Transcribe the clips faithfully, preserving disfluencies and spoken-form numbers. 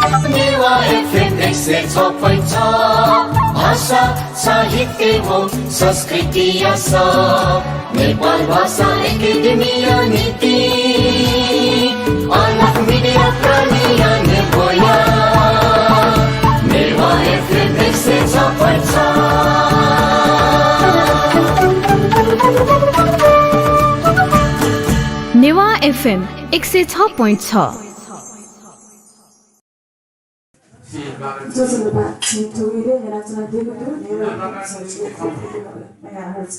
नेवाः एफएम एक सय छ point छ, भाषा, साहित्य एवं संस्कृति आशा। नेपाल भाषा एकेडेमीया निंतिं अलख मिडिया प्रालिया नेब्वया। नेवाः एफएम एक सय छ point छ। नेवाः एफएम एक सय छ point छ। ज्वजलपा, झी थौंकन्हय् न्यनाच्वनादीगु दु, नेवाः एफएम एक सय छ point छ मेगाहर्ट्ज।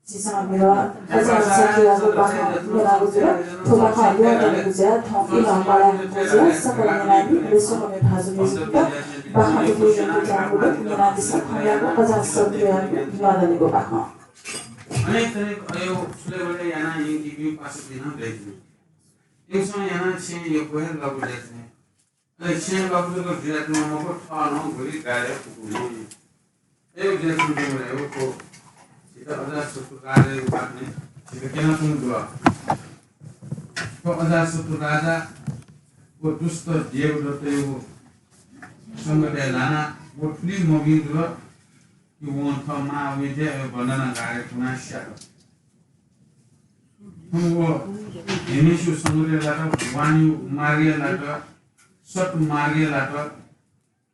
झीसं मेगु अजासत्य याःगु बाखं न्यनागु जुल। थ्व बाखं ल्ययातःगु जुयाः थौं इलंक्वाः लायेगु जुयाः सकल न्यनामि, अले स्वकुमि भाजु मय्जुपिन्त बाखं थुइकाबिज्याःगु दु, न्यनादिसँ, थौंयागु अजासत्य याःगु भिंगःदनेगु बाखं। अनेक थरीं अय् सुलेबले यानाः यंकीपिं पासापिं नं दइ। इमिसं यानाः छेँय् यक्व हे लबु ज्या जुइ। अले छेँय् लबु जक जुयाच्वंम्ह मखु, थः नं गुलि गाय् फुकुम्ह। अय् ज्या जुइबलय् व झीत अजासत्तु राजाया बारे झीत क्यनाच्वंगु दु। थ्व अजासत्तु राजा व दुष्ट देवदत्तयागु संगतय् लानाः व थुलि मभिं जुल कि वं थः मां अविद्या अय् बन्धनागारय् कुनाः स्यात। थौं व न्हय्म्हसिगु संगतय् लात, भगवानयागु मार्गय् लात, सत मार्गय् लात,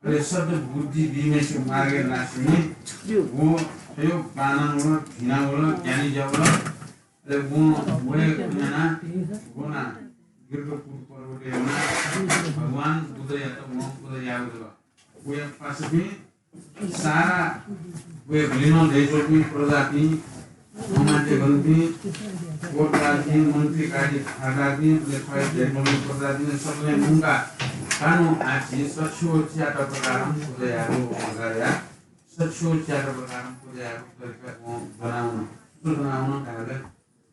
अले सत बुद्धि बीम्हसिगु मार्गय् लासेंलि व थ्व बांलाः वल, भिना वल, ज्ञानी जुया वल। अले वं वये खँ न्यनाः वनाः गिरकपुर पर्वतय् वनाः भगवान बुद्धयात वं पुजा याःगु जुल। वया पासापिं सारा वया गुलिमं दयाच्वंपिं प्रजापिं, अमात्यगणपिं, कोटराजपिं, मन्त्री काजी धारदारपिं, अले थः दयाच्वंपिं प्रजापिं सकलें मुंकाः कानु आः झी सच्छि व च्यात प्रकारं पुजा यायेगु प्रकारया, सच्छि व च्यात प्रकारं पुजा यायेगु तरिका वं ब्वनावन। सुनावन धायेबलय्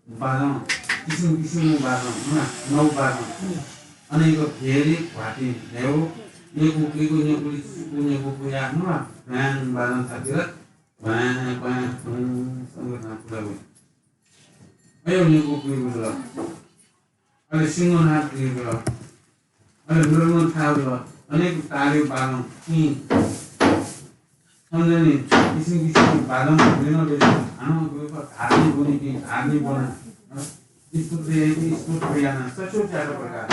बाजं, किसिम किसिमं बाजं, हुँ ला, नौ बाजं। अनेक भेरी भ्वातिं, न्ह्यः न्यकू कुइकू, न्यकूलिसे सुकू, न्यकू कुया, हुँ ला, भ्वाँय् बाजं थातिर, भ्वाँय्, भ्वाँय्, हुँ, संगत नां पुरा वइ। अय् न्यकू कुइकू जुल। अले सिंहनाद जुल। अले मृगनाद जुल। अनेक तालय् बाजं, किं। अन जनि किसिम किसिमको बाजं, मृगनाद जुल। हानं गु धार्नी ब्वनीपिं, धार्नी ब्वना। स्तुति याइपिं, स्तुति याना। सच्छि व च्यात प्रकार।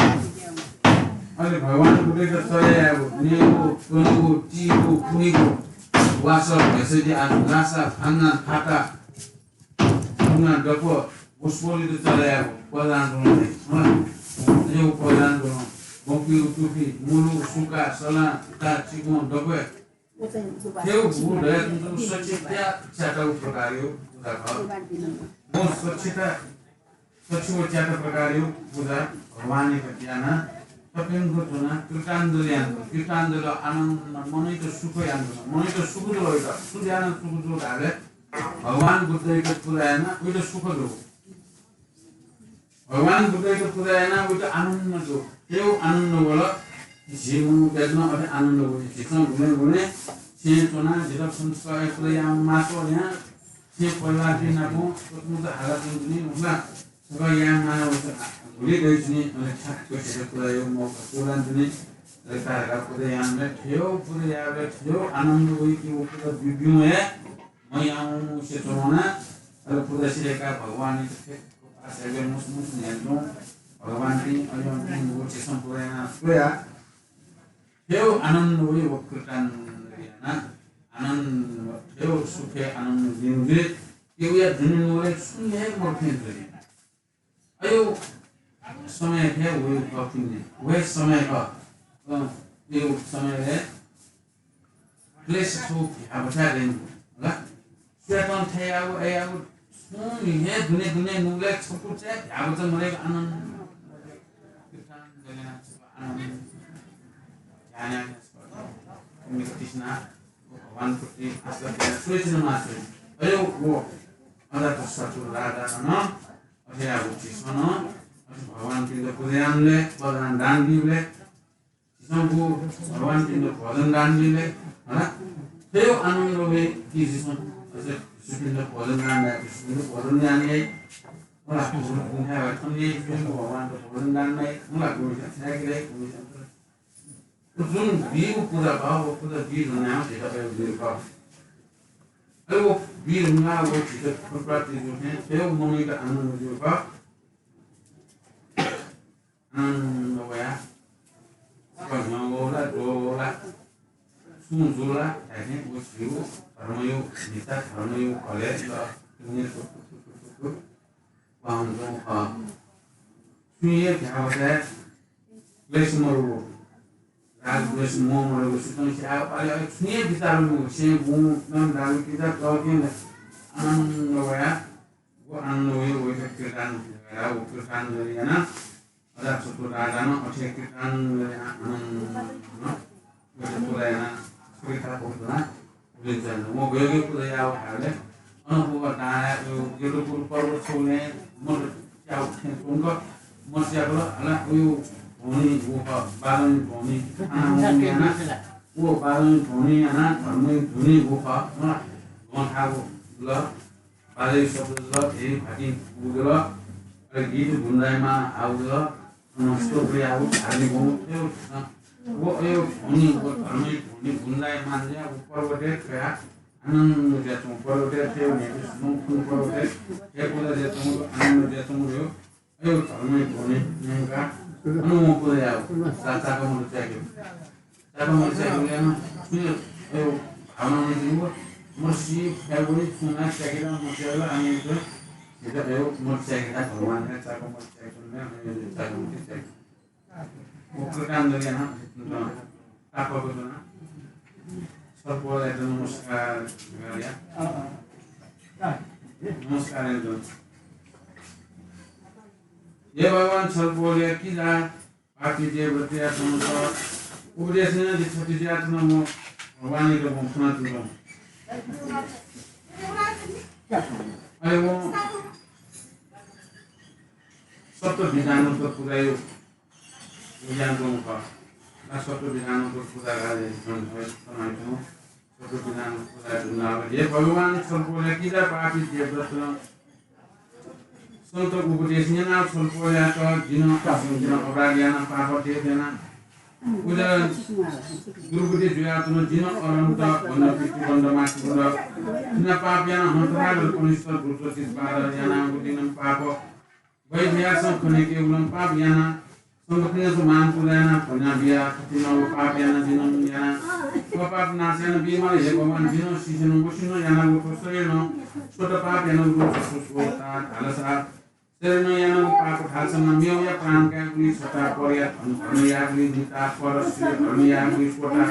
अले भगवान बुद्धयात चले यायेगु, न्ययेगु, त्वनेगु, तीगु, पुनेगु, वासः, भैंसया आदि, लासा, फांगा, फाता, फुंगा, दक्व, वसपोलयात चले यायेगु, पजां दुलुं दइ। हँ? अय् व पजां दुलुं, बँपुइगु तुफि, मुलु, सुका, सलां, उता, चिकं, दक्व। थ्व व दयाच्वंगु सच्छि व च्यात प्रकारया पुजा खः। व सच्छि व च्यात, सच्छि व च्यात प्रकारया पुजा भगवानयात यानाः तप्यंक च्वनाः कृताञ्जलि यानाच्वन। कृताञ्जलि आनन्द, मनय् सुख यानाच्वन। मनय् सुख जुल वइत। सु यानाः सुख जुल धाःबलय् भगवान बुद्धयात पुजा यानाः वइत सुख जुल। भगवान बुद्धयात पुजा यानाः वइत आनन्द जुल। थ्व आनन्द वल। झी मनूतय्त नं अथे आनन्द वइ। झीसं गुबलें गुबलें छेँय् च्वनाः झीत संस्कार पुजा यायेमाःसा न्ह्यः छेँय् परिवारपिं नाप स्वतन्त्र हालाच्वंगुलिं उखुन्हु छकः यायेमाः वइत। गुलि दइच्वनी, अले ठ्याक्क झीत पुजा यायेगु मौका पूवंच्वनी। अले तारका पुजा यानाः थ्व पुजा याःबलय् थ्व आनन्द वइ कि व पुजा ब्यूब्यूं हे मयाउँसे च्वनाः, अले पुजा सिधयेकाः भगवानयात थें पासा मुसमुस न्ह्यानाच्वं। भगवानपिं अय्‌पिं व झीसं पुजा यानाः स्वयाः थ्व आनन्द वइ। व कृताञ्जलि यानाः आनन्द, थ्व सुखय् आनन्द लिनु जुइ। कि वया दुने नुगलय् छुं हे मदु थें जुइ। अय् समय हे वइ दखुने, व हे समय खः। अँ, अय् समय हे क्लेश थ्व भ्याबथाय् दइगु, होला? सुयातं थथे याःगु, अय् याःगु, छुं हे दुने दुने नुगलय् छपु चा भ्याबथाय् मदय्‌क आनन्द। आनन्द। ध्यान यानाः तृष्णा, भगवानप्रति आस्था यानाः स्वयाच्वनेमाः। अय् व अजातशत्रु राजां नं अथे याःगु झीसं नं अथे भगवानपिन्त पुजा यानाबलय्, वरदान दान बीबलय्, झीसं भगवानपिन्त भोजन दान बीबलय्, हला? थ्व आनन्द वइ कि झीसं अथे भिक्षुपिन्त भोजन दान याये, भिक्षुपिन्त भोजन दान याये, हला? गुरुपिन्त भोजन दान याये, हला? गुरुपिन्त छाय्‌के याये, गुरुपिन्त जुन बीगु पुजा खः, व पुजा बी धुनाः झीत अय् जुइगु खः। अले व बी धुनाः व झीत फलप्राप्ति जू थें, थ्व मनूयात आनन्द जूगु खः। आनन्द वयाः, सुपाँच न्ह्यः वः ला, द्वः वः ला, सुं जू ला धाये थें व झीगु धर्मया भित्ता, धर्मया घलय् ल, दुने थुक थुक थुक थुक थुक वाहन जूगु खः। छुं हे भ्यावताय् क्लेश मदुगु, राग द्वेष मोह मदुगु, सुतं स्याः, अले, अले छुं हे बिचाः मदुगु, सें बुँ नं दागु किजा तःकें आनन्द वयाः, व आनन्द वइ, वइत कीर्तन वयाः, व कीर्तन यानाः, अजा छुटु राजानं अथे कीर्तन यानाः आनन्द वइत पुजा यानाः, सुरिता पुजा यानाः, उलिंचन। व गय् गय् पुजा याः धाःबलय्, अन व दाया व गिरपुर पर्वत छगू नं मत च्याउ थें च्वंक मत च्याकल, अला व ध्वनि व बाजं ध्वनि आना व याना, व बाजं ध्वनि याना धर्मया ध्वनि व खः, मला गं थागु जुल, बाजंया शब्द जुल, भेरी भातिं उगु जुल, अले गीत गुन्दायमान आउ जुल, अन स्तोत्र याःगु धार्मिक गुण, अयो, अ, व अयो ध्वनि, व धर्मया ध्वनि गुन्दायमान जुयाः व पर्वतय् थ्वयाः आनन्द जुयाच्वंगु, पर्वतय् थ्वयाः न्ह्यइपुसे च्वंगु पर्वतय् थ्वयाः पुजा जुयाच्वंगु, आनन्द जुयाच्वंगु अयो, अयो धर्मया ध्वनि न्यंकाः अन वं पुजा याःगु। चा-, चाकःमत च्याकेगु। चाकःमत च्याकेगु यानाः छुं अयो भावना वने धुंकल, मर्सी फय् वइ, छुं नं च्याकेत मच्याल, आनन्द जुल। झीत अयो मत च्याकेत भगवानया चाकःमत च्याकेत, अयो चाकःमत च्याकेत। व कीर्तन यानाः तापाक च्वनाः छलपोलयात नमस्कार यानाः, नमस्कार यानाः, हे भगवान छलपोलया किजा पापी देवदत्तयात उपदेश यानाः जि थथे जुयाच्वनागु वाणीत वं खनाच्वंगु। अले वं सप्त विधानोत्तर पुजाया व यानाच्वंगु खः। ला सप्त विधानोत्तर पुजा गाले जन भय समाहित। सप्त विधानोत्तर पुजा जुल। हे भगवान छलपोलया किजा पापी देवदत्त सन्त उपदेश न्यनाः छलपोलयात जिं, जिं अपराध यानाः पाप देश यानाः उजा दुर्गति जुयाच्वन। जिं अनन्त बन्द पितृबन्द मातृबन्द जिं पाप यानाः हं तथागत कनिष्ठ दुर्गति बाधा यानाः गुलिनं पाप वैभ्यासं खनेके उलं पाप यानाः संगठनय् मान पुजा यानाः कन्या बियाः थथिंगु पाप यानाः जिनं यानाः थ्व पाप नाश यानाबीमाल। हे भगवान, जिनं सिसेनं वसेनं यानागु थ्व शरीरं स्वत पाप यानागु दु। स्वता धालसा शरीरं यानागु पाप धालसा मेवया प्राण कायेगुलिं छता, परया धन धर्म यायेगुलिं निता, परस्त्री धर्म यायेगुलिं स्वता,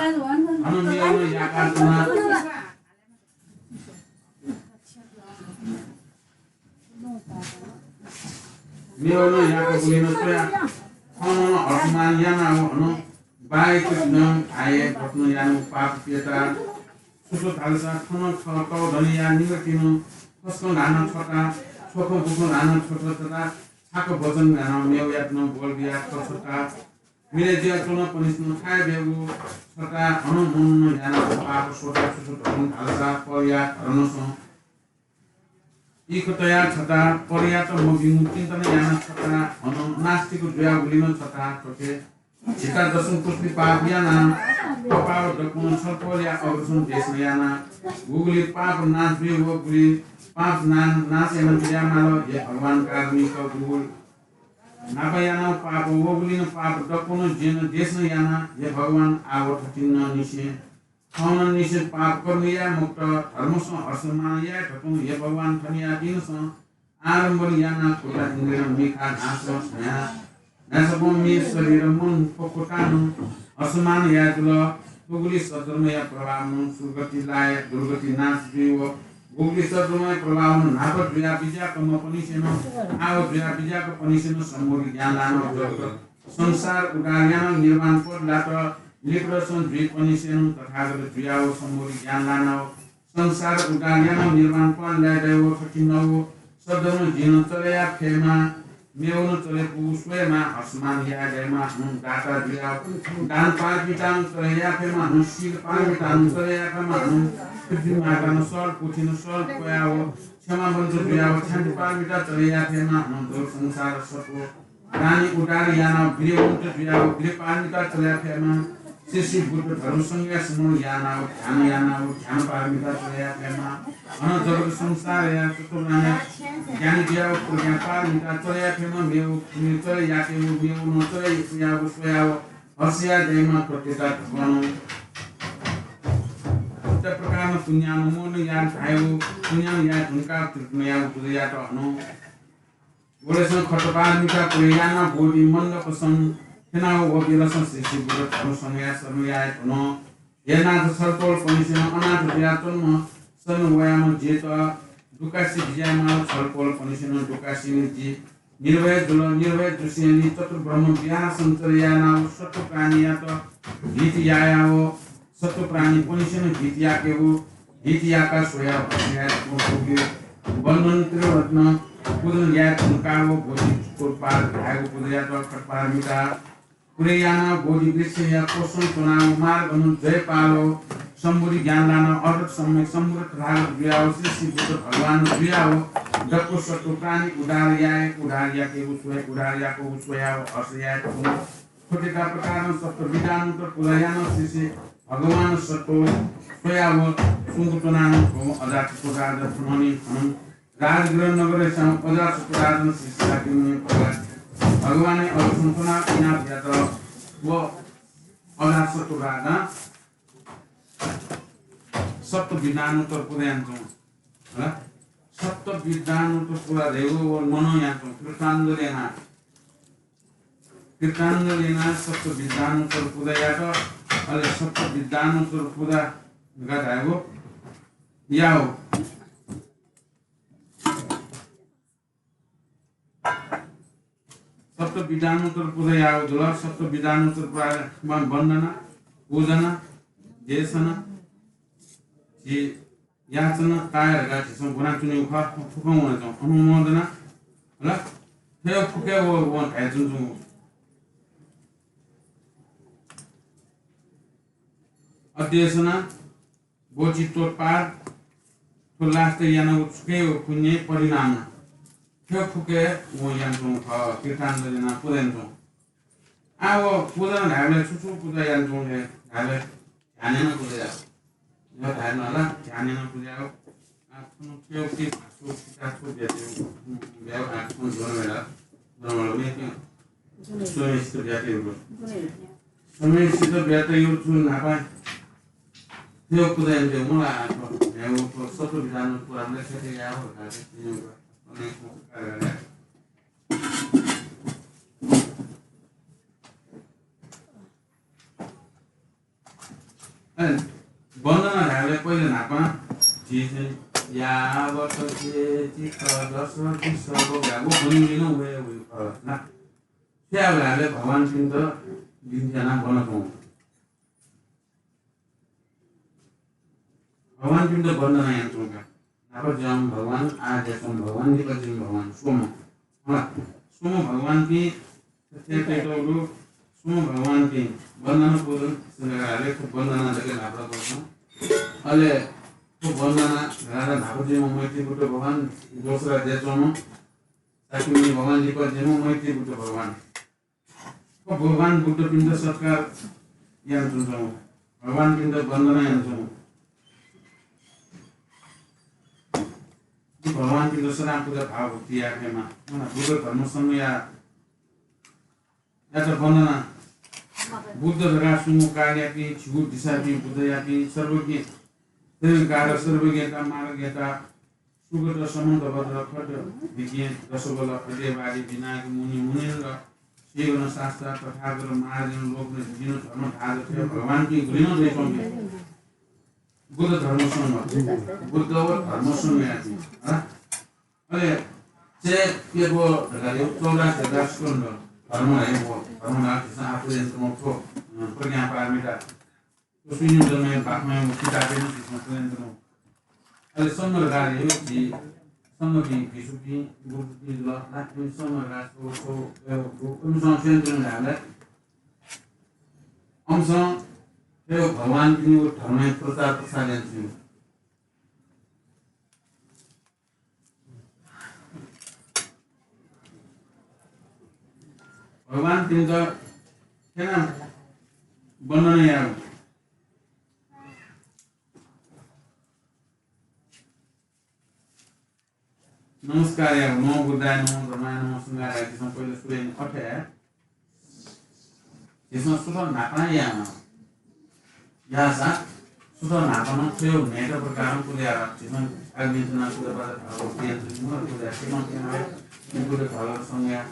धन मेवनं याकाच्वना। मेवनं याकागुलिं स्वयाः थनं हर्षमान यानाः व हनं बाय्‌क नं आये भत्नं यानाः पाप प्यता। सुसु धालसा थनं थः तःधंया निंगःतिनं फसकं ल्हानाः छता, छ्वखं गुखं ल्हानाः छता, छाक वचन यानाः मेवयात नं ब्वल बियाः छता। मिले जुयाच्वंपिन्सं थाय् ब्यूगु छता, हनं मननं यानाः पाप स्वता। सुसु धर्म धालसा परया धर्मसं इख तयाः छता, परयात मभिंगु चिन्तन यानाः छता, हनं नास्तिक जुयागुलिनं छता। थथे झीत दसं पुष्टि पाप यानाः थ्व पाप दक्वं छलपोलया अग्रसं देशना याना। गुगुलि पाप नाश जुइ वःगुलि पाप ना-, नाश यानाबिज्यायेमाल। हे भगवान कारुणिक, गुगुलि न्हापा यानागु पाप वःगुलिनं पाप दक्वं जिं देशना याना। हे भगवान, आः व थथिंनिसें थनंनिसें पाप कर्म याये मखुत, धर्मसं हर्षमान याये धकं हे भगवान थनियापिन्सं आलम्बन यानाः खुता इन्द्रियं मिखा न्हासं न्हाय्, न्हाय्‌सकं मे शरीर मन फक्वतानं हर्षमान याये जुल। थुगुलि सद्धर्मया प्रभावनं सुरगति लाये, दुर्गति नाश जुइ व। गुगुलि सद्धर्मया प्रभावनं न्हापा जुया बिज्याकम्हपनिसेनं, आः जुया बिज्याकपनिसेनं सम्बुद्ध ज्ञान लानाः जगत संसार उद्धार यानाः निर्वाण पद लात। लिपदसं जुइपनिसेनं तथागत जुयाव सम्बुद्ध ज्ञान लानाव संसार उद्धार यानाव निर्वाण पद लाये दयेव थथिंगु सद्धर्म जिं नं चले याये फयेमा, मेवनं चले पूगु स्वयेमा, हर्षमान याये दयेमा, हनं दाता जुयाव दान पारमितां चले याये फयेमा, हनं शील पारमितां चले याये फयेमा, हनं पृथ्वी मातां सल पुथिं सल क्वयाव क्षमावंत जुयाव क्षान्ति पारमिता चले याये फयेमा, हनं जगत संसार सत्व प्राणी उद्धार यानाव वीर्यवंत जुयाव वीर्य पारमिता चले याये फयेमा, श्री श्री बुद्ध धर्म संघया स्मरण यानाव ध्यान यानाव ध्यान पारमिता चले याये फयेमा। अन जगत संसारया सत्त्वप्राणी ज्ञानी जुयाव प्रज्ञा पारमिता चले याये फयेमा। मेव, मेव चले याकेव, मेव नं चले याव स्वयाव हर्ष याये दयेमा। प्रत्येकता धकं नं प्रत्येक प्रकारं पुण्यानुमोदन याये धायेव, पुण्यानु याये धुंकाव त्रिगुणयाव बुझे यात हनं। वलेसं खट्टपारमिता पुरे यानाव बोधि मण्डपसं थ्यनाव व बेलसं श्री श्री बुद्ध धर्म संघया शरण याये धुन। हे नाथ, छलपोलपनिसेनं अनाथ जुयाच्वंम्ह शरण वयाम्ह जित दुःखासि बिज्यायेमाल। छलपोलपनिसेनं दुःखासि जि निर्भय जुल। निर्भय जुसेंलि चतुर्ब्रह्म विहारसं चले यानाव सत्त्वप्राणीयात हित यायाव सत्त्वप्राणीपनिसेनं हित याकेव, हित याका स्वयाव हर्ष याये धुंकूगु बन्धन त्रिरत्न पूजन याये धुंकाव बोधिसत्त्वपाद धायेगु बुझे यात। खट्टपारमिता पुरे यानाव बोधिवृक्षया कोषं च्वनाव मार्गनं जयपालो सम्बुद्धि ज्ञान लानाव अर्धत सम्यक सम्बुद्ध तथागत जुयाव श्री श्री बुद्ध भगवान जुयाव दक्व सत्त्वप्राणी उद्धार याये, उद्धार याकेगु स्वया, उद्धार याकेगु स्वयाव हर्ष याये धुन। थ्व थेका प्रकारं सप्त विधानुत्तर पूजा यानाव श्री श्री भगवान सत्त्व स्वयाव सुंक च्वनाव अजातशत्रु राजा थनंलि हनं। राजगृह नगरय् च्वंम्ह अजातशत्रु राजानं श्री शाक्यमुनि भगवान, भगवानया अगमन च्वनाव इनाप यात। व अजातशत्रु राजां सप्त विधानुत्तर पूजा यानाच्वंगु। हला? सप्त विधानुत्तर पूजा धयागु व मनं यानाच्वंगु। कृताञ्जलि यानाः, कृताञ्जलि यानाः सप्त विधानुत्तर पूजा यात। अले सप्त विधानुत्तर पूजा धकाः धायेगु याव। सप्त विधानुत्तर पूजा याव जुल। सप्त विधानुत्तर पूजा वन्दना, पूजना, देशना, झी याचना, काय धकाः झीसं ब्वनाच्वनीगु खः। फुक्कं वनाच्वं। अनुमोदना, हला? थ्व फुक्कं व, व धायेच्वंगु। अध्येसना, बोधिसत्त्वपाद, थ्व last यानागु छुके व पुण्य परिणाम। थ्व फुक्कं वं यानाच्वंगु खः, कृताञ्जलि यानाः पूजा यानाच्वंगु। आः व पूजा धायेबलय् छु छु पूजा यानाच्वंगु धायेबलय् ध्यान यानाः पूजा याः। यो धायेबलय् ध्यान यानाः पूजा याः। आः थुन थ्व फुक्कं भाषा किताब थ्व ब्यात, ब्याव आः थुन ज्वना वयेला, ज्वना वयेला मेपिं। स्वयंसित ब्यात यु। स्वयंसित ब्यात यु छु न्हापा। थ्व पूजा यानाच्वंगु मला आः थ्व। न्ह्यागु थ्व सप्त विधानुत्तर पूजा मला खेत याः हो धायेबलय् अनेक संस्कार। अले वन्दना धायेबलय् पहिले न्हापां झी चाहिँ यावत् केचित् दश विसर्ग धायेगु वनेगु नं वये वइ खः ना। थ्व यायेबलय् भगवानपिन्त बिन्ति यानाः वनाच्वंगु। भगवानपिन्त वन्दना यानाच्वंगु का। न्हापा जुयाम्ह भगवान, आः जुयाच्वंम्ह भगवान, लिपा जुइम्ह भगवान, स्वम्ह। हँ, स्वम्ह भगवानपिं, थथे तयातःगु स्वम्ह भगवानपिं वन्दना पूजन संघ धायेबलय् थ्व वन्दना जक न्हापा ला वःगु। अले थ्व वन्दना धायेबलय् न्हापा जुइम्ह मैत्री बुद्ध भगवान, दोस्रो जुयाच्वंम्ह शाक्यमुनि भगवान, लिपा जुइम्ह मैत्री बुद्ध भगवान। थ्व भगवान बुद्धपिन्त सत्कार यानाच्वंगु, भगवानपिन्त वन्दना यानाच्वंगु। भगवानपिन्त सदां पूजा भावभक्ति यायेमाः। मनं बुद्ध धर्म संघया, यात वन्दना। बुद्ध धकाः स्वंगू कालयापिं, झिगू दिशापिं बुद्धयापिं, सर्वज्ञ, सर्वज्ञता, मार्गज्ञता, सुगत, समन्तभद्र, खड्ग, विज्ञ, दशबल, अद्वैतवादी, विनायक, मुनि, मुनीन्द्र, सय्‌गण, शास्ता, तथागत, महाजन, लोकन, जिन, धर्म, धारक, थें भगवानपिं गुलि नं दइच्वंपिं। बुद्ध धर्म संघ, बुद्ध व धर्म संघयापिं, हँ? अले चय् प्यब्व धकाः यो चौरासी हजार स्कन्ध धर्म हे हो, धर्म धाःसा आफूले च्वंगु थ्व, अँ, प्रज्ञा पारमिता। थ्व सुइनिम जन्मय् बाखमय् व किताबय् नं झीसं स्वयाच्वनागु। अले संघ धकाः हे झी संघपिं भिक्षुपिं गुरुपिं जुल, नाकपिं संघ धकाः स्व, स्व, अ, अमिसं स्वयाच्वनागु धाःबलय् अमिसं हे भगवानपिनि व धर्मया प्रचार प्रसार यानाच्वंगु। भगवानपिन्त थ्यना वन्दना यायेगु। नमस्कार यायेगु, नमो बुद्धाय, नमो धम्माय, नमो संघाय धकाः झीसं पहिले सुरु यानाः अथे झीसं सुथ न्हापां यायेमाः। याःसा सुथ न्हापां नं थ्व न्हय्‌त प्रकारं पुजा याये। झीसं अग्नि चना पुजा, बाजा धाःगु प्रियन्त निम्ह पुजा, सीमा प्रियन्त, निपुल धाःगु संज्ञा,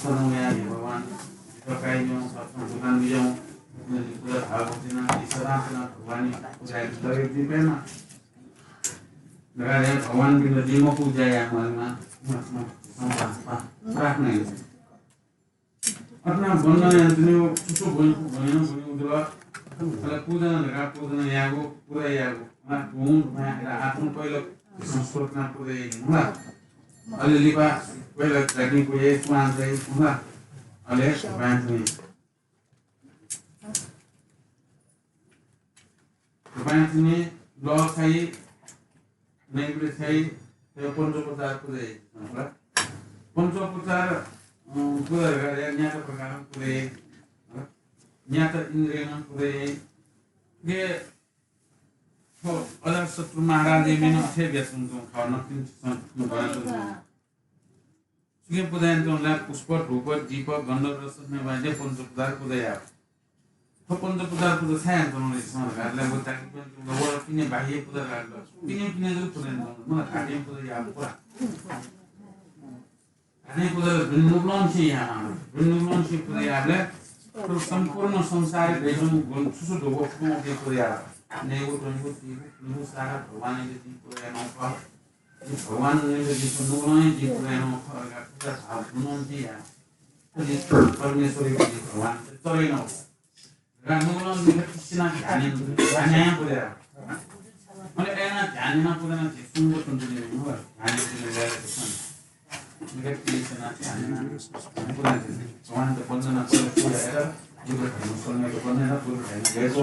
सनौया हे भगवान, जितः काइज्यू, सत्संग दुकान बिज्यू, निपुल धाःगु तिना, ईश्वरां तिना भगवान पुजा याये दरे दिपेमा। नगाले भगवान बिन जिमो पूजा याये मालेमा, म, म, म, म, प्रार्थना याये। अतना वन्दना यानाच्वनेगु, सुसु भुइँ, भुइँ, भुइँ उजुल। अले पूजना धकाः पूजना यायेगु, पुरा यायेगु। अना भुइँ, भुइँ, अले आत्मा पहिलो संस्कृतना पुरा यायेगु, होला। अले लिपा पहिलो जातिं पुरा यायेगु, सुवान चाहिँ, होला। अले बाँच्ने। बाँच्ने, लः छाइ, नैवेद्य छाइ, यो पञ्चोपचार पुरा याइ, होला। पञ्चोपचार, अँ, पुरा याइ, न्यात प्रकारं पुरा याइ, होला। न्यात इन्द्रियं पुरा याइ। के, हो, अजातशत्रु महाराजं मेनं अथे ब्यासुं तुं खः, नकतिनि सं, तुं गणतुं। सुके पुजा यानाच्वंगु ला पुष्प, धूप, दीप, गन्ध, रस, सुगन्ध, वाद्य, पञ्चोपचार पुजा याः। थ्व पञ्चोपचार पुजा छाय् यानाच्वंगु ला झीसं धकाः ला व ताकि पञ्चोपचार व पिने बाह्य पुजा धकाः ला। पिने पिने जक पुजा यानाच्वंगु, मला घाटय् पुजा याः पुरा। घाटय् पुजा ला भिन्न नुगलंनिसें याः, भिन्न नुगलंनिसें पुजा याःबलय् थ्व सम्पूर्ण संसारय् दइच्वंगु गुण सुसु धुगु फुक्कं उके पुजा याः। नयेगु, त्वनेगु, तीगु, पुनेगु सारा भगवानयात जिं पुजा यानागु खः। जिं भगवानयात जिं नुगलं हे जिं पुजा यानागु खः धकाः पुजा भाव गुणं जिं याः। जिं परमेश्वरयात जिं भगवानयात चले यानागु। धकाः नुगलं निगः तिस्सिना ध्यान यानाः, ध्यान यानाः पुजा याः। अले अय्‌नं ध्यान यानाः पुजा यानाः झी सुंगू तुं तुं ध्यान यानाः पुजा याः। निगः तिस्सिना ध्यान यानाः पुजा याः। भगवानयात वन्दना यानाः पुजा याः। बुद्ध धर्म संघयात वन्दना यानाः बुद्ध धर्म यायेगु।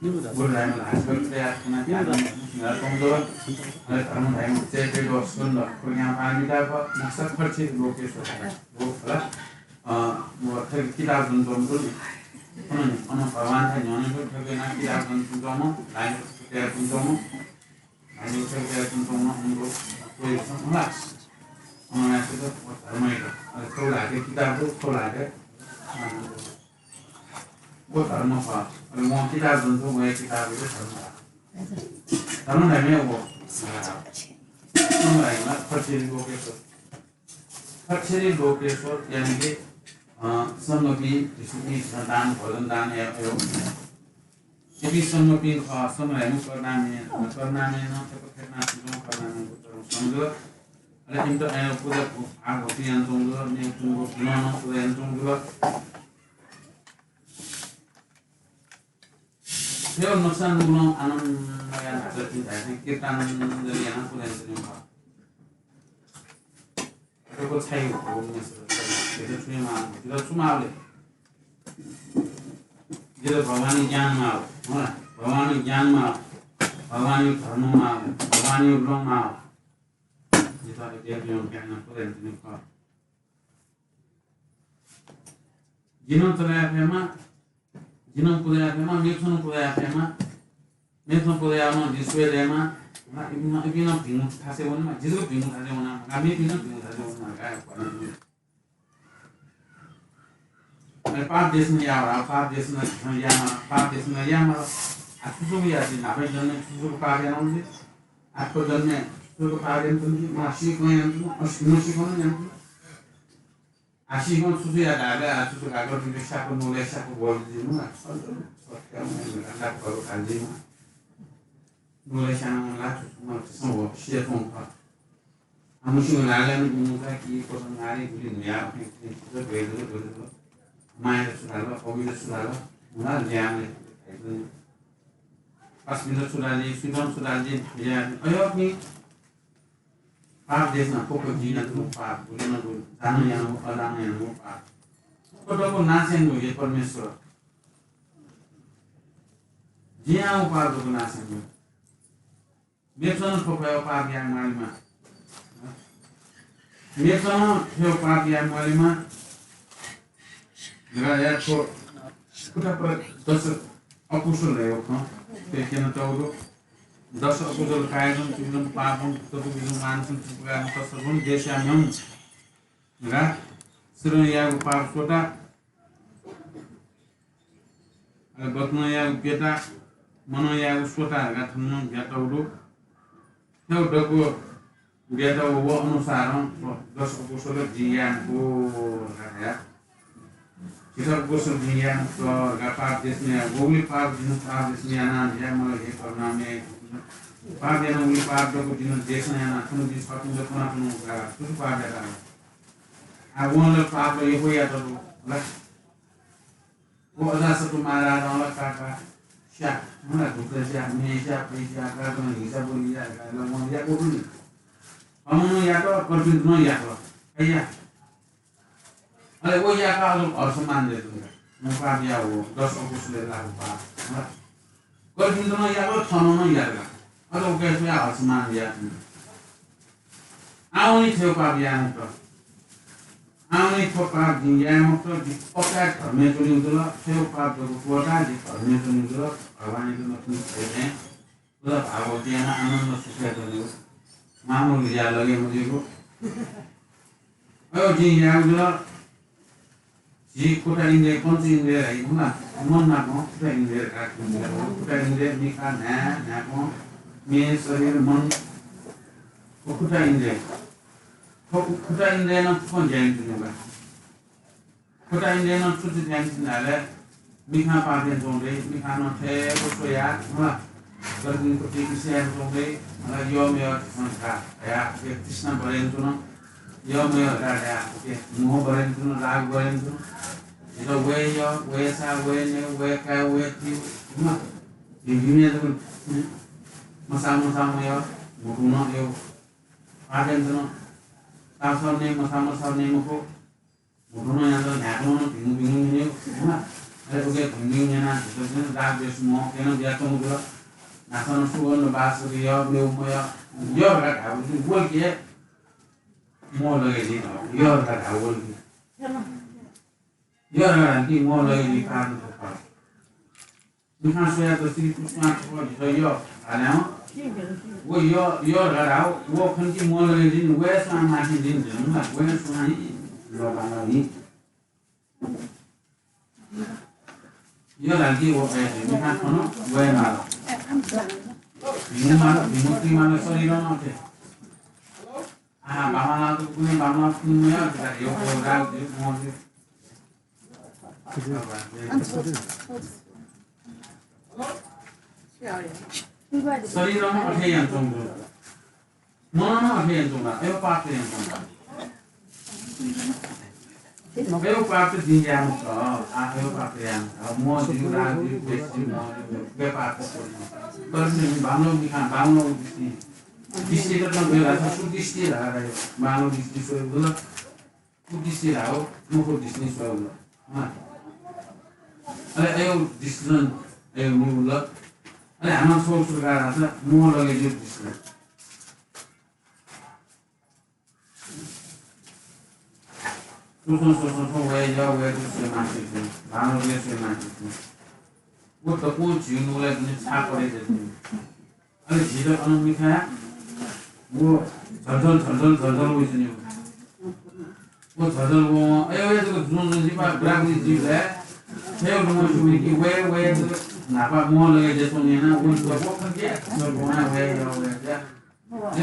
बुद्ध धर्म ल्हातय् तयार यानाः ध्यान यानाः कमजोर। अले धर्म धाइम्ह चैत्य दोष सुन्द। प्रज्ञा पारमिता प नक्सा खर्ची लोकेश्वर। हो, होला। अ, म थ्व किताब ज्वनाच्वंगु दु नि। अन, अन भगवानथाय् न्ह्यःने थ्व थ्व यानाः किताब ज्वनाच्वंगु, लाइन तयार यानाच्वंगु, लाइन तयार यानाच्वंगु, अन दु, कोइ छं होला। अन यानाः थ्व धर्मयात, अ, थ्व ल्हातय् किताब दु, थ्व ल्हातय्, अ, व धर्म खः। अले वं किताब ज्वनाच्वंगु, वया किताब हे धर्म खः। धर्म धाइम्ह व। अ, धर्म धाइम्ह खर्ची लोकेश्वर। खर्ची लोकेश्वर यानि कि, अ, संघपिं, भिक्षुपिं दान, भोजन दान यायेगु। इपिं संघपिं खः, संघ धाइम्ह करुणामय, करुणामयनं थ्व खँ न्यनाच्वंगु, करुणामय गुरुतय्‌सं समझ। अले इमित अय् पुजा भो-, आहुति यानाच्वंगु, मेगु तुं गुलि नं पुजा यानाच्वंगु। थ्व नक्सा नुगलं आनन्दया न्हाचः चिं धाइथें कीर्तनाञ्जली यानाः पुजा यानाच्वनेगु खः। अथे छाय् हो, जितः छु यायेमाः, जितः छु माःबलय्? जितः भगवानया ज्ञान माः, हो ना? भगवानया ज्ञान माः, भगवानया धर्म माः, भगवानया लं माः। जितः अज्ञान ज्ञान पुजा यानाच्वनेगु खः। जिं नं चले याये फयेमा, जिं नं पुजा याये फयेमा, मेपिन्सं नं पुजा याये फयेमा, मेपिन्सं पुजा याःम्ह जिं स्वये दयेमा, इपिं नं, इपिं नं भिंगु थासय् वनेमा, जि जक भिंगु थासय् वनेमा, मेपिं नं भिंगु थासय् वनेमा, का, अले पाप देशना याः, पाप देशना याःमा, पाप देशना याःमा, आ, छु छु याः, जिं न्हापा जन्मय् छु छु पाप यानागु, आ, थ्व जन्मय् छु छु पाप यानागु, मा सीकं यानागु, अ, मसीकं यानागु। आः सीकं छु छु याः धाःबलय्, आः छु छु गागः बिलय् स्याक्व नुगलय् स्याक्व ब्वल जुइमा, सत्य, सत्य, सत्य, नुगलय् स्यानाः ला छु छु मा छु छु सिया च्वंगु खः। आः मसीकं ला ला नु गुमुचा कि कोसं नारी गुलि न्हुया, गुलि गुलि गुलि। माया छु धाल, अविद्या छु धाल, ला ज्ञान। अस्मिता छु धाल, सुजन छु धाल, ज्ञान। अय्, पाप देशना फुक्क जिं यानाच्वंगु पाप, गुलि नं गुलि, जानं यानागु, अजानं यानागु पाप। फुक्क दक्व नाश यानागु हे परमेश्वर। जिं यानागु पाप दक्व नाश यानागु। मेपिन्सं थ्व फय् पाप याये म्वालेमा। मेपिन्सं थ्व पाप याये म्वालेमा। धकाः याये थ्व कुथा पर दश अकुशल हे हो खँ। ते केन तौरो। दश अकुशल कायजं, त्रिभिजं पापं, चतुर्भिजं मानसं, त्रिप्रकारं तत्सर्वं देस्याम्यहं। गा, शरीरं याःगु पाप स्वता, अले वचनं याःगु प्यता, मनं याःगु स्वता धकाः थन नं ब्यातौ दु। थ्व दक्व ब्यातौ व अनुसारं दश अकुशल जिं याये मखु धकाः धया। झित अकुशल जिं याये मखु धकाः पाप देशना याये। गुलि पाप जिं पाप देशना याना धया, मला हे करुणामय। पाप याना गुलि पाप दक्व जिं देशना याना, थन जिं छपिं दक्व ना थन का, थुलि पाप याता। आ, वं ला पाप यक्व यात दु, ला। व अजातशत्रु महाराजं ला काका स्या, मला, धुत्रा स्या, मे स्या, पै स्या, काका हिंसा बोली या, काका वं याको पनि। अमन याक, कर्पिन नं याक, अय्या। अले व याक अजू हर्षमान दे तुंगा। म पाप या हो, दश अकुशल लागू पाप, मला। कर्पिन नं याक, थन नं याक। अले व कैसे या हर्षमान या तुंगा। आवनी थ्व पाप याये मखुत। आवनी थ्व पाप जिं याये मखुत, जि पक्का धर्मय् च्वनीगु जुल, थ्व पाप जक त्वःता, जि धर्मय् च्वनीगु जुल, भगवानयात नथुनि छ्वये। उला भागवत याना आनन्द सुखय् च्वनीगु। मामूल या लगे मजूगु। अयो जिं यायेगु जुल, झी खुटा इन्द्रिय, पञ्च इन्द्रिय धाइ हुला, मन नाप खुटा इन्द्रिय, खुटा इन्द्रिय, मिखा, न्हाय्, न्हाय्पं, मे, शरीर, मन, व खुटा इन्द्रिय। व खुटा इन्द्रियं फुक्कं ज्या यानाच्वनी का। खुटा इन्द्रियं छु छु ज्या यानाच्वनी धाःले, मिखां पाप यानाच्वंगु दइ, मिखां नं थय्‌गू स्वयाः, हुला, गथे इसे यानाच्वंगु दइ, हुला, यःमयः धकाः धयाः, उके तृष्णा बढे यानाच्वन। यःमयः धकाः धयाः, उके मोह बढे यानाच्वन, राग बढे यानाच्वन। झीत वये यः, वयेसा, वये नये, वये काये, वये ति, हुला। भिंभिंम्ह जक मसाः मसाः मयः, म्हुतुं नं यः। पाप यानाच्वन, सासः नये, मसाः मसाः नये मखु। म्हुतुं नं यानाच्वन, न्हाय्पं नं भिंगु भिंगु न्यने, हुला। अले उके भिंगु न्यनाः झीत चाहिँ राग द्वेष मोह केनं बियाच्वंगु जुल। न्हाचः नं सुगन्ध वासक यः, मेगु मयः, यः धकाः धाःगु जुइ वल कि मोह लगे जुइ, यः धकाः धाःगु वल कि। यः धकाः धाःगु कि मोह लगे जुइ कारण थ्व खः। मिखां स्वयाः श्रीकृष्णं थ्व झीत यः धाःगु। व यः, यः धकाः धाःगु, व खंकी मोह लगे जुइ, वये स्वां माथि जुइ, वये स्वां हि लोकां हि। यः धाःगु कि व, ए, मिखां खन, वये माल। भिंगु माल, भिंगु ति माल शरीरं अथे। आहा, बांमलाःगु कुने बांमलाःगु कुने मयः, यः, यः, यः, यः। शरीरं अथे यानाच्वंगु। मनं नं अथे यानाच्वंगु। अयो पाप यानाच्वंगु। अयो पाप त जिं याये मखुत। आ, अयो पाप याये मखुत। मोह जुइ, राग जुइ, द्वेष जुइ, मोह जुइ, अयो पाप त। तर नि बांमलाःगु मिखां, बांमलाःगु दृष्टि। दृष्टि त नं बेला छ, कुदृष्टि धाःगु। बांमलाःगु दृष्टि स्वयेगु ला। कुदृष्टि धाःगु, मखु दृष्टिं स्वयेगु ला। हँ। अले अयो दृष्टिं, अयो मखु ला। अले हानं छगू छु का धाःसा मोह लगे जुइगु दृष्टि। सुसं, सुसं, सुसं, वये यः, वये दु, स्वये मास्ति जुइ। बांमलाःगु स्वये मास्ति जुइ। व दक्वं झीगु नुगलय् दुने छाप परे जुइ। अले झीत अन मिखां व झलझल, झलझल, झलझल वइच्वनी। व झलझल वं, अय्, अय्, जक जुं जुं जिपा बुराबुरी जुइबलय्, थें लुमं जुइ कि वये, वये, जक न्हापा मोह लगे जुयाच्वंगु याना, व जुया, व खंके, जक वना वये, वये, वये, वये।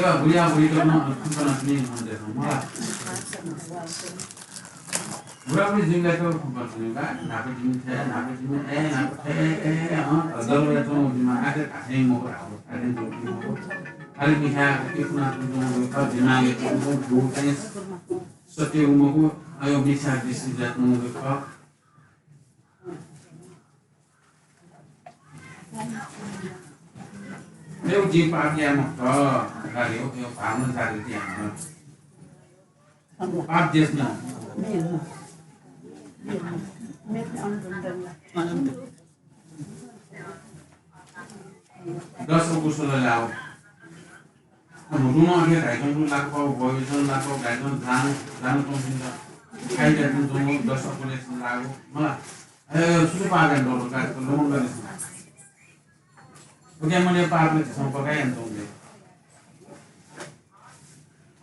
अय्, बुरिया बुरी जक नं खंकन जुइ मन देशं, मला। बुराबुरी जिमित खबर जुइ का, न्हापा जिमि थय्, न्हापा जिमि अय्, न्हापा थय्, अय्, अँ, झलझल वयाच्वंगु जिमि आखे धासें मखु, धासें मखु। अले मिखां के कुना तुं तुं खः, दिमागय् तुं तुं भूत चाहिँ सत्य मखु, अयो मिथ्या दृष्टि जात मखु खः। अयो जिं पाप याये मखुत, अले अयो, अयो भावना जागृति याना। पाप देशना। दश अकुशल लाव। म्हुतुं अथे धाइच्वंगु लाक्क, वय्‌च्वंगु लाक्क, धाइच्वंगु जान, जान तुं सिन्त। खाइ धाइच्वंगु दश अकुशल लागू, मला। अरे, सुसु पाप यानातःगु का, लुमंक निसें। उकिया मनया पापले झीसं पकाइ यानातःगु दु।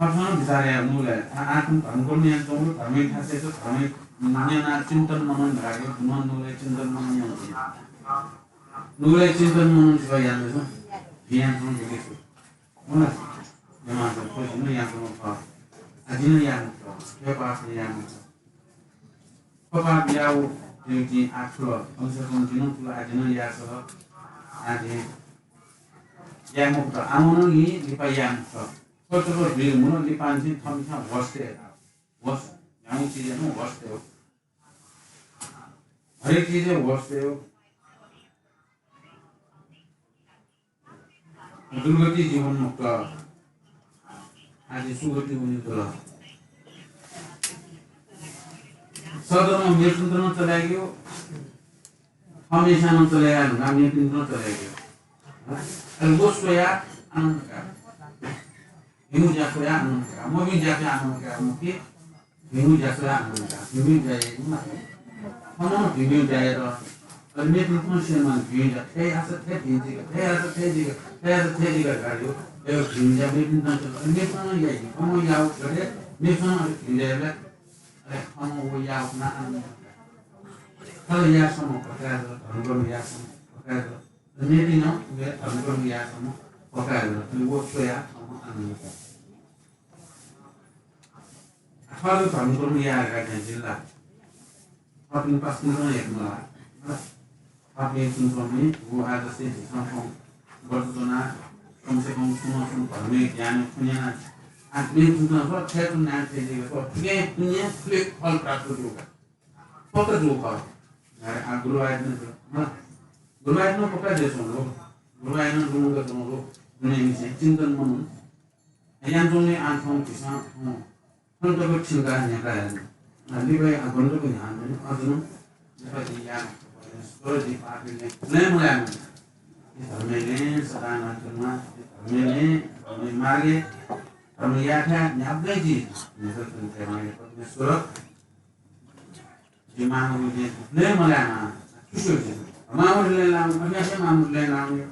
थःपिन्सं विचार याये नु ले। आ, आः थन धर्मकर्म यानातःगु, धर्मया थासय् च्वं, धर्म न्यनाः चिन्तन मनन धकाः धाःगु, नुगलय् चिन्तन मनन यानातःगु। नुगलय् चिन्तन मनन छु यानातःगु? भिं यानातःगु दु। होला। यमाः थ्व जिं नं यानातःगु खः। आ, जिं नं यानातःगु खः। थ्व पाप यानातःगु खः। थ्व पाप याःगु धइगु जिं आः थुल, कम से कम जिं नं थुल, आः जिं नं याये सल, आः जिं याये मफुत, आः नं जिं लिपा याये मफुत। थ्व जक जुइ मखु, लिपांनिसें थःमिथां होश तये। होश, न्ह्यागु चिजय् नं होश तये। हरेक चिजय् होश तये। दुर्गति जीवन मुक्त। आः जिं सुगति वनेगु जुल। सधर्म मेपिन्त नं चलेगु, थःम्हेस्यां नं चले याये धुंकाः मेपिन्त नं चले यायेगु। अले व स्वयाः आनन्द का। भिंगु ज्या स्वयाः आनन्द का। मभिंगु ज्या स्वयाः आनन्द का। मभिंगु भिंगु ज्या स्वयाः आनन्द का। भिंगु ज्या यायेगु मखु। थःम्हं भिंगु ज्या यात। अले मेपिन्सं स्यनेमाः भिंगु ज्या। थथे याःसा थथे भिं जुइ का, थथे याःसा थथे जुइ का, थथे याःसा थथे जुइ का धकाः धाःगु। अले भिंगु ज्या मेपिन्सं स्यन। अले मेपिन्सं नं याइ। थःम्हं याःगु गथे मेपिन्सं नं अले भिंगु ज्या याइ। अले थःम्हं व याःगु खनाः आनन्द का। थःत याःसां पक्का जुल, धर्मकर्म याःसां पक्का जुल। अले मेपिं नं व धर्मकर्म याःसां पक्का जुल। अले व स्वयाः थःम्हं आनन्द का। थःत धर्मकर्म याये धकाः धाइ जिल्ला। थःपिं पासापिन्सं यायेमाल। थःपिं च्वंच्वंपिं व आदर्शय् झीसं थौं ब्रत च्वनाः कम से कम छुं न छुं धर्मया ज्ञान खँ न्यनाः आत्मीय चिन्तन थें थें जुइक थुकिं पुण्य थुकिं फल प्राप्त जूगु खः। पक्का जूगु खः। अरे, आ, गुरुभाइ नं, हँ, गुरुभाइ नं पक्का जुयाच्वंगु, गुरुभाइ नं लुमंकाच्वंगु, दुनेंनिसें चिन्तन मनन यानाच्वंगु आः थौं झीसं, हँ, थन तक थ्यंकाः न्ह्याकाः याना। अ, लिपा आगन्तुक न्ह्याःने अझ नं लिपा जिं याये मफुत। परमेश्वर, जि पापीले लँय् मलायेमा। जि धर्मय् लँय् सदां च्वनेमा। जि धर्मय् लँय्, धर्मया मार्गय्, धर्मयाथाय् न्ह्याबलें जि न्ह्यसः च्वने फयेमा हे परमेश्वर। जि मांमरुपिं लँय् मलायेमा। छु स्यू जि? मांमरुपिं लँय् लायेमा, अज्याःपिं मांमरुपिं लँय् लायेमा।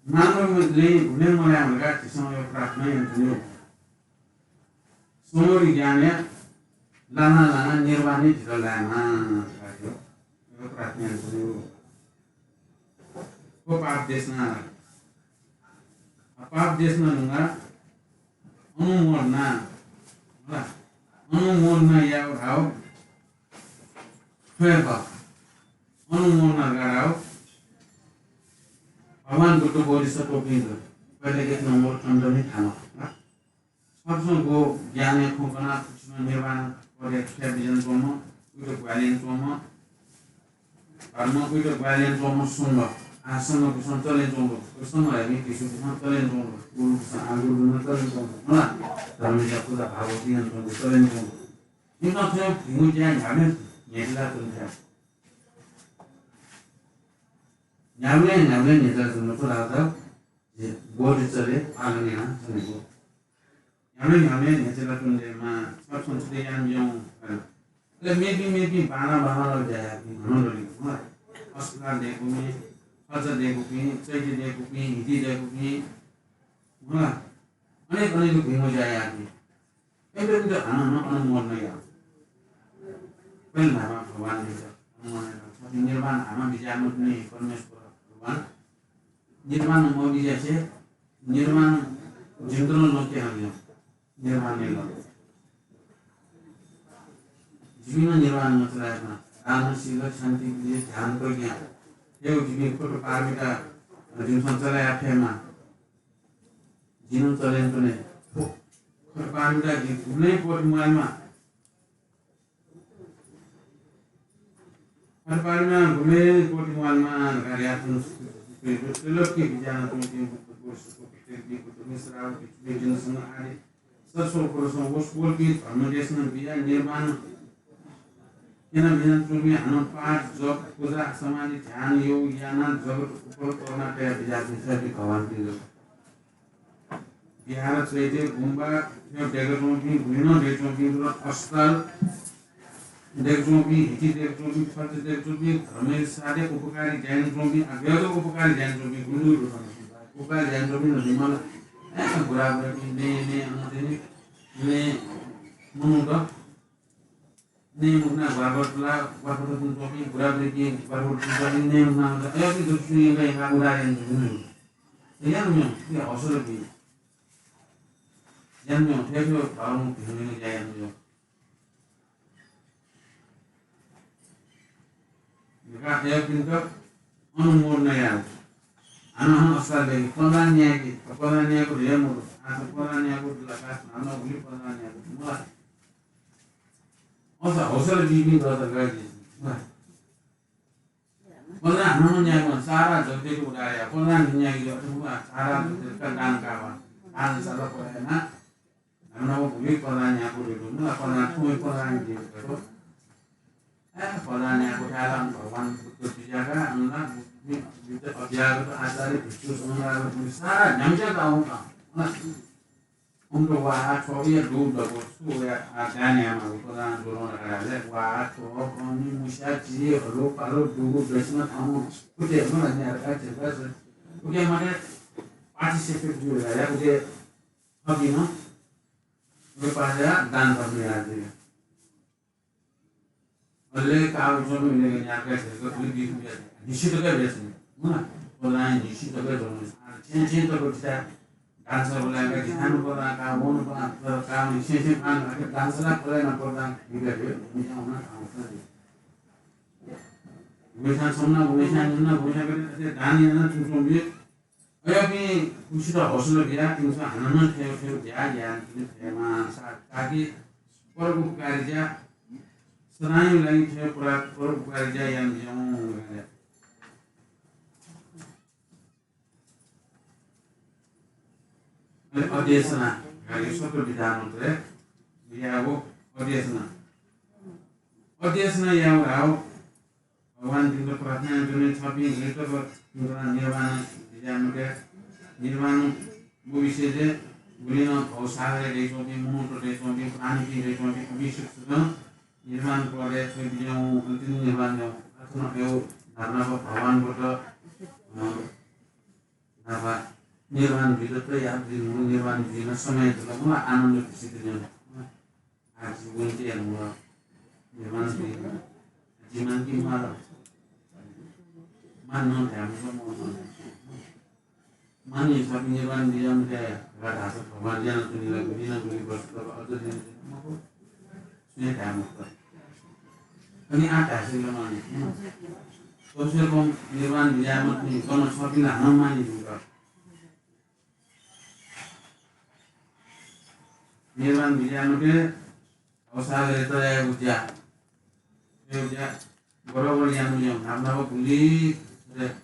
मांमरुपिं लँय् गुबलें मलायेमा धकाः झीसं प्रार्थना यानाच्वनेगु। स्वंगू ज्ञानया लानाः लानाः निर्वाणय् झीत लायेमा धकाः प्रार्थना यानाच्वनेगु। व पाप देशना, पाप देशना नुंगा अनुमोदना, होला, अनुमोदना यायेगु धाःगु थ्व हे खः। अनुमोदना धकाः धाःगु भगवान बुद्ध बोधिसत्वपिं दु। पहिले एक नम्बर खण्डमय् थाय्। छकः छकः ज्ञानया खँ कनाः फुक्कसिनं निर्वाण पदय् थुइका बिज्यानाच्वंम्ह, उइत ग्वाहालि यानाच्वंम्ह, धर्म उइत ग्वाहालि यानाच्वंम्ह संघ, आः संघ गुलिसिनं चले यानाच्वंगु, व संघ धाःपिं भिक्षुपिन्सं चले यानाच्वंगु, गुरुपिन्सं, आः गुरुपिन्सं चले यानाच्वंगु, होला, धर्मया पुजा भागवत यानाच्वंगु, चले यानाच्वंगु। इमिसं थ्व भिंगु ज्या न्ह्याबलें न्ह्यचिलाच्वने फयेमा। न्ह्याबलें न्ह्याबलें न्ह्यचिलाच्वनेगु धाःसा बोधिचर्या पालन यानाच्वनेगु। न्ह्याबलें न्ह्याबलें न्ह्यचिलाच्वने दयेमा, छकः छकः यानाबिज्याहुँ। अले मेपिं मेपिं बांलाः बांलाः ज्या याःपिं हानं दु नि, हँ। अस्पताल दय्‌कूपिं, खर्च दय्‌कूपिं, चैत्य दय्‌कूपिं, हिति दय्‌कूपिं, हँ। अनेक अनेक भिंगु ज्या याःपिं। इमित हानं नं अनुमोदना याः। पहिले न्हापां भगवानयात अनुमोदना याः। थथे निर्वाण हानं बिज्याये मते नि परमेश्वर भगवान। निर्वाण मबिज्यासे निर्वाण जिमित नं लँ क्यनाबिज्याहुँ। निर्वाणया लँ। जिमि नं निर्वाण मबिज्यायेमा। दान, शील, क्षान्ति, विजय, ध्यान, प्रज्ञा। थ्व जिमि फुक्क पारमिता जिमिसं चले याये फयेमा। जिं नं चले यानाच्वने। फुक्क पारमिता जिं गुबलें क्वःते म्वायेमा। अथे पारमिता गुबलें क्वःते म्वायेमा धकाः याःथें त्रैलोक्य बिज्यानाच्वंपिं बुद्ध, पुरुष, प्रत्येक बुद्ध, श्रावक, भिक्षु, जनसंघ आदि सत्स्वरूपतय्‌सं वसपोलपिं धर्म देशना बियाः निर्वाण क्यनाबिज्यानाच्वंपिं हानं पाठ, जप, पुजा, समाधि, ध्यान, योग यानाः जगत उपर करुणा तयाबिज्याःपिं सभी भगवानपिं जक। बिहार, चैत्य, गुम्बा, थ्व दय्‌काच्वंपिं, गुलिं नं दय्‌काच्वंपिं, अस्पताल, दय्कूच्वंपिं, हिति दय्कूच्वंपिं, खर्च दय्कूच्वंपिं, धर्मया साथय् उपकारी ज्या यानाच्वंपिं, आ, गय् जक उपकारी ज्या यानाच्वंपिं, गुलि गुलि दु थन। उपकारी ज्या यानाच्वंपिं नं दु मला। ए, बुराबुरापिं, नये, नये, अन चाहिँ, नये, मनूत, नये मखुनाः ग्वारग्वार तुलाः, ग्वारग्वार तुं च्वंपिं, बुराबुरापिं, ग्वारग्वार तुं च्वंपिं, नये मखुनाः, अय्‌पिं दु, सुं यंका यंकाः उद्धार यानाच्वंपिं नं दु। याना म्येगु, थ्व हौसला बी। याना म्येगु, थथे धर्म भिंगु ज्या याना म्येगु। धकाः अय्‌पिन्त अनुमोदना याये। हानं हानं असाध्य, पलाः न्यायेके, पलाः न्यायेगु हे मदु। आः पलाः न्यायेगु दु ला, का हानं गुलि पलाः न्यायेगु दु मला। अझ हौसला बीपिं दत गाजि। पलाः हानं न्यायेगु, सारा जगतय् उद्धार याये। पलाः न्यायेके, अथवा सारा जगतय् दान कावा। दान सारा पलाः ना। हानं गुलि पलाः न्यायेगु दु, मला पलाः, थ्व पलाः न्यायेके दु। ए, पलाः न्यायेके थाय् ला भगवान बुद्ध बिज्याकाः, अन ला बुद्ध अभ्यागत आचार्य भिक्षु संघ ला सारा न्ह्याम्ह च्वंगु का। उनके वा थ्व या दु दबो, सु या आ, गा न्यायेमाःगु पलाः ज्वलं धकाः धाःसा, वा थ्व, कनी, मुस्या, झी, हलो, पालो, दुगु दक्षिणा थःम्हं उके मला न्यायेके झेलका। उके मात्रै participate जुल धाःसा उके थःपिं नं उके पासा दान धर्म याये जुइ। अले कागज जम्मा मिलेको न्यायेके झेलका गुलि बी, निश्चित का बेस नि। हुँ ना? पलाः निश्चित का जम्मा। आ, छेँ छेँ तक बिस्तार डान्सर बोलाएका जिथान पलाः का, वन पलाः, तर का, छेँ छेँ पान, अके डान्सर ला पलाः ना पलाः, बिगा बे, निजा हुना, आउँछ नि। गुलिसान सम्ना, गुलिसान जुना, गुलिसान गरी, अथे दान याना, तुं तुं बी, अय्‌पिं खुसित हौसला बियाः इमिसं हानं नं थ्व थ्व ज्या यानाच्वने फयेमा, सा-, ताकि परोपकारी ज्या सदांया लागि थ्व परा-, परोपकारी ज्या यानाच्वने। अले अध्ययसना, गाली सत्र विधान मन्त्र याव अध्ययसना। अध्ययसना याव राव भगवानपिन्त प्रार्थना यानाच्वने, छपिं गुलि तक थुमित निर्वाण बिज्याये मते। निर्वाण मबिसें गुलि नं भवसागरय् दइच्वंपिं, मनूत दइच्वंपिं, प्राणीपिं दइच्वंपिं, अभिषिक्तपिन्त निर्वाण पदय् थ्व बिज्याहुँ, अन्तिम निर्वाण याहुँ। अथवा यो नापनाप भगवानपिन्त, अ, नापा निर्वाण बिज्यात या निर्वाण बिज्यान समय जुल, मला आनन्द खुसी जुल। आः जि वनेत यानागु, निर्वाण जुइ। जि मानकी माल। मानन्धय् धाःम्ह मनन्धय्। मानन्धय् छपिं निर्वाण बिज्यान धाःसा भगवान यानाच्वनी ला, गुलि नं गुलि वर्ष तक अझ दिन मखु। सुयां धाये मखुत। अनि आः धाःसा ला मानन्धय्। कम से कम निर्वाण बिज्याये मते नि, गन छपिं ला हानं मानन्धय् जुल। निर्वाण बिज्याये मते, भवसागरय् तयागु ज्या। थ्व ज्या बराबर यानागु ज्या, नाप नाप गुलि, अले, अ,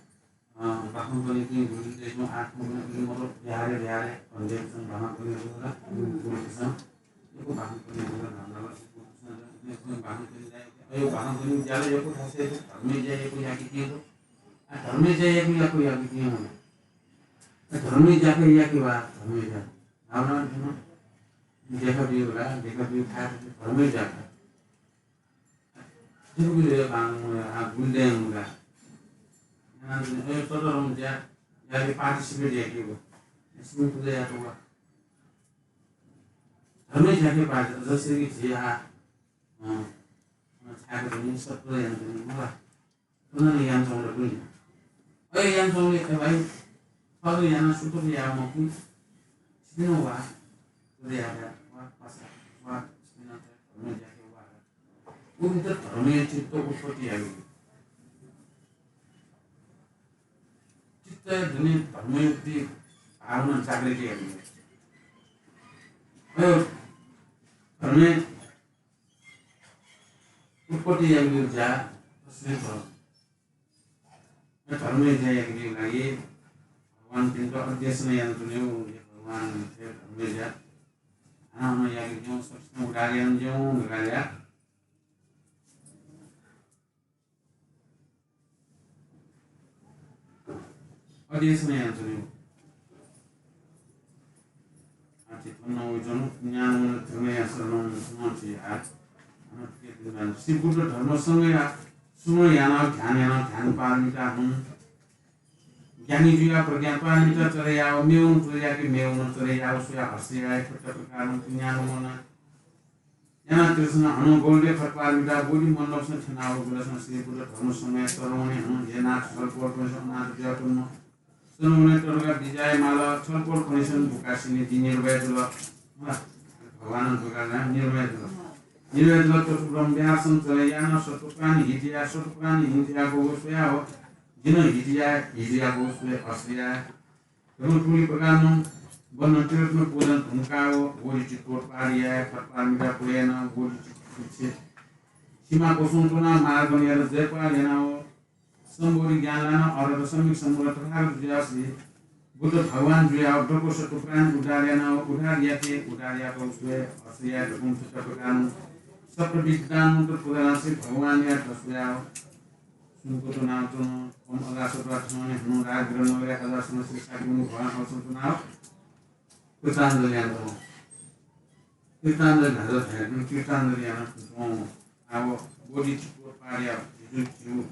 बाखंकनेपिं गुलि दइच्वं, आः थौंकन्हय् गुलि मदु, बिहारय् बिहारय् भन्देपिसं बाखंकने जुल ला, गुरुपिसं, यक्व बाखंकने जुल, नाप नाप गुरुपिसं, यक्व बाखंकने ज्या, अय् बाखंकने ज्या ला यक्व थासय् धर्मया ज्या यक्व याकेपिं दु। आः धर्मया ज्या यक्व याकेपिं मखु। धर्मया ज्या का याके वा, धर्मया ज्या। भावना दिनु। देखा बिउ ला, देखा बिउ थाय् धर्मया ज्या का। जिगु बिउ बां, आ, गुलि दयेगु ला। यानाः जुन, ए, ततरं ज्या, याके participate याकेगु। स्कुल पुजा याके वा। धर्मया ज्या के participate, जस्तै कि झी आ, अँ, अँ, छाय्‌क जुन सत्र यानाः जुन, मला। पुनः यानाच्वंगु दु नि। अय् यानाच्वंगु दु, ए भाइ, थःगु यानाः सुतुक याये मखु। छिपिं नं वा। उदे यादा, वा, पासा, वा, छिपिं नं धर्मया ज्याके वा। उकिं त धर्मया चित्त उत्पत्ति याइगु। चित्त दुने धर्मया प्रति भावना जागृत याइगु। अय् धर्मया उत्पत्ति याइगु ज्या तसकं छ। धर्मया ज्या याकेगु लागि भगवानपिन्त अध्ययसना यानाच्वनेगु, हे भगवान, हे धर्मया ज्या। हानं हानं याकेगु, सक्षम उद्धार यानाच्वनेगु, उद्धार या। अध्ययसना यानाच्वनेगु। अथे थन वइच्वनु, ज्ञानवन्तया शरणं शरणं छि आः। श्री बुद्ध धर्म संघया सुमन यानाव ध्यान यानाव ध्यान पारमिता हुँ। ज्ञानी जुयाव प्रज्ञा पारमिता चले याव मेवन चले याके मेवन चले याव स्वया हर्ष याये। खट प्रकारं पुण्यानुमोदना याना त्रिसना हनं गोल्डे खट पारमिता बोधि मण्डपसं थ्यनाव गुलसं श्री बुद्ध धर्म संघया चरणवने हनं हे नाथ सल्पोल कनिसन अनाथ जुयाव तन्म सनमुने तनका बिजाय माल। छलपोल कनिसन बुकासिने दि निर्भय जुल। भगवान बुका निर्भय जुल। निर्भय जुल। चतुर्ब्रह्म व्यासं चले याना सतुप्राणी हितिया सतुप्राणी हितिया गोगो स्वया हो। जिन हितिया हितिया गोगो स्वया हर्षया। एवं टुली प्रकारनं बन्न त्रिरत्न पूजन धुनका हो। बोधि चित्तोत्पाद याय खट पारमिता पुरेना बोधि चित्त सीमा कोसों तुना मार्गन यार जयपाल याना हो। सम्बोधि ज्ञान लाना अरहत सम्यक सम्बुद्ध तथागत जुयाव श्री बुद्ध भगवान जुयाव दक्व सत्व प्राणी उद्धार याना उद्धार याके उद्धार यात उसले हर्ष याये दक्वं चित्त प्रकारं सप्त विद्वान मंत्र पूजा श्री भगवान या दसुयाव सुनकुत नाव तुन। ओम अजासत्वा थने हनु राज ग्रहण वगैरह अजासत्वा श्री शाक्यमुनि भगवान हर्षण तुनाव कृतांजलि यान तुन। कृतांजलि धारा धाये, कृतांजलि याना तुन। आव बोधि चित्त पारिया झिजु झिउ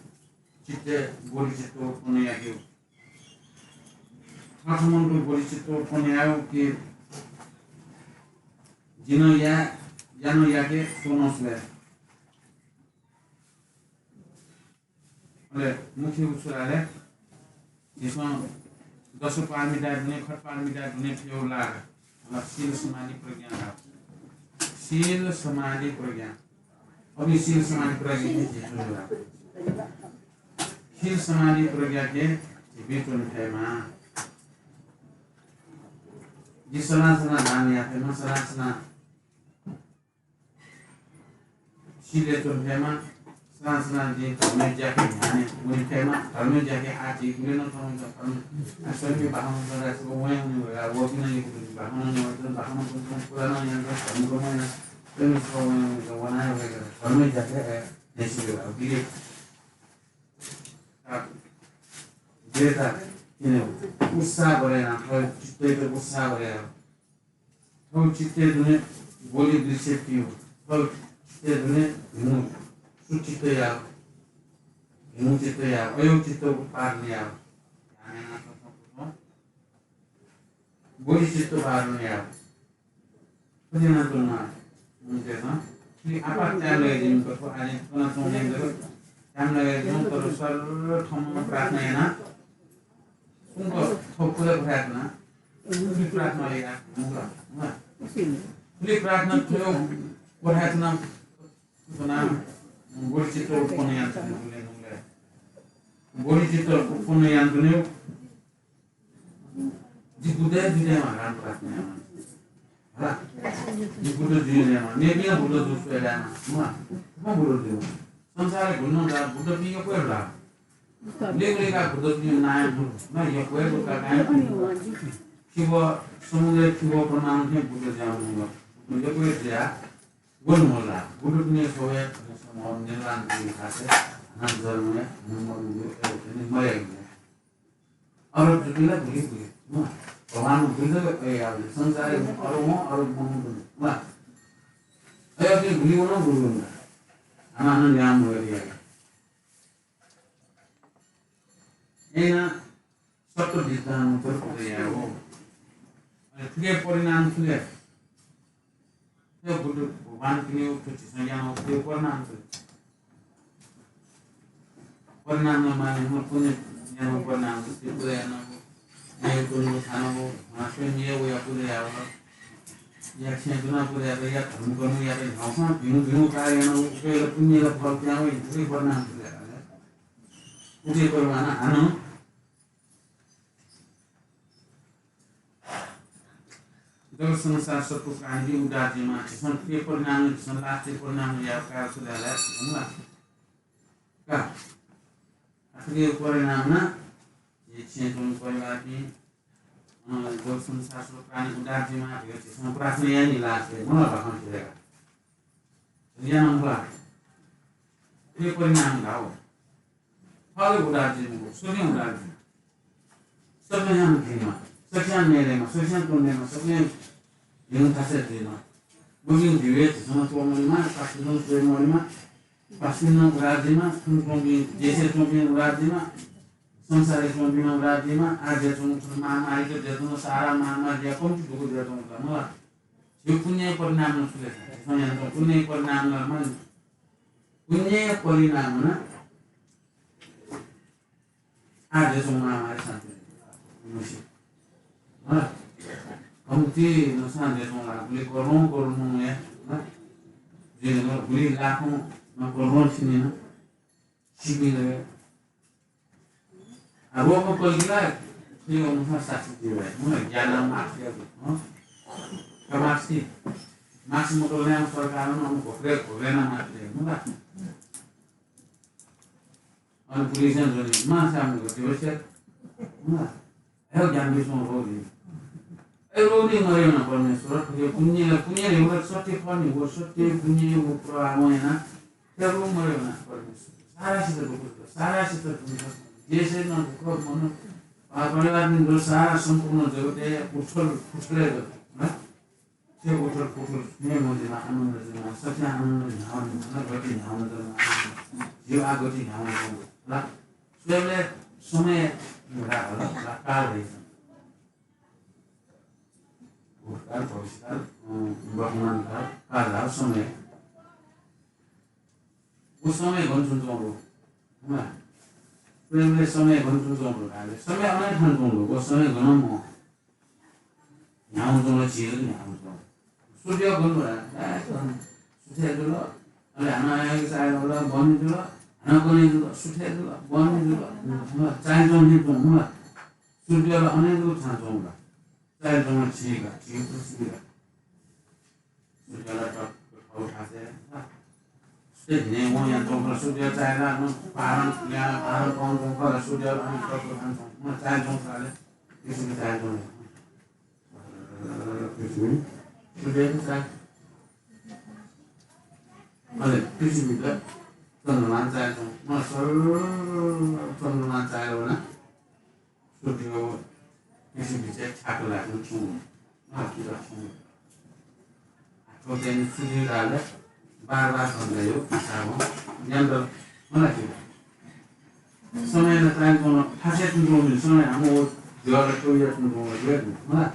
चित्ते बोधि चित्त उत्पन्न याके। थथमंतु बोधि चित्त उत्पन्न याव कि जिन या यान याके सोनों स्वया। अले मुख्य उछुराले झीसं दस पारमिता दुने खट पारमिता दुने फेव लाग। अले शील समाधि प्रज्ञा लाग। शील समाधि प्रज्ञा। अभी शील समाधि प्रज्ञा के झीसं लाग। शील समाधि प्रज्ञा के झीपिं तुन फेमा। जी सना सना दान या फेमा सना सना सिले तुन फेमा, सना सना जिं धर्मय् ज्याके न्ह्याने वने फेमा, धर्मय् ज्याके आः झी गुले नं थौं धर्म, आ, स्वयं बाखं नं राखि, व वने वने वया, व बिना यक्व बाखं नं वने, बाखं नं पुरा नं याना, धर्म नं याना, स्वयं सः वने वने वना वया, धर्मय् ज्याके, ए, नेसिले वया, बिले। आ, बिले ता, किने उत्साह बढे ना, थः चित्तय् उत्साह बढे ना। थौ चित्तय् दुने बोलि दृश्य पिउ। थौ चित्तय् दुने भिमु सुचित्त याव। भिमु चित्त याव। अयौ चित्त उत्पादन याव। बोलि चित्त उत्पादन याव। खुदिना तुलना। मुझे ना। फिर आपात time लगे जिम को आने तुलना तुलना जरूर। Time लगे जिम तो सर्वप्रथम प्रार्थना याना। उनको थोक पूजा प्रार्थना। उनकी प्रार्थना ले यार, मुगा, मुगा। उनकी प्रार्थना थोक प्रार्थना बना बोलि चित्त उत्पन्न यान तुने, तुने, तुने। बोलि चित्त उत्पन्न यान तुने। जी बुद्धे, बुद्धे महाराज प्रार्थना यान। हाला? जी बुद्ध जी ने यान। ने बिया बुद्ध जो सो यान। मुगा, मुगा बुद्ध जी। संसार गुण ना बुद्ध बिया कोई ला। लेगुले का बुद्ध पिने नाय बुद्ध ना यक्व हे बुद्ध का नाय। खिव समुद्र खिव प्रमाण थे बुद्ध ज्या मुंगा। बुद्ध यक्व हे ज्या गुण होला। बुद्ध पिने सोए निर्वाण की खाते अनंत जन्म में नंबर मुझे ए उठे नहीं मरेंगे। अरु जुटिला भूली भूली। भगवान बुद्ध के ए आवे संसार में अरु हो अरु मनु। अय् अपनी भूली होना भूली होना। हमारा नाम हो गया। एना सत्व विद्वान उत्तर पूजा याव। अले थुके परिणाम थुके। थ्व बुद्ध भगवान पिने उक्त झीसं यानाव थुके परिणाम थुके। परिणाम माने हम पुण्य यानाव परिणाम थुके पूजा यानाव। न्याय पुण्य थानाव, मास्टर निय वया पूजा याव। या क्षय गुना पूजा याव, या धर्म कर्म याव, हौसा भिनु भिनु कार्य यानाव, उकेला पुण्यला फल त्याव, थुके परिणाम थुके। उके परिणाम हानं जगत संसार सत्व प्राणी उद्धार जुइमा, झीसं थुके परिणाम, झीसं लास्टय् परिणाम याव का सुधार याव, का। आ थुके परिणाम ना, ये छें तुम परिवार की, अ, जगत संसार सत्व प्राणी उद्धार जुइमा, झीसं प्रार्थना यानि लास्टय्, मला बाखं थुके का। या नंबर। थुके परिणाम धाव। थले उद्धार जुइमा, सुके उद्धार जुइमा। सकलें भिमा, सकलें मेलेमा, सकलें तुनेमा, सकलें भिनु थासे जुइमा। गुरुजुं धिबे झीसं त्वःमनेमा, पासापिन्सं त्वःमनेमा, पासापिन्सं उद्धार जुइमा, थन च्वंपिं, देशय् च्वंपिं उद्धार जुइमा, संसारय् च्वंपिं उद्धार जुइमा, आज्या च्वंगु थन महामारी त जुयाच्वंगु, सारा महामारी जुयाः कम्ति दुःख जुयाच्वंगु ला मला। झीगु पुण्यया परिणाम नं छु ले? झीसं यानाच्वंगु पुण्यया परिणाम नं, पुण्यया परिणाम नं आः देशं महामारी शान्ति मुसे। हँ? कम्ति नसां देशं ला, गुलि करोडौं करोडौं हे, हँ? जिं गुलि लाखौं न करोडौं सिनि न, सिपिं लगे। आ, रोगं कल्कि ला, थ्व अनुसार शास्ति जुइ भाइ। मुला, ज्यानाः mask याये, हँ? का mask, mask मकल नं सरकारं अन घोक्रे, घोक्रे यानाः mask याये, मुला। अन पुलिसं ज्वनी, मां सामने गति बस्या। ना। हे ज्ञान विश्व रोगी। ए रोगी मरे ना परमेश्वर, ये पुण्य, पुण्य रे, वो सत्य पानी, वो सत्य पुण्य, वो प्रभाव है ना। हे रोग मरे ना परमेश्वर। सारा सित दुःख, सारा सित दुःख। जैसे ना दुःख मन, आ, परिवार में जो सारा संपूर्ण जगत है, उथल, उथले जगत, ना? थ्व उथल पुथल स्नेह मजिमा आनन्द जुइमा, सत्य आनन्द न्ह्यावन जुइमा, गति न्ह्यावन जुइमा, जीव आ गति न्ह्यावन जुइमा। ला, स्वयंले समय ला, ला, ला, काल है। भूतकाल, भविष्यकाल, अँ, वर्तमानकाल, काल ला समय। वो समय गन थन च्वंगु। हँ। स्वयंले समय गन थन च्वंगु। समय अन थन च्वंगु। वो समय गन मो। न्ह्यावन च्वंगु, झी न्ह्यावन च्वंगु। सूर्य गन, ए, गन। सुथे जुल, अले हानं आयागु चाय् जुल, बन जुल, हानं गन जुल, सुथे जुल, बन जुल। हँ, चाय् च्वंगु नि च्वंगु। सूर्य ला अन हे जुल, छां च्वंगु ला। चाय् च्वंगु झी का, झी पृथ्वी का। सूर्य ला टक्क थौ थासे, हँ। सुथे धिने वं यानाच्वंगु खः, सूर्य चाय् ला, अन पारण, न्या, पारण कं च्वंगु खः, सूर्य ला अन टक्क थान च्वंगु, अन चाय् च्वंगु खः ले, पृथ्वी चाय् च्वंगु। पृथ्वी, सूर्य चाय्। अले पृथ्वी त चन्द्रमा चाय् च्वंगु, अन सर्र चन्द्रमा चाय् वना। सूर्य पृथ्वी बिचय् ठ्याक्क लाःगु थ्यंगु। अँ, कि ला थ्यंगु। थ्व चाहिँ सूर्य कालय् बार बार घन्टा यो हिसाबं यन्त्र मला कि। समय नं time नं थासे तुं तुं, समय हानं वो द्यःला तुं या तुं तुं वया मला।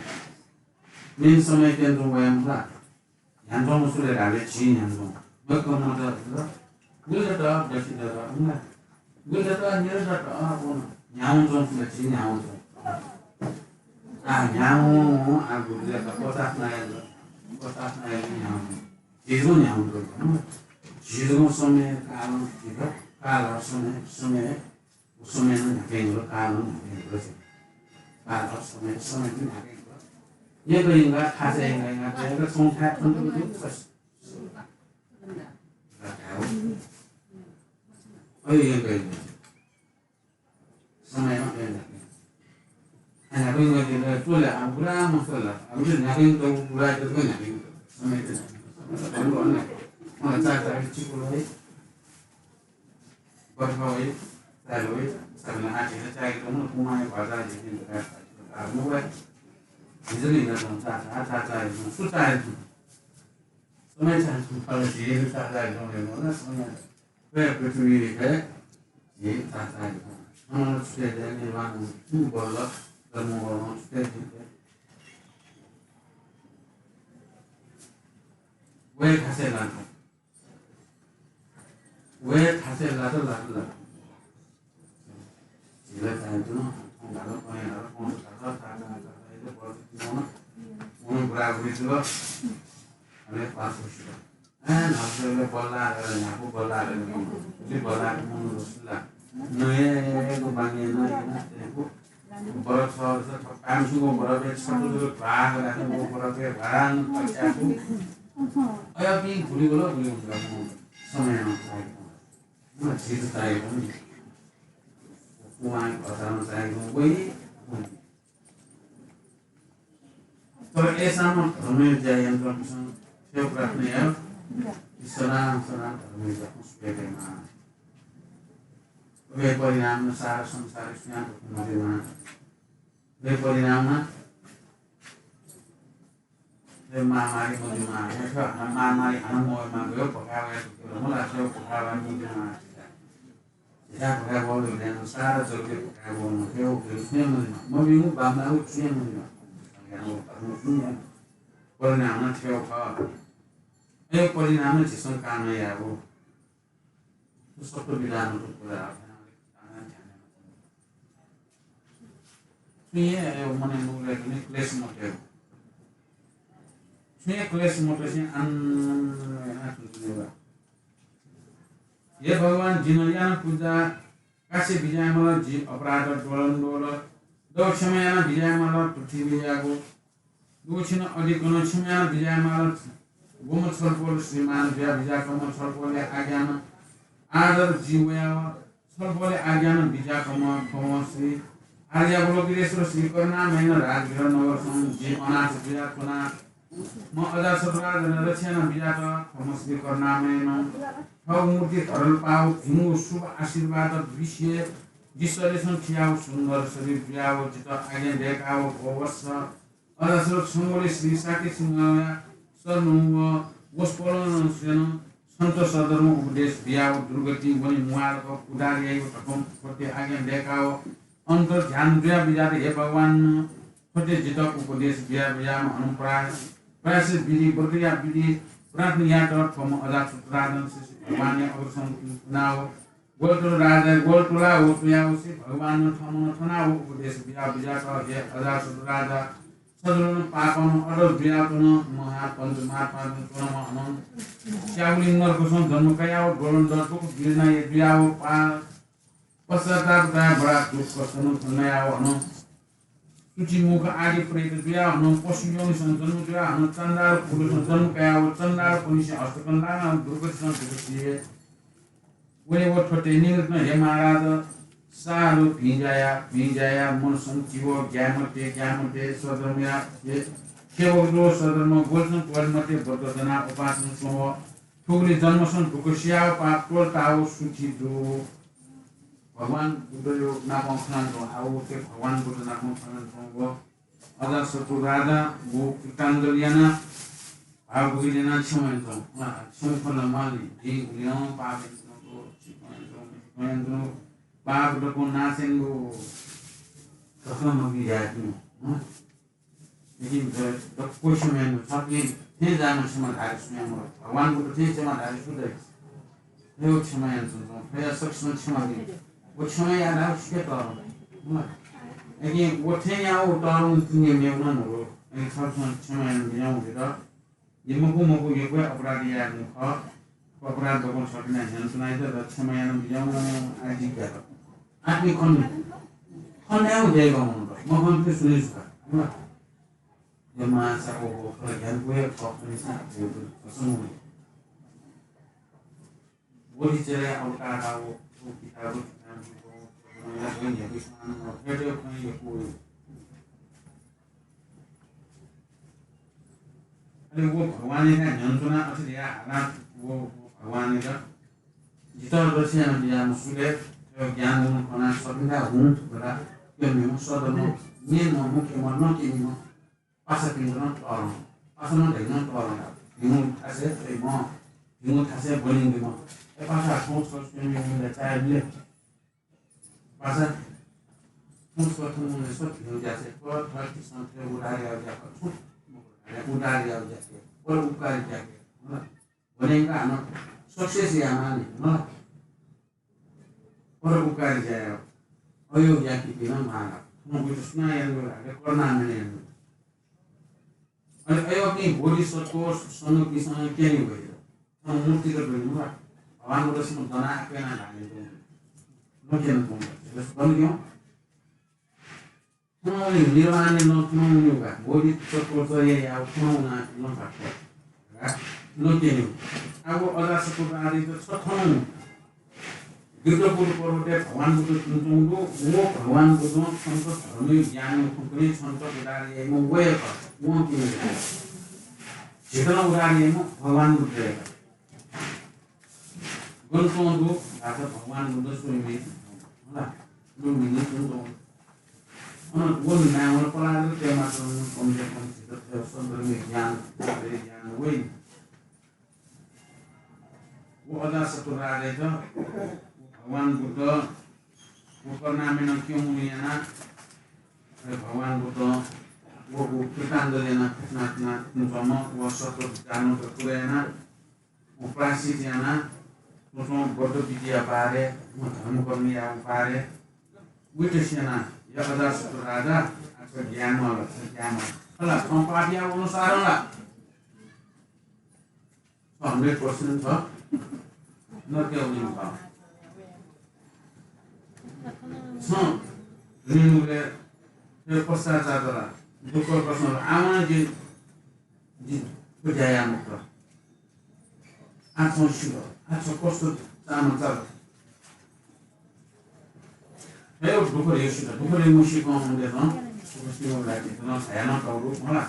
मेन समय केन तुं वया मला। न्ह्यानाच्वंगु छु ले धाःबलय् झी न्ह्यानाच्वंगु। मखु मत, गुलि दत, दसि दत, गुलि दत, निदँ दत, अँ, न्ह्यावंच्वंगु छु ले, झी न्ह्यावंच्वंगु। आ, न्ह्यावं, आ, गुलि दत, पचास नायेगु, पचास नायेगु न्ह्यावं। झीगु न्ह्यावंच्वंगु। झीगु समय, काल, झीगु काल, समय, समय, समय नं न्ह्याकेगु, काल नं न्ह्याकेगु। काल, समय, समय नं न्ह्याकेगु। यंक यंकाः, थासय् यंक यंकाः, थ्व यंक छुं थाय् थन तुं तुं। अय् यंक यंकाः। समय नं यंक यंकाः। आ, न्ह्याकेगु, न्ह्याकेगु, च्वले, आ, बुरा मसल, आ, उलि न्ह्याकेगु, बुरा, समय नं। अन, अन, अन, चार, चार, चिकुल है। बर्फा वइ, चाय् वइ, सबना आखिर चाय् तुं, कुमाय भजा जितिन, आ, मुबे, हिजली न तुं, चा, चा, चा, चा, तुं, सु चाय् तुं। समय चाय् तुं, फल जितिन, चा, चा, तुं, ले मोला, समय। वे पृथ्वी है, ये चा, चा, तुं। हम छुटे दे, निर्वाण, तू बोल, धर्म बोल, छुटे दे। वे घासे लान। वे थासे लात, लात, लात। झीला चाय् तुं, धाल, पहें धाल, पहें धाल, ता, ता, ता, ता, इले बल तिमोन, उन बुरा बुरी जुल, अले पास होसिल। ए, धाल, बल्ला, न्ह्यापु बल्ला, उलि बल्ला, मन होसिल। नये, को बांगे, नये, ना, तेको। बरफ छ, छ, पाँच सौ को बरफ है, छ सौ को भाग राख्नु, वो बरफ है, भाग पचास को। अय्, पिं भुलि बोलो, भुलि हुन्छ, समय नं चाहिएको। म झीत चाहिएको नि। उहाँ अचानक चाहिएको, वही। तर ऐसा म धर्मय् ज्या यानाच्वंपिन्सं थ्व प्रार्थना याः, कि सदां सदां धर्मय् ज्या यानाच्वंपिन्सं सुखी जुइमा। अबे परिणामं सारा संसार सुयां दुःख मजुइमा। अबे परिणामं महामारी मदिमा, महामारी हानं मवयेमा, गयो भकाभया दुःख, मला थ्व भकाभया मदिमा। झिता भकाभया दुःख, सारा जगतय् भकाभया दुःख, थ्व मदिमा। मभिंगु बांमलाःगु छुं मदिमा। परिणाम थ्व खः। अय् परिणाम झीसं कामना यायेगु। सत्य विधान। छुं हे मनय् नुगलय् क्लेश मते। छुं हे क्लेश मते। हे भगवान, जिं याना पुजा कासे बिज्यायेमाल, जि अपराध द्वलंद्वल दु, क्षमा याना बिज्यायेमाल, पृथ्वीयागु दु छिं अधिकनं क्षमा याना बिज्यायेमाल। गुम्ह छलपोल श्रीमान जुया बिज्याकम्ह छलपोलया आज्ञानं आदर जि वयाव छलपोलया आज्ञानं बिज्याकम्ह थ्व श्री आर्यावलोकितेश्वर श्री करुणामयनं राजगृह नगरसं जि अनाथ जुया च्वना। म अजातशत्रु राजानं रक्षा याना बिज्यात। थ्व श्री करुणामयनं थव मूर्ति धरल पाव भिंगु शुभ आशीर्वाद दृश्य जिसलेसं थियाव सुन्दर शरीर जुयाव जित आज्ञा दयकाव भो वत्स अजातशत्रु छंगुलिं श्री शाक्य सिंहया शरणं व वसपोलं स्वयानं छन्त सद्धर्म उपदेश बियाव दुर्गति वने म्वाःक उद्धार याइव धकं थ्वते आज्ञा दयकाव अन्तर्ध्यान जुया बिज्यात। हे भगवान, थ्वते जित उपदेश बिया बिज्याम्ह हनं प्राय प्रायश्चित विधि, व्रतया विधि, प्रार्थना यात। थ्वम्ह अजातशत्रु राजानं श्री भगवानया अग्रसं कुनाव ग्वलतुल राजा ग्वलतुला व तुयाव श्री भगवान थमन थनाव उपदेश बिया बिज्यात। हे अजातशत्रु राजा, सजलन पापन अडल जुयाव च्वन, महापञ्चमात्मानं च्वनम्ह हनं स्यागुलिं नरकसं जन्म कयाव द्वलंद्वल दुःख बिरना जुयाव पा पश्चाताप कयाव बडा दुःख कष्टनं जन्मयाव हनं सुचिमुख आदि प्रेत जुयाव हनं पशु योनिसं जन्म जुयाव हनं चण्डाल कुलसं जन्म कयाव चण्डालपनिसें हस्तकं लानाव दुर्गतिसं दुर्गति वने व थ्वते निमित्तं हे महाराज, साधु भिंज्याया भिंज्याया मनसं चिव ग्याये मते ग्याये मते सद्धर्मया हे सेवक दु। सद्धर्म ग्वलसं त्वःते मते व्रत दना उपासं च्वंव थुगुलिं जन्मसं दुःख सियाव पाप त्वःताव सुखी जु। भगवान बुद्धयो नापं खनाच्वं, आव व भगवान बुद्ध नापं खनाच्वं व अजातशत्रु राजा व कृताञ्जलि याना भाव गुगि याना क्षमा यानाच्वं। अँ, क्षमा खन माली, जिं गुलिं पाप यानाच्वं, पाप दक्व नाश यानागु धकं मबी यायेत्यंगु। अँ? लेकिन द-, दक्व क्षमा यानाच्वं, छपिं थें जाःम्ह क्षमा धाःगु सुयां मदु। भगवान बुद्ध थें क्षमा धाःगु सु दइ? थ्व हे क्षमा यानाच्वं, थ्वया सकसिनं क्षमा बी। व क्षमा याये धाःगु सुके तःधं? लेकिन व थें याःगु तःधंगु तिनि मेगु नं मदु। लेकिन छपिसं क्षमा याना बिज्याहुँ जुइत। जि मखु मखु यक्व हे अपराध याःगु खः। अपराध दक्वं छपिं न्ह्यःने च्वनादिसँ, क्षमा याना बिज्याहुँ आज्ञा यात। आत्मिक खँ, खँ न्यायेगु दय्‌कं मनूत, मखंपिं सुनि जुल। हे मां, सा, ओ, ओ, खँ ज्ञान पुया, खः खनिसा, ओ, ओ, कसम हो। बोधिचर्या अवतार, ओ, ओ, किताब, किताब, ओ, ओ, ओ, ओ, ओ, ओ, ओ, ओ, ओ, ओ, अले व भगवानया न्ह्यःने च्वनाः अथे धयाः हालाः व, व भगवानया जितः रक्षा याना बिज्याःम्ह सुले थ्व ज्ञान गुण खनाः सपिंका हुँ धकाः क्यनीम्ह सदन मेम्ह मुख्यम्ह नकिनीम्ह पासापिन्त नं तःधं। पासा नं धइगु नं तःधं। भिंगु थासय् च्वइम्ह, भिंगु थासय् ब्वनीम्ह। ए पासा थौं छ स्वयं चाहे मिले। पासा थौं छ थौं मिले सब भिंगु थासय् पर थर्टी संख्या उधार याव ज्याखः थौं उधार याव ज्याखः पर उपकारी ज्याखः। ब्वनेका हानं success यानानि, मला। परोपकारी ज्या यायेगु। अयो याकीपिं नं माला। थन बुझ्छ सुनां यानागु धाःसा करुणामयनं यानागु। अले अयोपिं बोधिसत्व संघपिन्सं क्यने वइ। थन मूर्तिगत वइ, मला। भगवान बुद्धसिनं दना क्यना धाःगु। नक्यन तुं। जस बन क्यों। थन वने निर्वाणय् नं थन वनेगु का। बोधिसत्वया याव थन वना नं का। नं क्यनेगु। आः व अजातशत्रु आदित छ थन वनेगु। गृध्रकूट पर्वतय् भगवान बुद्ध च्वंच्वंगु दु। व भगवान बुद्धं छन्त धर्मया ज्ञान खंकने छन्त उद्धार याइम्ह वय्‌कः। वं क्यनेगु। झीत नं उद्धार याइम्ह भगवान बुद्ध हे का। गन च्वं दु धाःसा भगवान बुद्ध स्वयम्भू, होला, लुम्बिनी च्वं दु। अन व नायः वल पलाः जक तयेमाःगु कमसे कम झीत सन्दर्भे ज्ञान, ज्ञान वइ। व अजातशत्रु राजायात भगवान बुद्ध व करुणामयनं क्यमूगु यानाः, अले भगवान बुद्धं व, व कृताञ्जलि यानाः फुक्कसिनं थुनाच्वंम्ह व सत्त्व जान्हु पुजा यानाः व प्रायश्चित यानाः थ्व बुद्ध विद्या बारे, व धर्मकर्मया बारे विचार यानाः, या अजातशत्रु राजा, आः छ ज्ञान माल, छ ज्ञान माल। हला, थ्व पापया अनुसार ला छ hundred percent छ नरकय् वनेमाः। छ ऋण उबले पश्चाताप ला, दुःख कष्ट ला, आः नं जि, जि थ्व ज्या याये मखुत। आः छं सिल, आः छ कष्ट चाःम्ह चाल। हे दुःख दय् सिल, दुःख दय् मसीकं मनूतय्‌सं सुख सिबें लाइ, नं झाया नं तःगु मला।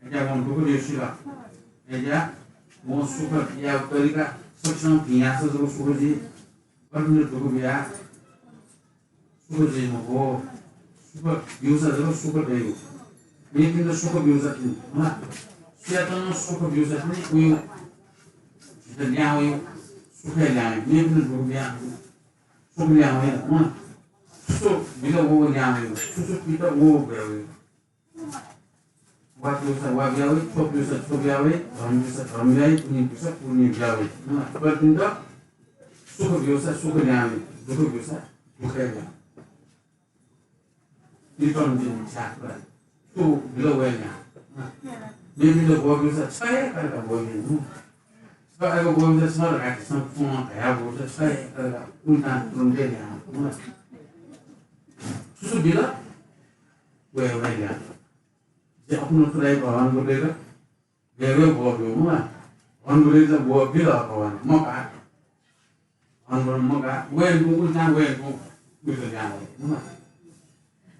अय्‌जाः वं दुःख दय् सिल। अय्‌जाः वं सुख यायेगु तरिका सकसिनं भिं याःसा जक सुख जुइ। अथे दुःख बियाः सुख जुइ मखु। सुख ब्यूसा जक सुख दइ। मेपिन्त सुख ब्यूसा तिनि, हला। सुयातं नं सुख ब्यूसा तिनि, उयो झीत ल्याहां वइ, सुखय् ल्याहां वइ। मेपिन्त दुःख बियाः सुख ल्याहां वइ, हला। छु छु बिल व ल्याहां वइ, छु छु पित व ब्वया वइ। वा ब्यूसा वा ब्वया वइ, छ्व ब्यूसा छ्व ब्वया वइ, धर्म ब्यूसा धर्म ब्वया वइ, पुण्य ब्यूसा पुण्य ब्वया वइ। हला, सुख ब्यूसा सुख ल्याहां वइ, दुःख ब्यूसा दुःख ल्याहां वइ। इतन दिन छ्याक ला। छु बिल वया ल्याहां। मेपिन्त ब्व ब्यूसा छ हे काय्‌क ब्व ब्यु। छ काय्‌क ब्व ब्यूसा छ ला, काय्‌क छं छुं धया ब्व ब्यूसा छ हे काय्‌क उल्टां तुरुन्ते ल्याहां। छु छु बिल वया वया ल्याहां। जे अपुनं थुराइ भगवान बुद्धयात गय् गय् ब्व ब्यू मला। भगवान बुद्धयात ब्व बिल भगवान मकाः। भगवान बुद्धं मकाः, वय्‌कलं उल्टां वय्‌कलं उइत ल्याहां वइ मला।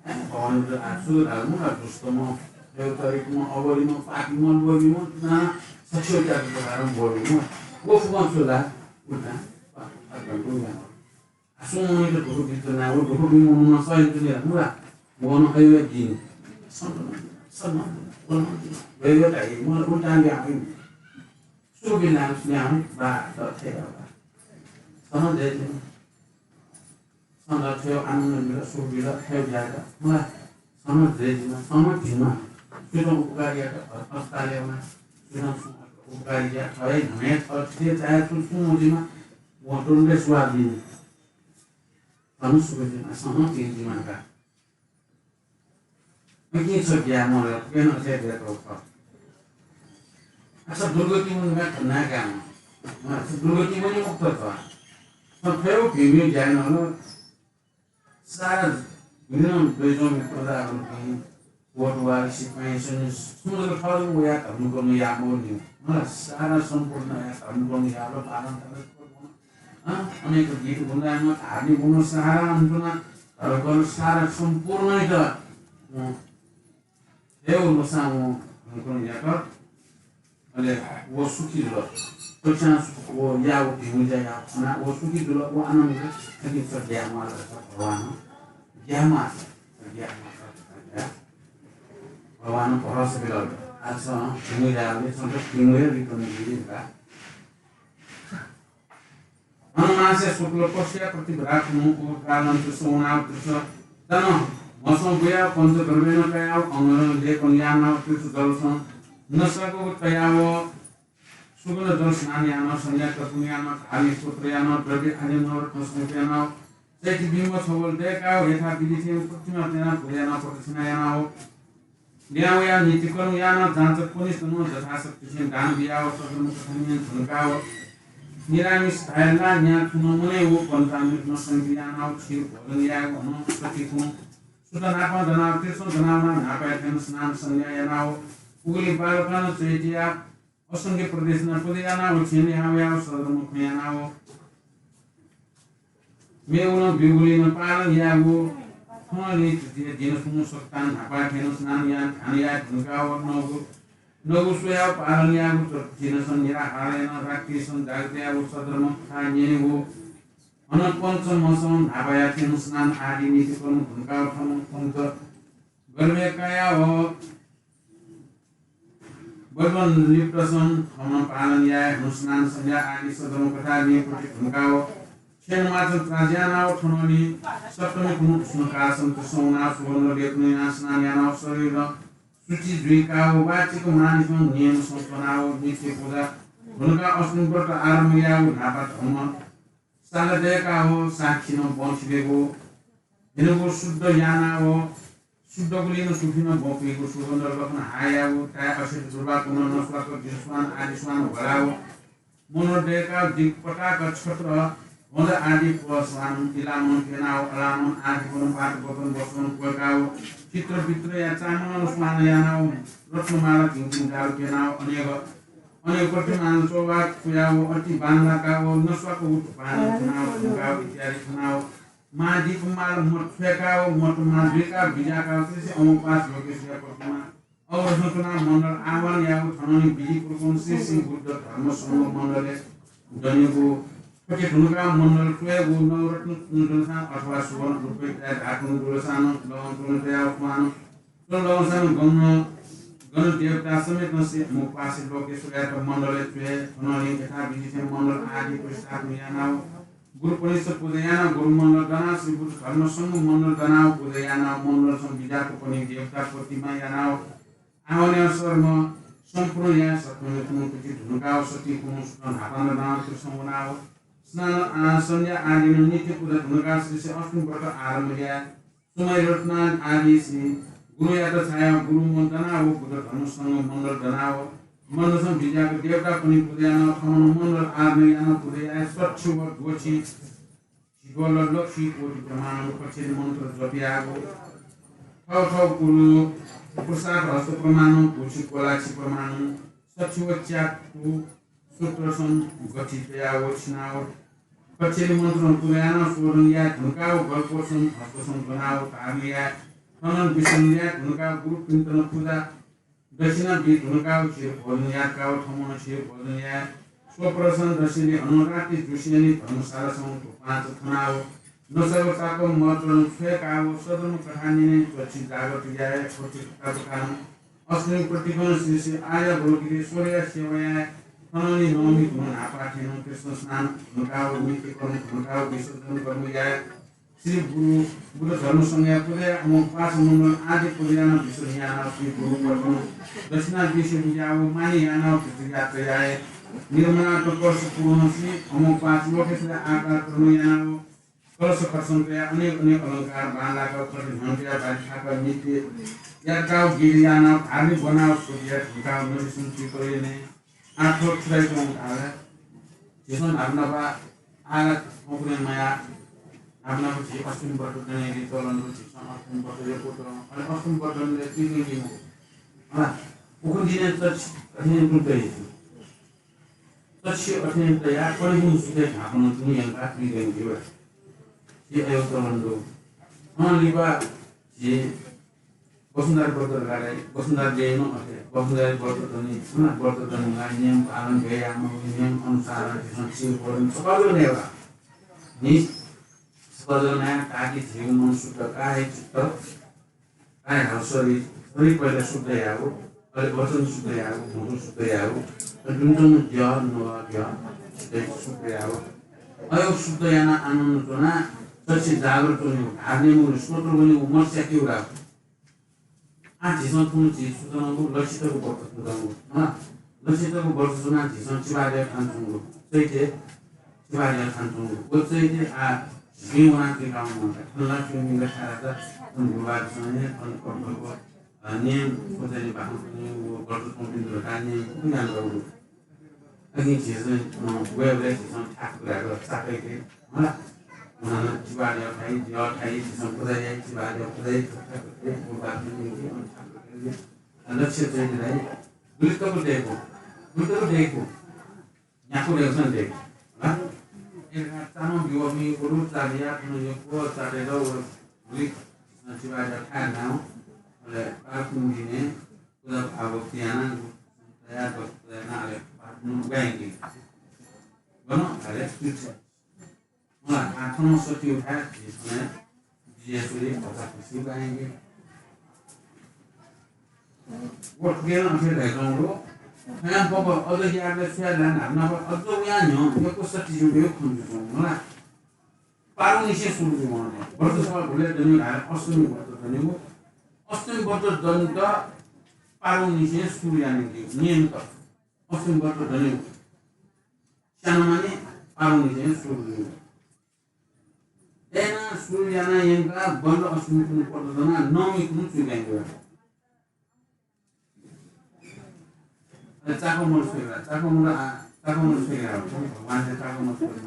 भगवान बुद्ध आः छु धाल मला, दुष्टम्ह, व्यभिचारीम्ह, अबुलिम्ह, पापीम्ह, लोभीम्ह, नाना सच्छि व जाति प्रकारं ब्व ब्यू मला। व फुक्कं छु धाल, उल्टां पाप, पाप, पाप, पाप। आः सुं मनूयात दुःख बीत च्वना, व दुःख बीम्ह मनूनं सह यानाच्वनी ला मला। वं अय्‌वय् बीनि। सम, सम, वं अय्‌वय् धाइ, वं उल्टां ल्याहां वइ। सुख बिल ल्याहां वइ, बा, द, थय्, बा। सम जय जुइ। सम द, थय्, आनन्द बिल, सुख बिल, थय्, ज्या बिल मला। सम जय जुइमा, सम भिंमा। सुयातं उपकार यात, अस्पतालय् वना। सुयातं सुं उपकार यात, थः हे न्ह्यःने थः थितिइ चायाः सुं सुं मजुइमा, वं तुरुन्त सुभाय् बीनि। सम सुख जुइमा, सम भिं जुइमा का। उकिं छ ज्ञान माल, उकिं अथे दय्‌कः खः। आः छ दुर्गति वनेमाः धकाः। आः छ दुर्गति वने मखुत। छ थय्‌व भिंगु ज्या यानाः नं सारा दुनियां दइच्वंपिं प्रजापिं, कोटवाल, सिपाइँ, सैन्य, सुं जक थः जक वयाः धर्मकर्म याः मवःनि। मला, सारा सम्पूर्ण वयाः धर्मकर्म याः, पालन, अँ, अनेक गीत गुणगान, धार्मिक गुण सारा अन्तमा धर्मकर्म सारा सम्पूर्ण यात। अँ, हे व ल्वसां वं धर्मकर्म यात। अले व सुखी जुल। पछिं व याःगु भिंगु ज्या याःगु खनाः व सुखी जुल, व आनन्द जुल। थुकिं छ ज्या माल, भगवानं ज्या माल, ज्या माल। भगवानं भरोसा बिल। आः छ भिंगु ज्या याःगु, छन्त भिंगु हे रिकने जुइ धकाः। अनमास्या शुक्ल पक्षया प्रतिपदा खुन्हु व कालं त्रिसः वनाव त्रिसः तन म्हसं बुयाव पञ्चद्रव्यनं कयाव अंगनं लेपन यानाव त्रिसः जलसं नसःगु तयाव सुगन्ध जल स्नान यानाव संध्या तर्पण यानाव धार्मिक स्तोत्र यानाव द्रव्य आदि नवरत्न संयुक्त यानाव चैत्यबिम्ब छवल दय्काव यथाविधि थें प्रतिमा त्यानाव पूजा यानाव प्रदक्षिणा यानाव ल्याहां वयाव नीतिकर्म यानाव जाँचक पनिष्ठनं जथाशक्ति थें दान बियाव सद्धर्म कथं न्यने धुंकाव निरामिष धाये ला न्या थुन मनय् व पञ्चामृतनं संयुक्त यानाव क्षीर भोजन यायेगु हनं सति खुं सुत नापं दनाव तीर्थं दनाव नं न्हापाया थें स्नान संध्या यानाव उगुलि बालकनं चैत्यया असंख्य प्रदक्षिणा पूजा यानाव छेँ लिहां वयाव सद्धर्म खँ यानाव मेगुलं बिगुलिनं पालन याःगु खँ नीति तृतीय दिनसं सकतां न्हापां थें स्नान यानाव ध्यान याये धुंकाव नगु, नगु स्वयाव पालन याःगु चतुर्थ दिनसं निराहार यानाव रात्रिसं जागृत याःगु सद्धर्म कथा न्यनेगु। अनं पञ्चमसं न्हापाया थें स्नान आदि नीतिकर्म धुंकाव थनं पञ्च गर्भय् कायाव वैभव लिप्तसं धर्म पालन याये, हनुस्नान संध्या आदि सद्धर्म कथादि पुथि धुंकाव, छेनमाचं त्राज्यानाव थनोनि सप्तमी कुनु उष्णकासं तुसौना सुगन्ध लेपनया स्नान यानाव शरीर शुचि जुइकाव वाचिक मानिसं नियम संस्वनाव नित्य पूजा धुनका अष्टमी व्रत आरम्भ याव न्हापा धर्म साला दय्काव साक्षी नं बंसिलेगु भिनगु शुद्ध यानाव शुद्ध गुलिं सुफिन बपुइगु सुगन्ध लखन हायाव ताय् असित दुर्वा पुनः नस्वाक दिलस्वान आदि स्वान भलाव मनोर दय्काव दिगपताक छत्र भोज आदि पस्वान इलामन केनाव अलामन आदि वन पात बपन बसन क्वय्काव चित्र बित्रया चामन स्वान यानाव रत्नमाला भिंकिन जाल केनाव अनेक अनेक प्रतिमान चोवाक पुयाव अति बांलाकाव नस्वाक उत पान थनाव धुंकाव इत्यादि थनाव महादीपमाल मत छ्वय्काव मत मा जुइकाव बिजाकाव श्री श्री अमोघपाश लोकेश्वरया प्रतिमा अवरसं च्वनाव मण्डल आह्वान याव थनंनि विधिपूर्वकं श्री श्री बुद्ध धर्म संघ मण्डलय् दनेगु थथे धुनकाव मण्डल च्वयेगु नवरत्न चून दुलसां अथवा सुवर्ण रुपय् धातुन दुलसां लवं चून तयाव स्वान चून लवंसां गण गण देवता समेत श्री अमोघपाश लोकेश्वरयात मण्डलय् च्वय् थनंनि यथाविधि थें मण्डल आदि प्रतिष्ठापन यानाव गुरुपनिस पूजा यानाव गुरुमण्डल दनाव श्री बुद्ध धर्म संघ मण्डल दनाव पूजा यानाव मण्डलसं बिजाकुपनि देवता प्रतिमा यानाव आह्वानया शर्म सम्पूर्ण याये सप्तमी कुनु पुथि धुनकाव सती कुनु सुतं न्हापां दनाव त्रिसंवनाव स्नान आ संध्या आदिनं नित्य पूजा धुनकाव श्री श्री अष्टमी व्रत आरम्भ याये सुमय रत्ना आदि श्री गुरुयात छायाव गुरुमण्डल दनाव बुद्ध धर्म संघ मण्डल दनाव मण्डलसं बिजाक देवता पनि पूजा यानाव थमन मण्डल आराधना यानाव पूजा याये सच्छि व ध्वछि झिद्वल लक्ष्मी कोटि प्रमाणं पछिनि मन्त्र जप याःगु थव थव कुलु प्रसाद हस्त प्रमाणं घुछि कोलाछि प्रमाणं सच्छि व च्याकु सूत्रसं गछि तयाव छिनाव पछिनि मन्त्रं पूजा यानाव शोधन याये धुनकाव गलकोटसं हस्तसं गनाव धारण याये थनं विसर्जन याये धुनकाव गुरुपिन्त नं पूजा दक्षिणा बी धुनकाव क्षीर भोजन याकाव थमनं क्षीर भोजन याये। स्वप्रसन्न दक्षिणी हनुरात्रि जुसियनी धर्मशालासं धुपांच थनाव नसव ताकव मर्जन छ्वय्काव सधर्म कथा न्यने च्वछि जागृत याये। च्वछि कथा कथानं अष्टमी प्रतिपन्न श्री श्री आर्यावलोकितेश्वरया सेवा याये। थनंनि नवमी धुन न्हापा थें नं कृष्ण स्नान धुनकाव नित्य कर्म धुनकाव विसर्जन कर्म याये। श्री गुरु बुद्ध धर्म संघया पूजा अमोघपाश मण्डल आदि पूजा यानाव विसर्जन यानाव श्री गुरु प्रथम दक्षिणा विषय याव माने यानाव तीर्थयात्रा याये। निर्मला कलश पूर्ण श्री अमोघपाश लोकेश्वर आकार कर्म यानाव कलश खर्चन तया अनेक अनेक अलंकार बांलाक खर्च झन्टया बाली थाक नित्य याकाव गिर यानाव धार्मिक बनाव सूर्य ढुकाव नदीसं स्वीकरने आथो छुराइकं धारा झीसं धापनापा आला मकुने मया धापनापा झी अष्टमी व्रत दनेगु चलन दु। झीसं अष्टमी व्रत यक्व दु। अले अष्टमी व्रत दनेगु तीन दिन हला। उखुन्हु दिने चच्छि अथें दुर्गै। चच्छि अथें तया परिगुण सुते धापन तुनि यंका तुनि देंगु दिवा। झी अयो चलन दु। अन लिपा झी वसुन्धरा व्रत लगायत वसुन्धरा देय् नं अथे वसुन्धरा व्रत दनि, पुनः व्रत दनि ला नियम पालन गयाम नियम अनुसार झीसं क्षीर भोजन सकल नेवा नि सकल नाय ताकि झीगु मन शुद्ध, काय चित्त, काय हाल शरीर, शरीर पहिले शुद्ध याव, अले वचन शुद्ध याव, भूत शुद्ध याव, अले दुनियां ज्ञान नवा ज्ञान शुद्ध याव। अयो शुद्ध याना आनन्द च्वना, सच्छि जागृत च्वने, धार्मिक स्रोत वने, मत्स्या किउरा। आ, झीसं थुन झी सुचनागु लक्षितगु व्रत सुचनागु, हँ। लक्षितगु व्रत सुना झीसं चिबादे थान च्वंगु। चैते, चिबादे थान च्वंगु। व चैते आ, झी वना झी गाउँ मन। थल्ला चुनिंग खारात, थुन बुबाद सने, थुन कब्बको, अ, नियम, कोचरी बाहन, व व्रत सुनिंग खारात नियम, कुन यान गाउगु। अकिं झीसं, अ, वय् वय् झीसं ठाकुर धाःगु चाकैके, हला? अ, चिबाद्यः थाइ, द्यः थाइ, झीसं पुजा याइ, चिबाद्यः पुजा याइ, ठाकुर, ठाकुर, ठाकुर, ठाकुर, ठाकुर, लक्ष्य चाहिँ राइ, गुलि तक देको, गुलि तक देको, न्याको देको सन देको, हला? एक चानो बिवमी, उरु चालिया, पुन यो को चाले दो, उरु गुलि, अ, चिबाद्यः थाइ नाउ, अले पाकुन दिने, पुजा भाव कियाना, तयार बस तयार ना, अले पाकुन गाइके। बनो, अले स्वीट। मला, आ, थन सत्य उठाए, झी थन बिजय सूर्य भचा खुसी बायेंगे। वो गेन अथे धाइ गाउँ रो, थ्वयां पप अझ याःबलय् छुया धाये न्हापा न्हापा अझ वयां न्ह्यः यक्व सत्य जुइगु खँ जुइ च्वंगु ला। पारुंनिसें सुरु जुइ वं। व्रत सफा गुबलय् दनेगु धाःसा अष्टमी व्रत दनेगु। अष्टमी व्रत दनेत पारुंनिसें सुरु यानागु नियमित अष्टमी व्रत दनेगु। स्यानामानि पारुंनिसें सुरु जुइ। अय्‌नं सुरु याना यंकाः बल्ल अष्टमी कुन्हु व्रत दनाः नवमी कुन्हु चुइकायेगु। अले चाकःमदु स्वयेगु, चाकःमदु आ, चाकःमदु स्वयेगु, भगवानया चाकःमदु स्वयेगु।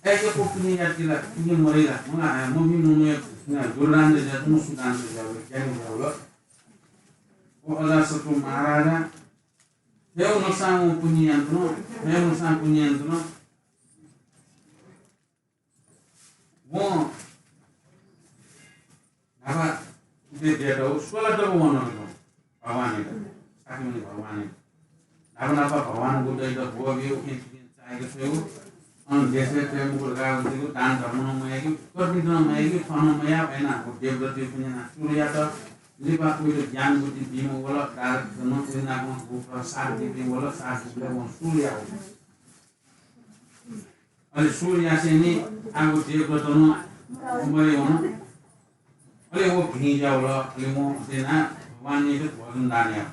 अय्‌के पुण्य यात कि ला, पुण्य मदइ ला, मला, आ, मभिं मनूया दुर्दान जुयाच्वन, सुदान जुयाच्वन, ज्ञानी जुयाच्वन। व अजातशत्रु महाराजा, थ्व नुगलंसां वं पुण्य यानाच्वन, थ्व नुगलंसां पुण्य यानाच्वन। वं न्हापा उते दयेत स्वला तक वं नकल भगवानयात, शाक्यमुनि भगवानयात। न्हापा न्हापा भगवान बुद्धयात भ्वः ब्यू, उखें थुखें चाय्‌के छ्वयेगु, अन देशय् तये मखु धकाः उतिगु दान धर्म नं मयायेगु, कर्पिन्त नं मयायेगु, थः नं मयाः, अय्‌नं व देवदत्तया पुण्यं नां सुरु यात, लिपा वयात ज्ञान बुद्धि बीम्ह वल, दारक नं उलि नापं व साथ बीपिं वल, साथ बीपिं वं सुरु याः। अले सुरु यासेंलि आः व देवदत्त नं मरे वन। अले व भिं जुयावल। अले वं अथे यानाः भगवानयात भोजन दान याः।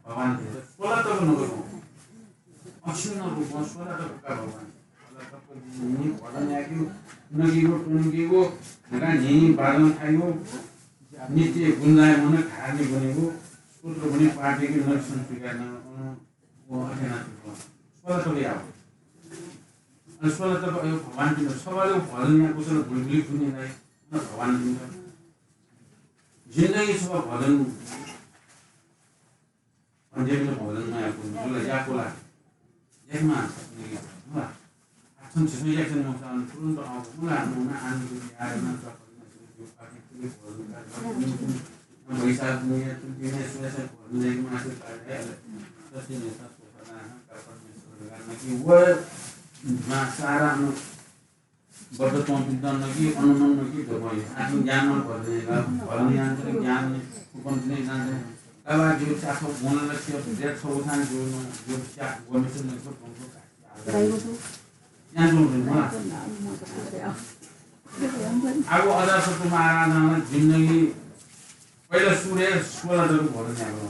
भगवानयात स्वला तक नकल। अक्षुण्ण रूपं स्वला तक का भगवान। स्वला तक जिं भोजन यायेगु, नकीगु, त्वनीगु, धकाः न्हिं बाजं थायेगु, नित्य गुंजायमान धार्मिक बनेगु, स्तोत्र बने, पाठ यायेगु, नरक संस्कार न, अ, व अथे यानाच्वंगु। स्वला तक याः। अले स्वला तक अय् भगवानपिन्त छबाले भोजन याःगु छला गुलि गुलि पुण्य लाइ, न भगवानपिन्त। जिन्दगी छबा भोजन, अन्त्यपिन्त भोजन मयाःगु जुल याःगु ला। याकमा, मला। आः थन झीसं याकनं मखुसा, अन तुरुन्त अःगु, मला, नुगः आनि यायेमा, वैशाख महिना तुतिने सुरेश भोजन यायेमा, आः, आः, आः, व मा सारा अन बद्ध तोंपिन्त नकी, अनुमन नकी, दबई। आखिर ज्ञान मन भजने ला, भजने यान तर ज्ञान ने, उपन ने जान। तबा जो चाखो मोन लक्ष्य, जे छौ थान जो न, जो चा, वो मिशन नकी, तो तुमको का। ज्ञान तुम मा। आगो अजातशत्रु महाराजां जिन्दगी पहिला सुरु हे स्वला तक भोजन याःगु।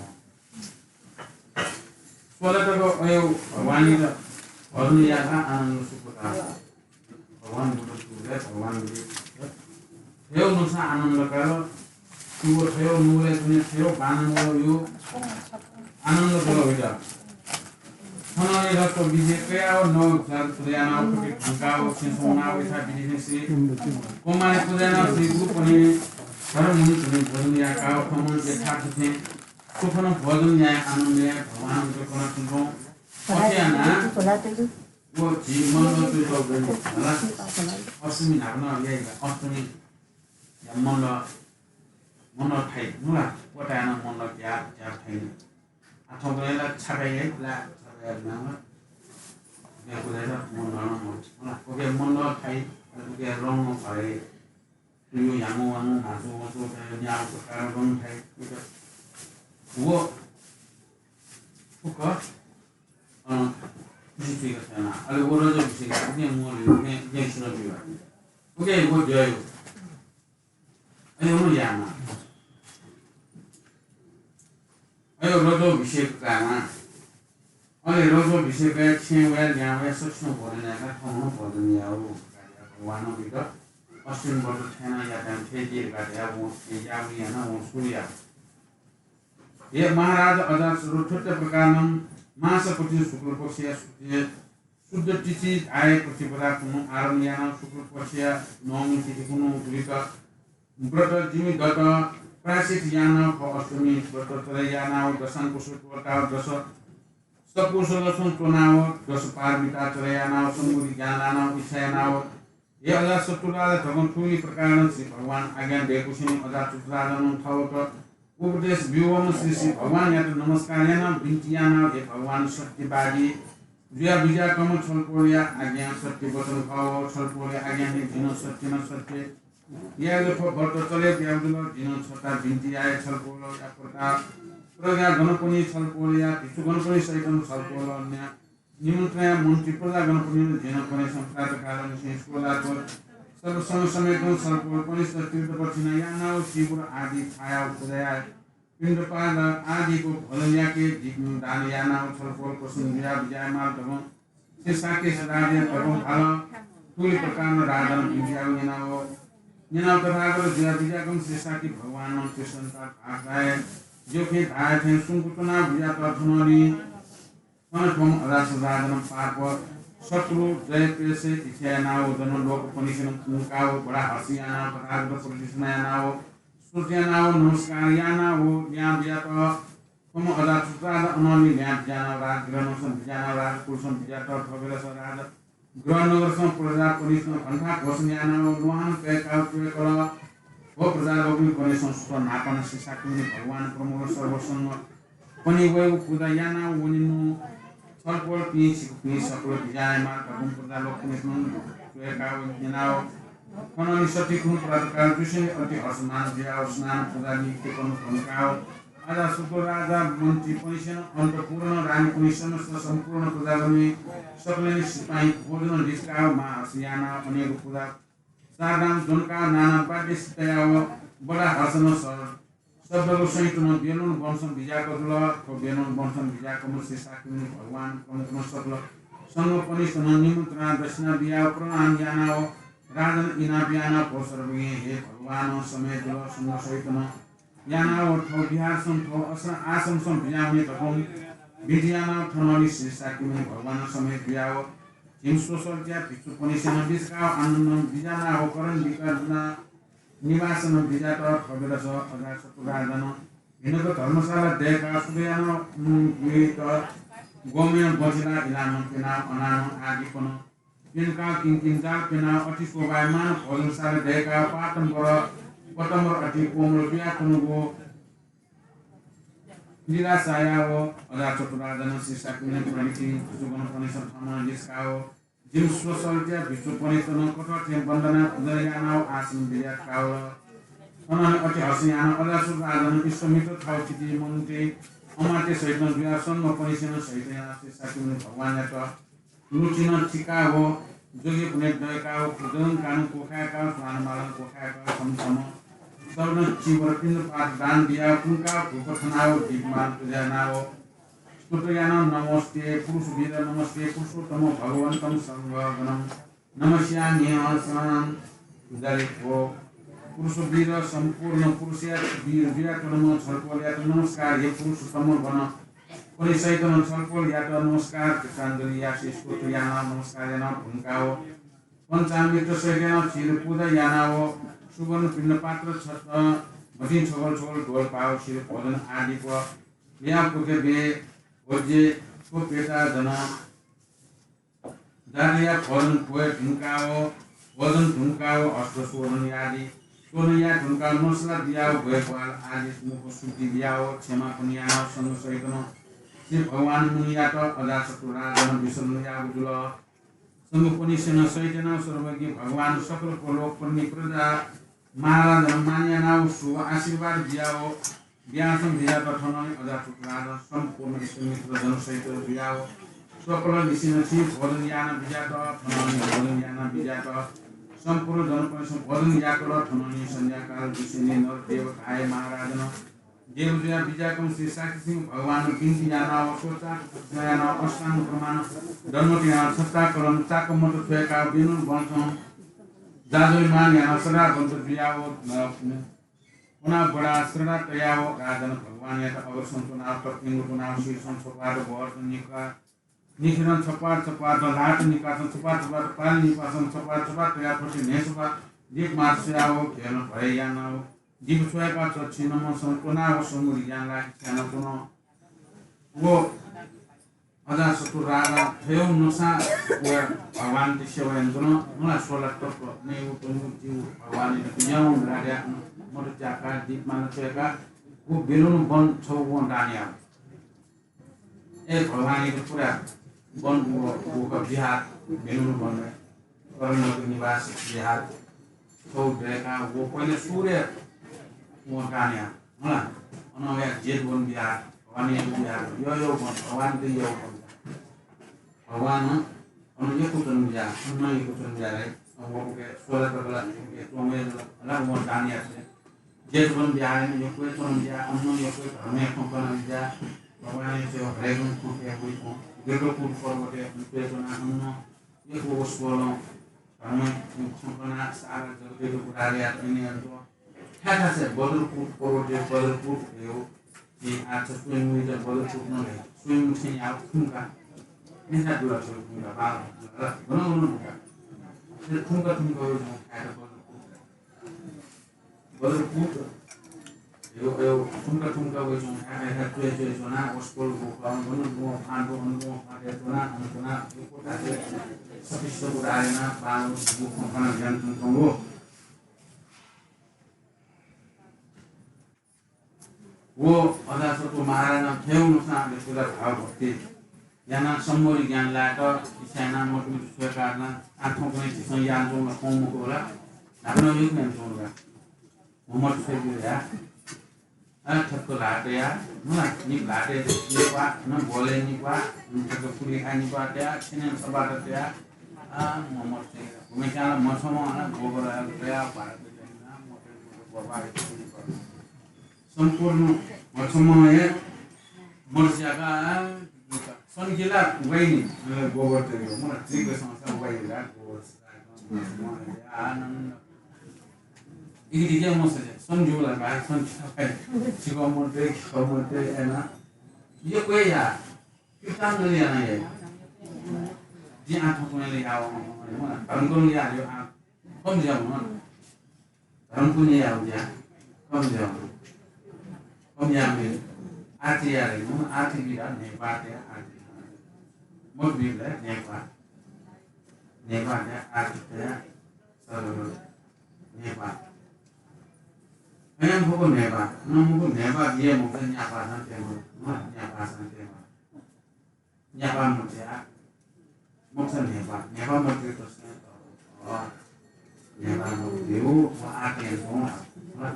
स्वला तक अय् भगवानयात भजन याःसा आनन्द सुख का। भगवान बुद्ध सुख हे भगवान बुद्ध। थ्व नुगलंसां आनन्द काल। थ्व नुगलय् तुने थ्व बांलाः नुगः यो आनन्द काल वइत। थनंलि रस विषय कयाव नव जात पुजा यानाव फुके धंकाव सिंसुं नाव इथा विधि श्री कोमाले पुजा यानाव श्री गुरु पने धर्म मुनि धुने भोजन याकाव थमन यथार्थ थें सुखनं भोजन याये आनन्दया भगवान बुद्ध कना तुंकं अथे याना व झी मण्डल तुइतौ गन हला। अष्टमी न्हापा नं याइ का, अष्टमी या मण्डल, मण्डल थाइ नुला, कोटाय् नं मण्डल क्या, क्या थाइ। आ, थौंकन्हय् ला छापय् याइ, ला छापय् याइ नाम। या कोटाय् ला मण्डल नं मण्डल। नुला, ओके मण्डल थाइ, ओके रंग नं भए। तुयु यामु वामु, म्हासु वसु, न्याउ प्रकार रंग थाइ। वो, फुक्क, अँ, खुसी थुइक थ्यना। अले वो रजो भिसेका, उके मोल, उके, उके सुन जुइवा। उके वो द्ययु। अय् व यामा। अय् रजो भिसेक कामा। अले रजो भिसेक छेँ वया, ल्यां वया, सक्षम भोजन याका, थौं भोजन याउ। भगवान बिक अश्विन व्रत थेना यातां थे जे का या वो, थे या वो याना वो सुरु या। हे महाराज, अजातशत्रु, थुत्त प्रकारनं मास पति शुक्ल पक्षया शुद्ध तिथि आय प्रतिपदा कुन्हु आरम्भ यानाव शुक्ल पक्षया नवमी तिथि कुन्हु गुलिक व्रत जिमि दत। प्रायश्चित यानाव ख अष्टमी व्रत चले यानाव दशांकुश त्वःताव दश सकुशल लक्षण त्वनाव दश पारमिता चले यानाव सम्बुद्धि ज्ञान लानाव इच्छा यानाव हे अजातशत्रु राजा, धकं थुलि प्रकारं श्री भगवान आज्ञा दय्‌कुसेंलि अजातशत्रु राजानं थःत उपदेश ब्यूवंम्ह श्री श्री भगवानयात नमस्कार यानाव बिन्ति यानाव, हे भगवान सत्यवादी, जुया बिज्याकम्ह छलपोलया आज्ञा सत्य वचन खः। छलपोलया आज्ञा हे जिं सत्य नं सत्य यायेगु व्रत चले बियागु जुल। जिं छता बिन्ति याये छलपोलया प्रजा, प्रजागणपनि छलपोलया भिक्षुगणपनि सहितं छलपोलया निमन्त्रणया मन्त्री प्रजागणपनि जिं कनेसं प्रातःकालनिसें स्वलात सर्वसंघ समेतं छलपोलपनिस तीर्थ प्रदक्षिणा यानाव चिबुर आदि छायाव पूजा याये पिण्डपात आदिको भोजन याके जिं दान यानाव छलपोल प्रसन्न जुया बिज्यायेमाल धकं श्री शाक्य राजां धकं धाल। थुलि प्रकारं राजानं बिन्ति याव न्यनाव, न्यनाव तथागत जुया बिज्याकम्ह श्री शाक्य भगवानं प्रसन्नता भाषाय् ज्योखे धाये थें सुंक च्वनाव बिज्यात। थनंलि थन थ्वम्ह अजासुत राजानं पाप शत्रु जय प्रेसे इच्छा यानाव जनलोकपनिसेनं पुंकाव बडा हर्ष यानाव तथागत प्रदक्षिणा यानाव स्तुति यानाव नमस्कार यानाव ल्याहां बिज्यात। थ्वम्ह अजासुत राजा अनंलि ल्याहां बिज्यानाव राजगृहनं बिज्यानाव राजकुलसं बिज्यात। थ्व बेलस राजगृहनगरसं प्रजापनिसं घण्टा घोषणा यानाव ल्वाहानं कय्काव च्वय्कल। व प्रजालोकनि कनेसं सुत न्हापां श्री शाक्यमुनि भगवान प्रमोद सर्वसंघ पनि वयेगु पूजा यानाव वनेनु छलपोलपिं छिकपिं सकल बिज्यायेमाल धकं प्रजालोकनिसं च्वय्काव न्यनाव थनंलि सत्यकुन प्रातःकाल जुसेंलि अति हर्षमान जुयाव स्नान पूजा निमित्त कनु धुंकाव अजासुत राजा मन्त्रीपनिसेनं अन्तःपुरनं रानीपनि समस्त सम्पूर्ण प्रजागणमि सकलनि सिपाइँ भोजन लिस्काव महाहर्ष यानाव अनेक पूजा सारदान ज्वंकाव नाना वाद्य सितायाव बडा हर्षनं स शब्दको सहितनं बेलुन वनसं बिज्याक जुल। थ्व बेलुन वनसं बिज्याकम्ह श्री शाक्यमुनि भगवान प्रमुखनं सकल संघपनिसनं निमन्त्रणा दक्षिणा बियाव प्रणाम यानाव राजानं इनाप यानाव थ्व सर्वज्ञ हे भगवान समय जुल संघ सहितनं यानाव थ्व विहारसं थ्व अस-, आश्रमसं बिज्याहुने धकं बिन्ति यानाव थनंलि श्री शाक्यमुनि भगवान समय जुयाव झिंस्वसल्त्या भिक्षुपनिसेनं लिस्काव आनन्दं बिज्यानाव करण विकरण निवासनं बिज्यात। थ्व बेलस अजासुत राजानं भिनक धर्मशाला दय्काव सुत यानाव, उम्, गुइत गोमयं बँचिला इलानं प्यनाव अनानं आदिपनं प्यंकाव किंकिंजाल प्यनाव अति शोभायमान भोजनशाला दय्काव पातम्बर पतम्बर अति कोमल जुयाच्वंगु लीला सायाव अजासुत राजानं श्री शाक्यमुनि प्रभृति भिक्षुगणपनिसं थःम्हं लिस्काव झिंस्वसल्त्या भिक्षुपनिसनं कथं थें वन्दना पूजन यानाव आसन बिज्याकावल। थनंलि अति हर्ष यानाव अजासुत राजानं विश्वामित्र थःथिति मन्त्री अमात्य सहितं जुयाव संघपनिसेनं सहित यानाव श्री शाक्यमुनि भगवानयात लुचिनं थिकाव जोगीपने दय्काव जलंकानं कोखाय्काव स्वानमालं कोखाय्काव छम्ह छम्ह सर्वनं चिवर पिण्डपात दान बियाव पुंकाव धूप थनाव दीपमाल पुजा यानाव स्तुति यानाव नमस्ते पुरुष वीर नमस्ते पुरुषोत्तम भगवन्तं संघगणं नमस्याम्यहं शरणं जलित्वो पुरुष वीर सम्पूर्ण पुरुषया वीर जुयाच्वंम्ह छलपोलयात नमस्कार हे पुरुषोत्तम गण पनिसहितं छलपोलयात नमस्कार कृताञ्जलि यासें स्तुति यानाव नमस्कार यानाव धुंकाव पञ्चामृत सहित यानाव क्षीर पूजा यानाव सुवर्ण पिण्डपात्र छत भतिं छगल छगल ढोल पाव क्षीर भोजन आदि प-, या पुके बे भोज्य थ्व पेता जन दानया भोजन भोय धुंकाव भोजन धुंकाव हस्त शोधन यादि शोधन या धुंकाव नसला बियाव भोय ग्वाल आदि मुख शुद्धि बियाव क्षमापन यानाव संघ सहितं श्री भगवान मुनियात अजासत्तु राजानं विसर्जन याःगु जुल। संघपनिसेनं सहित यानाव सर्वज्ञ भगवान सकल लोकपनि प्रजा महाराजानं मान यानाव शुभ आशीर्वाद बियाव ब्यासं बिज्यात। थनंलि अजासत्तु राजानं सम्पूर्ण विश्वामित्र जन सहित जुयाव सकलनिसेनं छि भोजन याना बिज्यात। थनंलि भोजन याना बिज्यात। सम्पूर्ण जनपनिसेनं भोजन याकल। थनंलि सन्ध्याकाल जुसेंलि नरदेव धाये महाराजानं देव जुया बिज्याकम्ह श्री शाक्यसिंह भगवानं बिन्ति यानाव स्वचाक यानाव अष्टांग प्रमाण दण्डवत यानाव छत्ता कलम चाकमत छ्वय्काव बेलुन वनसं जाजोयमान यानाव श्रद्धावन्त जुयाव, अ, पुनाव बडा श्रद्धा तयाव राजानं भगवानयात अग्रसं च्वनाव तप्यंगु च्वनाव शीर्षं छपात भ्वरसं निका निखिरं छपात छपात ल्हात निकासं छपात छपात पाल निपासं छपात छपात तयाव थथे न्हय्सपात दीपमाल स्वयाव घेलं भय यानाव दीप छ्वय्काव चच्छि नमसं च्वनाव संगुलि ज्ञान लाके स्यानाव च्वन। व अजासत्तु राजा थय् नसां व भगवानत सेवा यानाच्वन। मला स्वला तप्प नयेगु त्वनेगु तिगु भगवानयात बिज्याहुँ धकाः मत त्याकाः दीपमाला छ्वय्काः व बेलुन वन छगू वं दान याव। ए भगवानयात पुरा वन व, व बिहार, भेनुन वन, कर्णक निवास बिहार, थ्व दय्काः व पहिले सुरुइ वं दान याः, हला। अन वया जेतवन बिहार, भवानी बिहार, यः यः वन, भगवान त यः वन। भगवान अन यक्व च्वंबिज्याः, अन यक्व च्वंबिज्याः रे, अन वके सोह्र तक ला, वके च्वंबलय् ला, ला वं दान यात। जेतवन बिहारय् यक्व च्वंबिज्याः, अन यक्व धर्मया खँ कनाबिज्याः, भगवानया च्वय् हरेक खँ कयाः वइच्वं। देवपुर पर्वतय् च्वनाः अन यक्व व स्वलं धर्मया खँ कनाः सारा जगतय् उद्धार यात। अन यात। थ्याथासय् बद्रपुर पर्वतय् बद्रपुर धयो। जिं आः छ स्वयम्भूयात बद्रपुर नं धाइ। स्वयम्भू थें याः थुंका। मेथा दुला थ्व थुंका, बाल थुंका, गन गन थुंका। थ्व थुंका थुंका वइच्वं थाय्‌त बद्रपुर। बद्रपुर धयो, धयो थुंका थुंका वइच्वं थाय्, थाय् च्वय् च्वय् च्वनाः वसपोल व कं गन गन फाँ दु, अन गन फाँ दे च्वनाः, अन च्वनाः, सपिसप उद्धार यानाः बाल व खँ कनाः ज्यान थुंकं व। व अजासत्व महाराजां थें वंसां अले पुजा भाव भक्ति यानाः सम्बोधि ज्ञान लायेत इच्छा यानाः मत मित छ्वय्‌काः नं आः थौंकन्हय् झीसं यानाच्वंगु ला खँ मखु ला, न्हापा नं यक्व यानाच्वंगु ला। व मत छ्वय्‌के या। अ, थ्व ल्हातय् या, नुगः निप ल्हातय् निप वा, न बोलय् निप वा, न थ्व पुलिखा निप वा तया, छेनय् सबात तया। अ, म मत छ्वय्‌के या। गुम्हेस्यां ला मछम्ह अन गोबर तया, भारत तया, मत, मत, मत, मत, मत, सम्पूर्ण मछम्ह हे मर्स्याका सनकिला वइनि, अ, गोबर तइगु, म जिगु संसार वइला, गोबर आनन्द। इगि दिगे मसले, सनजू ला बा, सनजू ला बा। छिगो मते, खो मते, एना। ये कोया, किताब ले याना ये। जि आँखा कोया ले यावा, म, म, धर्म कोया ले यावा, आ, कम जावा, म। धर्म पुण्य याःगु ज्या कम जुयावनी। कम याःगु आरती याये धुन, आरती बिदा न्हाय्‌पाः तया आरती। मत बिबलय् न्हाय्‌पाः, न्हाय्‌पाः तया आरती तया सर्व न्हाय्‌पाः। अय्‌नं फुक्क न्हाय्‌पाः, अन मुक्क न्हाय्‌पाः बिया मखुत न्यापाःसां तयेमाः, न्यापाःसां तयेमाः। न्यापाः मत या, मखुत न्हाय्‌पाः, न्हाय्‌पाः मत या तसकं, अ, न्हाय्‌पाः मत या, व आरती यानाच्वं।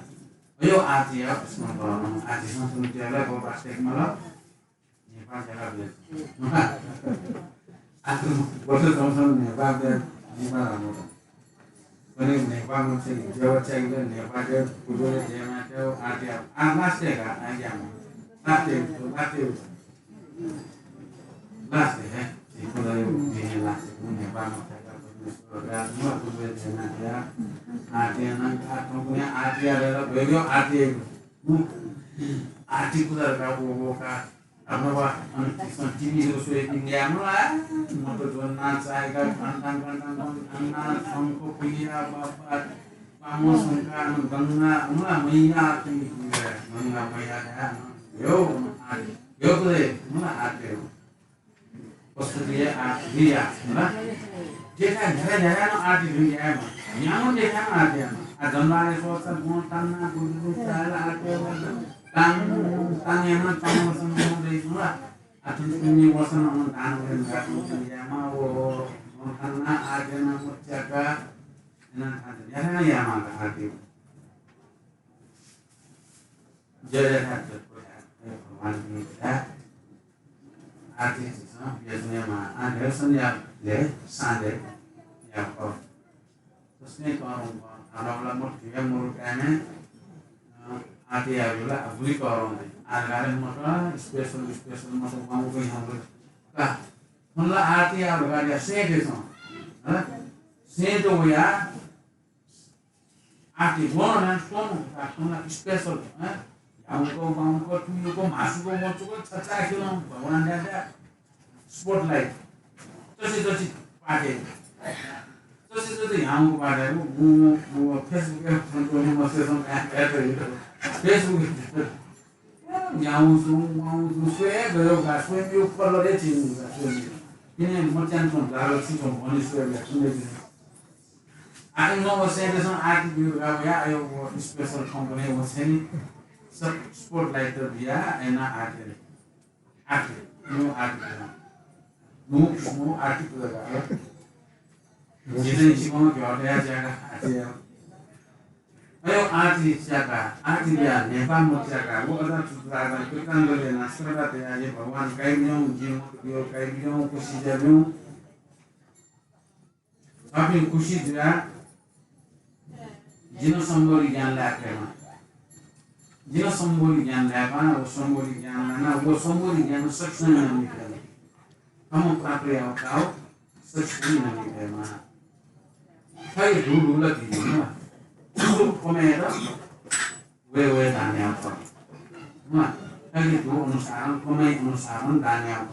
अयो आरती या तसकं, अ, आरती संस्कृति याला, व वास्तविक मला, न्हाय्‌पाः जगा बे। आरती, बस संस्कृति न्हाय्‌पाः बे, न्हाय्‌पाः रामो। कने न्हाय्‌पाः मत या, देवचाइले न्हाय्‌पाः दे, कुदुले देमा दे, आद्या, आ, लास्टे का, आद्या म। लास्टे, लास्टे। लास्टे हे, इकोला यो, ये लास्टे, न्हाय्‌पाः मत या, कुदुले देमा दे, आद्या न, आ, तुमने आद्या दे, बेगो आद्या। आदि कुदर का, वो, वो का, अब वा, अन किसन टिभी जो सोए इंडिया मला, मत जो ना चाहेगा, घंटा, घंटा, घंटा, ना शंख पुलिया, बाबा, बामो शंका, अन गंगा, मला मैया, तुम गंगा मैया, यो, आदि, यो तो दे, मला आदि। पशुपति आरती या, हला। देखा, देखा, देखा न आरती दुई यायेमा। न्याम्ह देखा न आरती यायेमा। आ, जम्बाले सोचा, गुण तान्ना, गुण गुण ताल आरती यायेमा। ताङ, ताङ याना, ताङ वसन गुण दै सुला। आ, तुम तुमने वसन अन दान वसन गात वसन यायेमा, ओ, गुण तान्ना आरती याना, मुच्याका, याना, याना, यामा आरती। जय जय ठाकुर, जय भगवान की जय। आरती झीसं बियाच्वनेमाः। आः न्ह्यसनया ले साँझय् याये फु। तसकं तःधंगु खः। आः ला मत धुइया मरु काय्‌म्ह, अ, आरती यायेगु ला अबुलि तःधं दइ। आः ला मत special, special मत वांगु ह्याउँगु का। थन ला आरती यायेगु का सेंट हे च्वं। हँ? सेंट वया आरती वन नं स्वंगु, प्रार्थना special, हँ? याउँक, वाउँक, तुयुक, म्हासुक, मचुक, छचाःखेलं भगवान दादा spotlight। तसि तसि पाटे। तसि तसि याउँक पाटे, उ, उ, उ, Facebook ए, Facebook ए, Facebook। याउँसु, वाउँसु, स्वये गयो गा, स्वये यो color ए change हुँदा, स्वये। किन मच्यान च्वं, गाह्रो छि च्वं, भनी स्वये गयो, सुन्दै दिने। आखिर नं व सेंटरसं आरती बिउ गा, या, अयो, व special company व छेनी, सब spotlight त बिया, एना आरती। आरती, नो आरती बिया। मू, मू आर्थिक जगह। जितने छिकं क्या क्या जगह आर्थिक। अयो आर्थिक जगह, आर्थिक या नेपाल मत जगह, वो अदा चुत्रा अदा कृतांजलि ना श्रद्धा ते आये भगवान काइबियों, जीवन यो काइबियों, खुशी जबियों। अपिं खुशी जुया, जिन सम्बोधि ज्ञान लायेमा। जिन सम्बोधि ज्ञान लायेमा, वो सम्बोधि ज्ञान लाना, वो सम्बोधि ज्ञान सक्षम नमी फयेमा। हम प्राप्त यावताओ सक्षम नमी फयेमा। थै धू धू ला दी ना। कमय् यात। वय् वय् दान यात। हाँ, थैले धू अनुसारं, कमाई अनुसारं दान यात।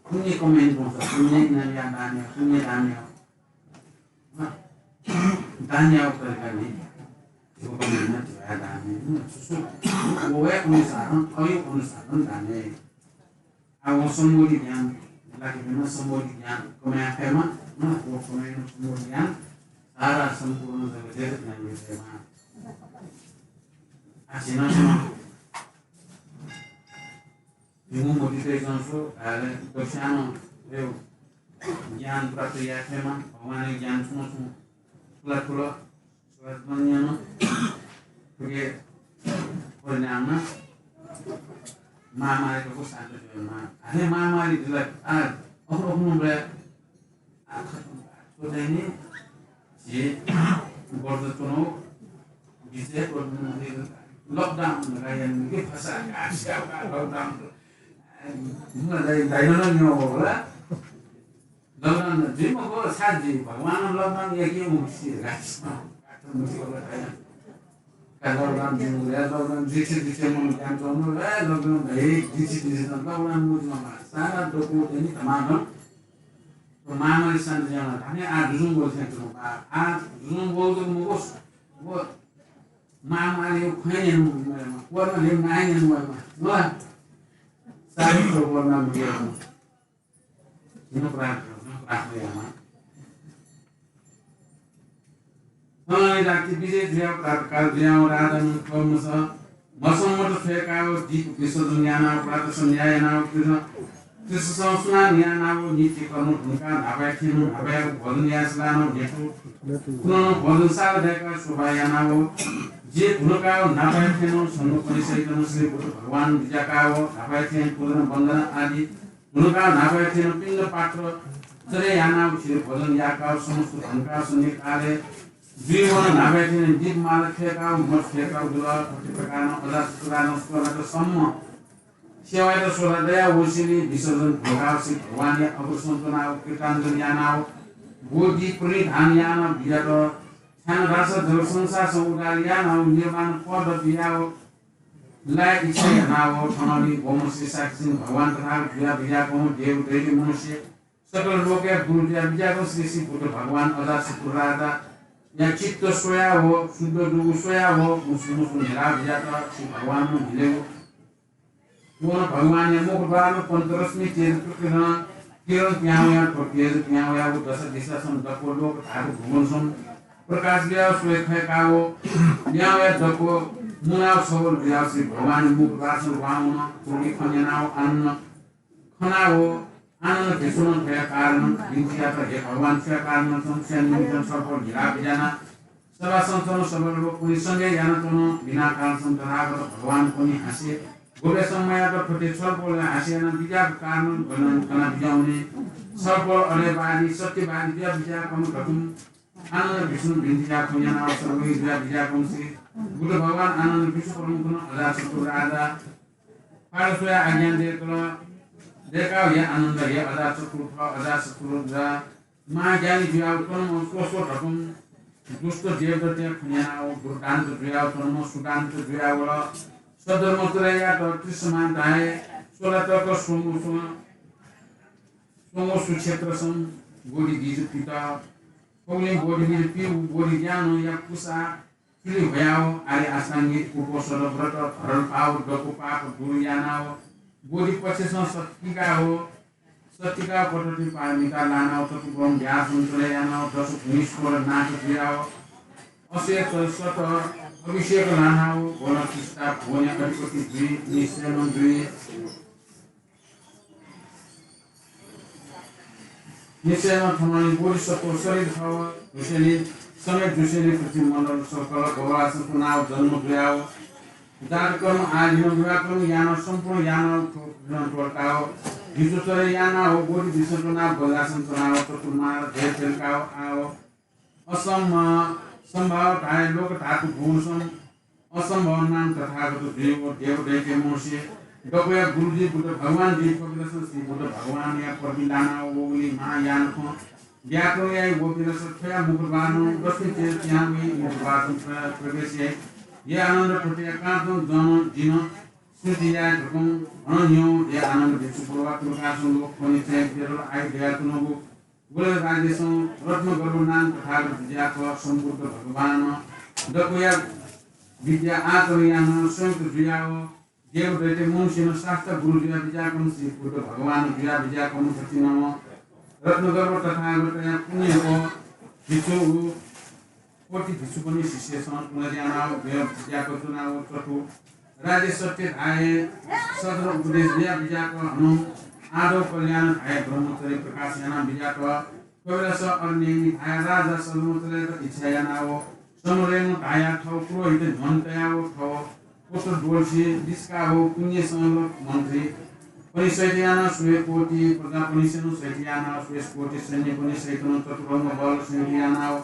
पुण्य कमाई तुं पुण्य इनाम या दान यात, पुण्य दान यात। हाँ, दान यात तरिका नि। धू कमाई न धू या दान यात। सुसु, वय् अनुसारं, थै अनुसारं दान यात। आ, वो सम्बोधि ज्ञान लाके बिना सम्बोधि ज्ञान कमय् फयेमा, हाँ, वो कमय् सम्बोधि ज्ञान सारा सम्पूर्ण जगत ज्ञान फयेमा। आ, झिन भिंगु मतिइ च्वंसा, अले दक्वस्यां हे ज्ञान प्राप्त याये फयेमा, भगवानया ज्ञान छुं छुं थुला थुला, सुभाष बनियान, थुके परिणाम महामारी को शांत जुयामा। अले महामारी जुल, आ, अखु अखु नुबले, आ, खतम, तो चाहिँ नि, जे वर्ष चुनाव, विजय, lockdown लगाया नि, के फसा, आ, lockdown। मलाई दाइनोला नि हो होला। Lockdown जुइमा को साथ जी, भगवान lockdown या के उसी रास। का lockdown जुइमा, lockdown जुइसे जुइसे मन ज्ञान चौनो, ए, lockdown भाई, जुइसे जुइसे lockdown मुझमा सारा दक्व चाहिँ नि धमाधम। तो महामारी शांत जुयामा, धाने आ जुजुं बोल चाहिँ चुनो, आ, आ जुजुं बोल तो मुगो, वो महामारी यो खैं यानु, कोरोना ले नाय यानु, वा। सारी तो कोरोना मुझे। जिन प्रार्थना, प्रार्थना यामा। थन जाति विजय जुया प्रातःकाल जुया राजन कमस मसम्मत छ्वय्काव दीप विसर्जन यानाव प्रातः सन्ध्या यानाव कृष्ण, कृष्ण संस्नान यानाव नित्य कर्म धुनका न्हापाय् थें न्हापाय् भजन यासलान नेतु पुनः भजन साल दय्काव शोभा यानाव जे धुनकाव न्हापाय् थें सन्नु परिसहितन श्री बुद्ध भगवान बिजाकाव न्हापाय् थें पूजन वन्दना आदि हुनुका न्हापाय् थें पिण्ड पात्र चले यानाव क्षीर भोजन याकाव समस्त धनका सन्निकाले जुइवन न्हापाय् थें दीपमाला खेकाव मठ खेकाव जुल। थथे प्रकारं अजातशत्रु राजां स्वलात सम्म सेवायात स्वला दया वसिली विसर्जन धुनकाव श्री भगवानया अग्र सन्तुनाव कृताञ्जलि यानाव बोधि प्रणिधान यानाव बियात छाय् धाःसा जग संसारसं उद्धार यानाव निर्वाण पद बियाव लाये इच्छा यानाव थनंलि वम्ह श्री साक्षी भगवान तथागत जुया बिज्याकं देव दैत्य मनुष्य सकल लोकया गुरु जुया बिज्याकं श्री श्री बुद्ध भगवान अजातशत्रु राजाया चित्त स्वयाव शुद्ध दुगु स्वयाव मुसु मुसु न्हिला बिज्यात। श्री भगवान न्हिलेगु वन भगवानया मुख द्वारमा पञ्चरश्मि तेज प्रकीर्ण किरण प्यां वया थ्व तेज प्यां वयाव दश दिशासं दक्व लोक धातु भुवनसं प्रकाश जुयाव स्वये खय्काव प्यां वया दक्व मुनाव सबल जुयाव श्री भगवानया मुख द्वारसं वामन। थुलि खँ न्यनाव आनन्द खनाव आनन्द भिक्षुं थ्वया कारणं बिन्ति यात, हे भगवान, थ्वया कारणं छं थ्वया निमित्तं सर्प न्हिला बिज्याना सभा सञ्चन सभा लोकपनि संगे यानाच्वन। बिना कारणसं तथागत भगवानपनि हास्य गोपे समयात थथे छलपोल हास्य याना बिज्याक कारणं गणन कना बिज्याउने छलपोल अधेवादी सत्यवादी जुया बिज्याकं धकुं आनन्द भिक्षुं बिन्ति याकं यानाव सर्वज्ञ जुया बिज्याकं श्री बुद्ध भगवान आनन्द भिक्षु प्रमुखनं अजातशत्रु राजा पारस्वया आज्ञा दय्कल। दय्काव हे आनन्द, हे अजातशत्रु, थः अजातशत्रु महाज्ञानी जुयाव च्वंम्ह स्वस्व धकुं दुष्ट देवदत्तया खँ न्यनाव दुर्दान्त जुयाव च्वंम्ह सुदान्त जुयावल। सद्धर्म चले यात त्रिसमान धाये स्वला तक स्वंगु स्वं स्वंगु सुक्षेत्रसं बोधि बीज पित। थौंलि बोधि बीज पिउ बोधि ज्ञानया कुसा चुलि ह्वयाव आर्य अष्टाङ्गिक उपसद व्रत धरल पाव दक्व पाप दूर यानाव बोधि पक्षसं सत्तिकाव सत्तिकाव पद्धति पारमिता लानाव चतुर्ब्रह्म व्यासं चले यानाव दश भुवनेश्वर नाथ जुयाव अशेष शत अभिषेक लानाव वन तिस्ता भुवनया अधिपति जुइ निश्चयनं जुइ। निश्चयमा थनंलि बोधिसत्व शरीर थव जुसेंलि समेत जुसेंलि पृथ्वी मण्डल सकल भोगवासं पुनाव जन्म जुयाव जातकर्म आदिनं विवाहकर्म यानाव सम्पूर्ण यानाव थ्व पृथ्वीनं त्वलकाव भिक्षुचर्या यानाव बोधि वृक्षं च्वनाव वज्रासन च्वनाव चतुर्मार जय फेलकाव आव असम सम्भाव धाये लोक धातु भुवनसं असम्भव नाम तथागत जुइ व देव दैत्य मनुष्य दक्वया गुरुजी बुद्ध भगवान जुइ कपिलसं श्री बुद्ध भगवानया पदवी लानाव वःगुलि महायान खँ व्याकरण याइ व पिलस थ्वया मुखद्वारं दक्षिण तेज तिहां वइ मुखद्वारं प्र-, प्रवेश याइ। हे आनन्द थ्वया कान्तं जन जिन स्तुति याये धकं हन न्ह्यः हे आनन्द भिक्षु प्रभा तुलकासं लोक पनिचय बेदल आयु दयातुनगु गुलराजेसं रत्नगर्भ नाम तथागत जुयाक सम्बुद्ध भगवान दक्वया विद्या आचरण यानाव संयुक्त जुयाव देव दैत्य मनुष्यनं शास्त्र गुरु जुया बिज्याकं श्री बुद्ध भगवान जुया बिज्याकं थथिनं रत्नगर्भ तथागतया पुण्य व भिक्षु कोटि भिक्षुपनि शिष्यसं पुनर्यानाव विद्याक च्वनाव चतु राज्य सत्य धाये सदर उपदेश जुया बिज्याक हनं आदव कल्याण धाये ब्रह्मचर्य प्रकाश याना बिज्याक कविरस अरण्यनि धाये राजा सदमचर्यत इच्छा यानाव समरेनु धाया थव पुरोहित न्ह्यःने तयाव थव पुत्र दोलसी लिस्काव पुण्य संलक मन्त्री पनि सहित यानाव स्वयं कोटि प्रजापनिसेनु सहित यानाव स्वयं कोटि सैन्यपनि सहितनु चतुरंग बल सहित यानाव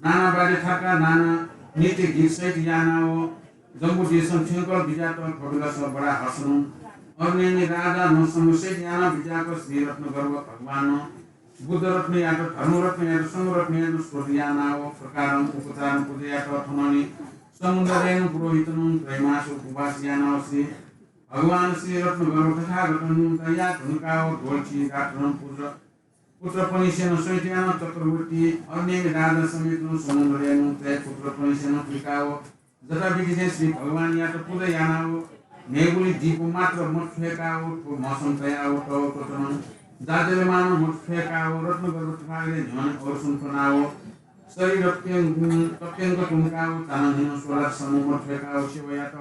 नाना वाद्य थाका नाना नृत्य गीत सहित यानाव जम्बुदेशं थ्यंकल बिज्यात कपिलस बडा हर्षनु अरण्यनि राजा नसंग सहित यानाव बिज्याक श्री रत्नगर्भ भगवान बुद्धरत्नयात धर्मरत्नयात संघरत्नयात स्तोत्र यानाव प्रकारं उपचारं पूजा यात थनंलि समुद्रय् पुरोहितनं त्रैमास उपवास यानाव श्री भगवान श्री रत्नगर्भ तथागतनं तया धुनकाव दोलसी रात्रं पुत्र पुत्रपनिसेनं सहित यानाव चक्रवर्ती अरण्यनि राजा समेतनं समुद्रय् त्रय पुत्रपनिसेनं तुइकाव जथाविधिसे श्री भगवानयात पूजा यानाव न्हय्‌गुलि दीप मात्र मत थ्वय्‌काव थ्व म्हसं तयाव तव त्वचनं जाजलमानं मत थ्वय्‌काव रत्नगर्भ तथागतया न्ह्यःने औरसं च्वनाव शरीर तप्यं-, तप्यंक तुंकाव चानं हिनं स्वला सम मत थ्वय्‌काव सेवा यात।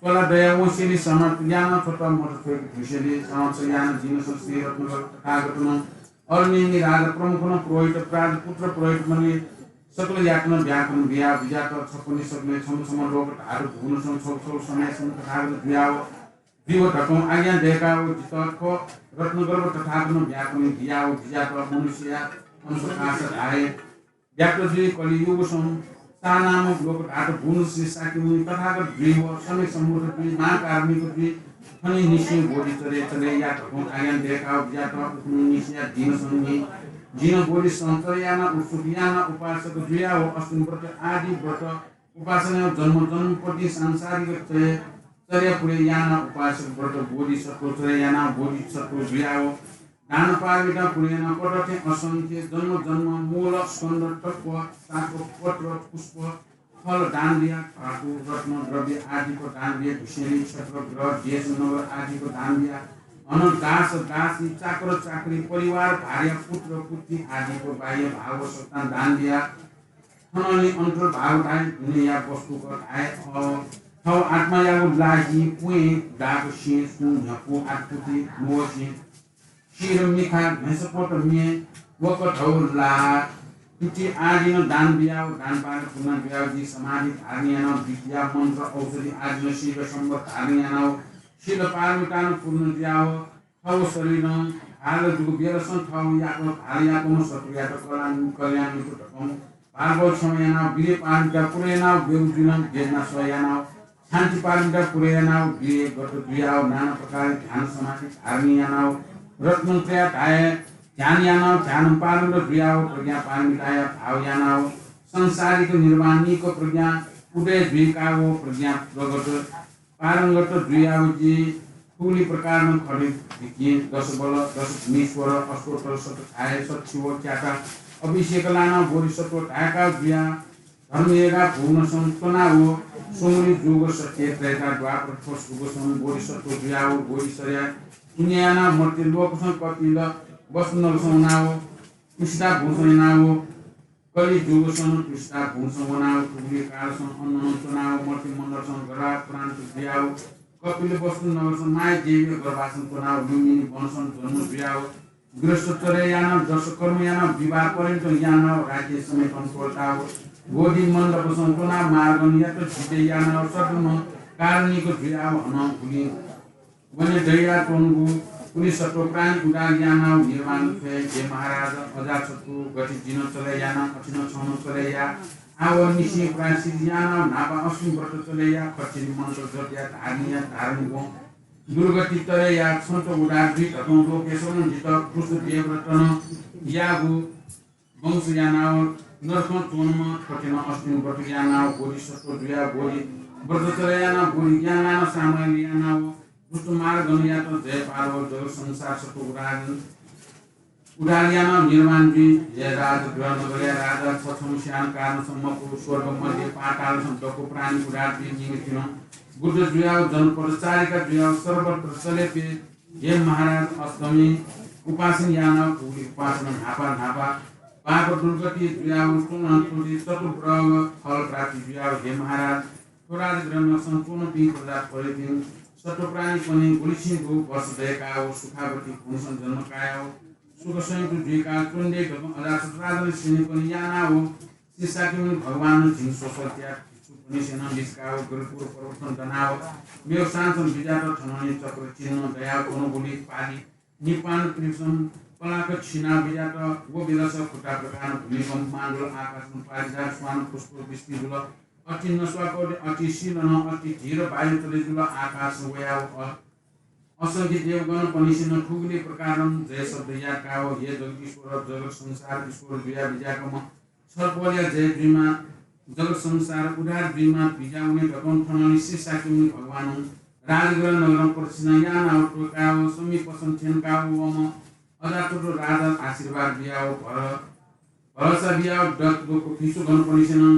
स्वला दया वंसेलि सम यानं थ्वत मत थ्वय्‌क धुसेलि सम यानं जिनसं श्री रत्नगर्भ तथागतनं अरण्यनि राजा प्रमुखनं पुरोहित प्राज पुत्र पुरोहितमनि सकलयात नं ब्याकरण बिया बिज्यात छपनि सकलें छम्ह छम्ह लोक धातु भुवनसं छगू छगू समयसं तथागत जुयाव जुइव धकं आज्ञा दय्‌काव जितः थ्व रत्नगर्भ तथागतं ब्याकरण बियाव बिज्यात मनुष्यया अंश कास धाये व्याप्त जुइ कलियुगसं सानामक लोक धातु भुवन श्री शाक्यमुनि तथागत जुइव समेत सम्बुद्ध जुइ महाकारुणिक जुइ थनिंनिसें बोधिचर्या चले या धकं आज्ञा दय्‌काव बिज्यात उखुन्हुनिसेया दिनसंलि जिन बोधिसं चर्या याना उत्सुक याना उपासक जुयाव अश्विन व्रत आदि व्रत उपासना जन्म जन्म प्रति सांसारिक चर्या, चर्या पुरे याना उपासक व्रत बोधिसत्व चर्या याना बोधिसत्व जुयाव दान पारमिता पुरे याना कतथे असंख्य जन्म जन्म मूल स्कन्ध तत्व शाक पत्र पुष्प फल दान बिया धातु रत्न द्रव्य आदिको दान बिया भिसेली क्षेत्र ग्रह देश नगर आदिको दान बिया अन दास दासी चाकर चाकरी परिवार भार्या पुत्र पुत्री आदिको बाह्य भाव सत्ता दान बिया थनंलि अन्तर्भाव धाये दुनेया वस्तुक धाये, अ, थव आत्मायागु लाहि क्वँय् दाग सें सुं न्ह्यपु आतपुति मोह सें शिर मिखा म्हय्‌सपोत म्ये वकथौ ला तुति आदिनं दान बियाव दान पार पुना बियाव जि समाधि धारण यानाव विद्या मन्त्र औषधि आदिनं शिर सम्बत धारण यानाव शिर पारमितानं पूर्ण जुयाव थव शरीरं भाल दुगु बेलसं थव याकं भाल याकं शत्रुयात कल्याण, कल्याण मितु धकं भाल बल क्षमा यानाव वीर्य पारमिता पुरे यानाव बेगु जुइनं वेदना सह यानाव शान्ति पारमिता पुरे यानाव वीर्य गत जुयाव नाना प्रकार ध्यान समाधि धारण यानाव रत्न त्रया धाये ध्यान यानाव ध्यान पारमिता जुयाव प्रज्ञा पारमिताया भाव यानाव सांसारिक निर्वाणिक प्रज्ञा उदय जुइकाव प्रज्ञा प्रगट पारंगत जुयाव जि थुलि प्रकारं खड्ग भिकिं दश बल, दश भूमीश्वर, अष्टोत्तर शत धाये, शत शिव ख्याता अभिषेक लानाव बोधिसत्व धायेकाव जुया धर्मयेगा भुवनसं च्वनाव सुंगुलि जुग सत्य त्रेता द्वापर थ्व सुगसं बोधिसत्व जुयाव बोधिचर्या पुण्य यानाव मर्त्य लोकसं कपिल वस्तु नगरसं वनाव तुसिता भुवनसं यानाव कलि जुगसं तुसिता भुवनसं वनाव थुगुलि कालसं अन्ननं च्वनाव मर्त्य मण्डलसं गदा प्रान्त जुयाव कपिल वस्तु नगरसं माया देवीया गर्भासं च्वनाव लुम्बिनी वनसं जन्म जुयाव गृहस्थ चले यानाव दश कर्म यानाव विवाह पर्यन्त यानाव राज्य समेत त्वःताव बोधि मण्डपसं च्वनाव मार्गनयात जिते यानाव सद्गुण कारुणिक जुयाव हनं गुलि वने दयाच्वंगु गुलि सत्त्व प्राणी उद्धार यानाव निर्वाण फये। हे महाराज, अजातशत्रु गथे जिं चले याना अथे नं छं चले या। आव निसें प्रायश्चित यानाव न्हापा अश्विनी व्रत चले या, खच्चरी मन्त्र जप या, धारण या, धारण वं दुर्गति तरे या, छन्त उद्धार जुइ धकं लोकेश्वरं जितः पुरुष देवव्रतनं याःगु वंश यानाव नरकं च्वनेमा। थथे नं अश्विनी व्रत यानाव बोधिसत्व जुयाव बोधि व्रत चले यानाव बोधि ज्ञान यानाव सामग्री यानाव दुष्ट मार्गनयात जय पारव जगत संसार सत्त्व उद्धार उद्धार यानाव निर्वाण जुइ। हे राजगृह नगरया राजा, छ छम्ह स्यान कारणसं मखु, स्वर्ग मध्य पातालसं दक्व प्राणी उद्धार जुइ निमित्तिनं बुद्ध जुयाव जनपदचारिका जुयाव सर्वत्र चले पे। हे महाराज, अष्टमी उपासन यानाव उगुलि उपासन न्हापा न्हापा पाप दुर्गति जुयाव स्वर्ण तुलि चतुर्वर्ग फल प्राप्ति जुयाव हे महाराज, थ्व राजगृह नगरसं च्वंपिं प्रजा परिजन सत्त्व प्राणी पनि गुलिसिं दु वर्ष दयकाव सुखावती भुवनसं जन्म कायाव सुख संयुक्त जुइकाव च्वने दय् धकं अजातशत्रु राजानं सिने पनि यानाव श्री शाक्यमुनि भगवानं झिंस्वसल त्याः भिक्षुपनिसेनं लिसकाव गरुडपुर पर्वतसं दनाव मेव सांसं बिज्यात थनंलि चक्र चिन्ह दयाव च्वंगुलिं पालि निपान पृथ्वीसं पलाख छिनाव बिज्यात। व बेलस खुता प्रकारं भूमिकम्प मां जुल, आकाशसं पारिजात स्वान पुष्प वृष्टि जुल। अति नस्वापौधि अति शीलं अति धीर वायु चले जुल। आकाशसं वयाव अ-, असंख्य देवगणपनिसेनं थुगुलि प्रकारं जय शब्द याकाव हे जगदीश्वर, जगत संसार ईश्वर जुया बिज्याकम्ह छलपोलया जय जुइमा, जगत संसार उद्धार जुइमा बिज्यावने धकं थनंलि श्री शाक्यमुनि भगवानं राजगृह नगरं प्रदक्षिणा यानाव त्वःकाव समीपसं थ्यंकाव वंम्ह अजातशत्रु राजां आशीर्वाद बियाव भर-, भरोसा बियाव दत्त लोक भिक्षुगणपनिसेनं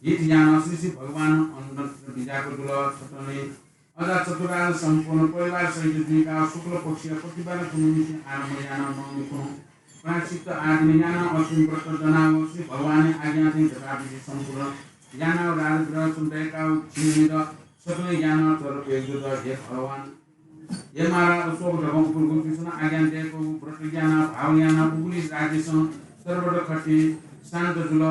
हित यानाव श्री श्री भगवानं अनुग्रह बिज्याक जुल। थथंलि अजातशत्रु राजा सम्पूर्ण परिवार सहित जुइकाव शुक्ल पक्षया प्रतिपदा खुन्हु निसें आरम्भ यानाव नवमी खुन्हु प्रायश्चित आदिनं यानाव अश्विनी व्रत दनाव श्री भगवानया आज्ञा थें जथाविधि सम्पूर्ण यानाव राजगृहसं दयकाव झिंनिदँ सकलें यानाव चरक यज्ञ जुल। हे भगवान, हे महाराज, अशोक धकं उपरगु जुइसनं आज्ञा दयकूगु व्रत यानाव भाव यानाव उगुलिं राज्यसं सर्वत्र खति शान्त जुल।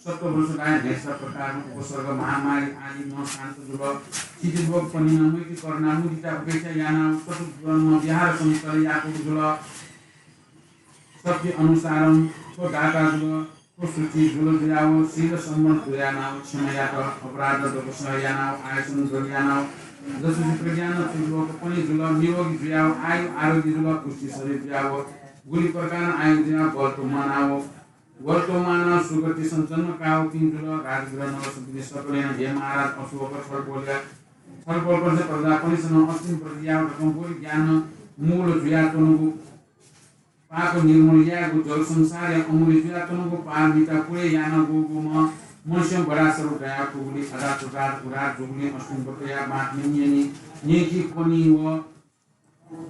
सत्त्व वर्ष लाय् न्हय्सा प्रकारं उपसर्ग महामारी आदि नं शान्त जुल। क्षितिज लोकपनिं नं मैत्री करुणा मुदिता उपेक्षा यानाव चतुर्जन्म विहारसं चले याकूगु जुल। शक्ति अनुसारं थ्व दाता जुल, थ्व शुचि जुल जुयाव शील सम्पन्न जुयानाव क्षमा यात, अपराध दोष सह यानाव आयसं दल यानाव जसजसि प्रज्ञा नं चतुर्लोकपनि जुल, निरोगी जुयाव आयु आरोग्य जुल, पुष्टि शरीर जुयाव गुलि प्रकारं आयु जुयाव बल त्वमानाव वल त्वमानाव सुगतिसं जन्म कावपिं जुल। राजगृह नगरसं सकलें हे महाराज अशोक छलपोलया, छलपोलपनिसें प्रजापनिसेनं अश्विनी व्रत याव धकं बोधि ज्ञान मूल जुयाच्वंगु पाप निर्मूल यायेगु जगत संसारया अमूल्य जुयाच्वंगु पारमिता पूरे यानागूगुम्ह मनुष्यं बडा सरू दयाकूगुलिं अजातशत्रु राजा उद्धार जूगुलिं अश्विनी व्रतया महात्म्य न्यनी, न्यंकी, कनी व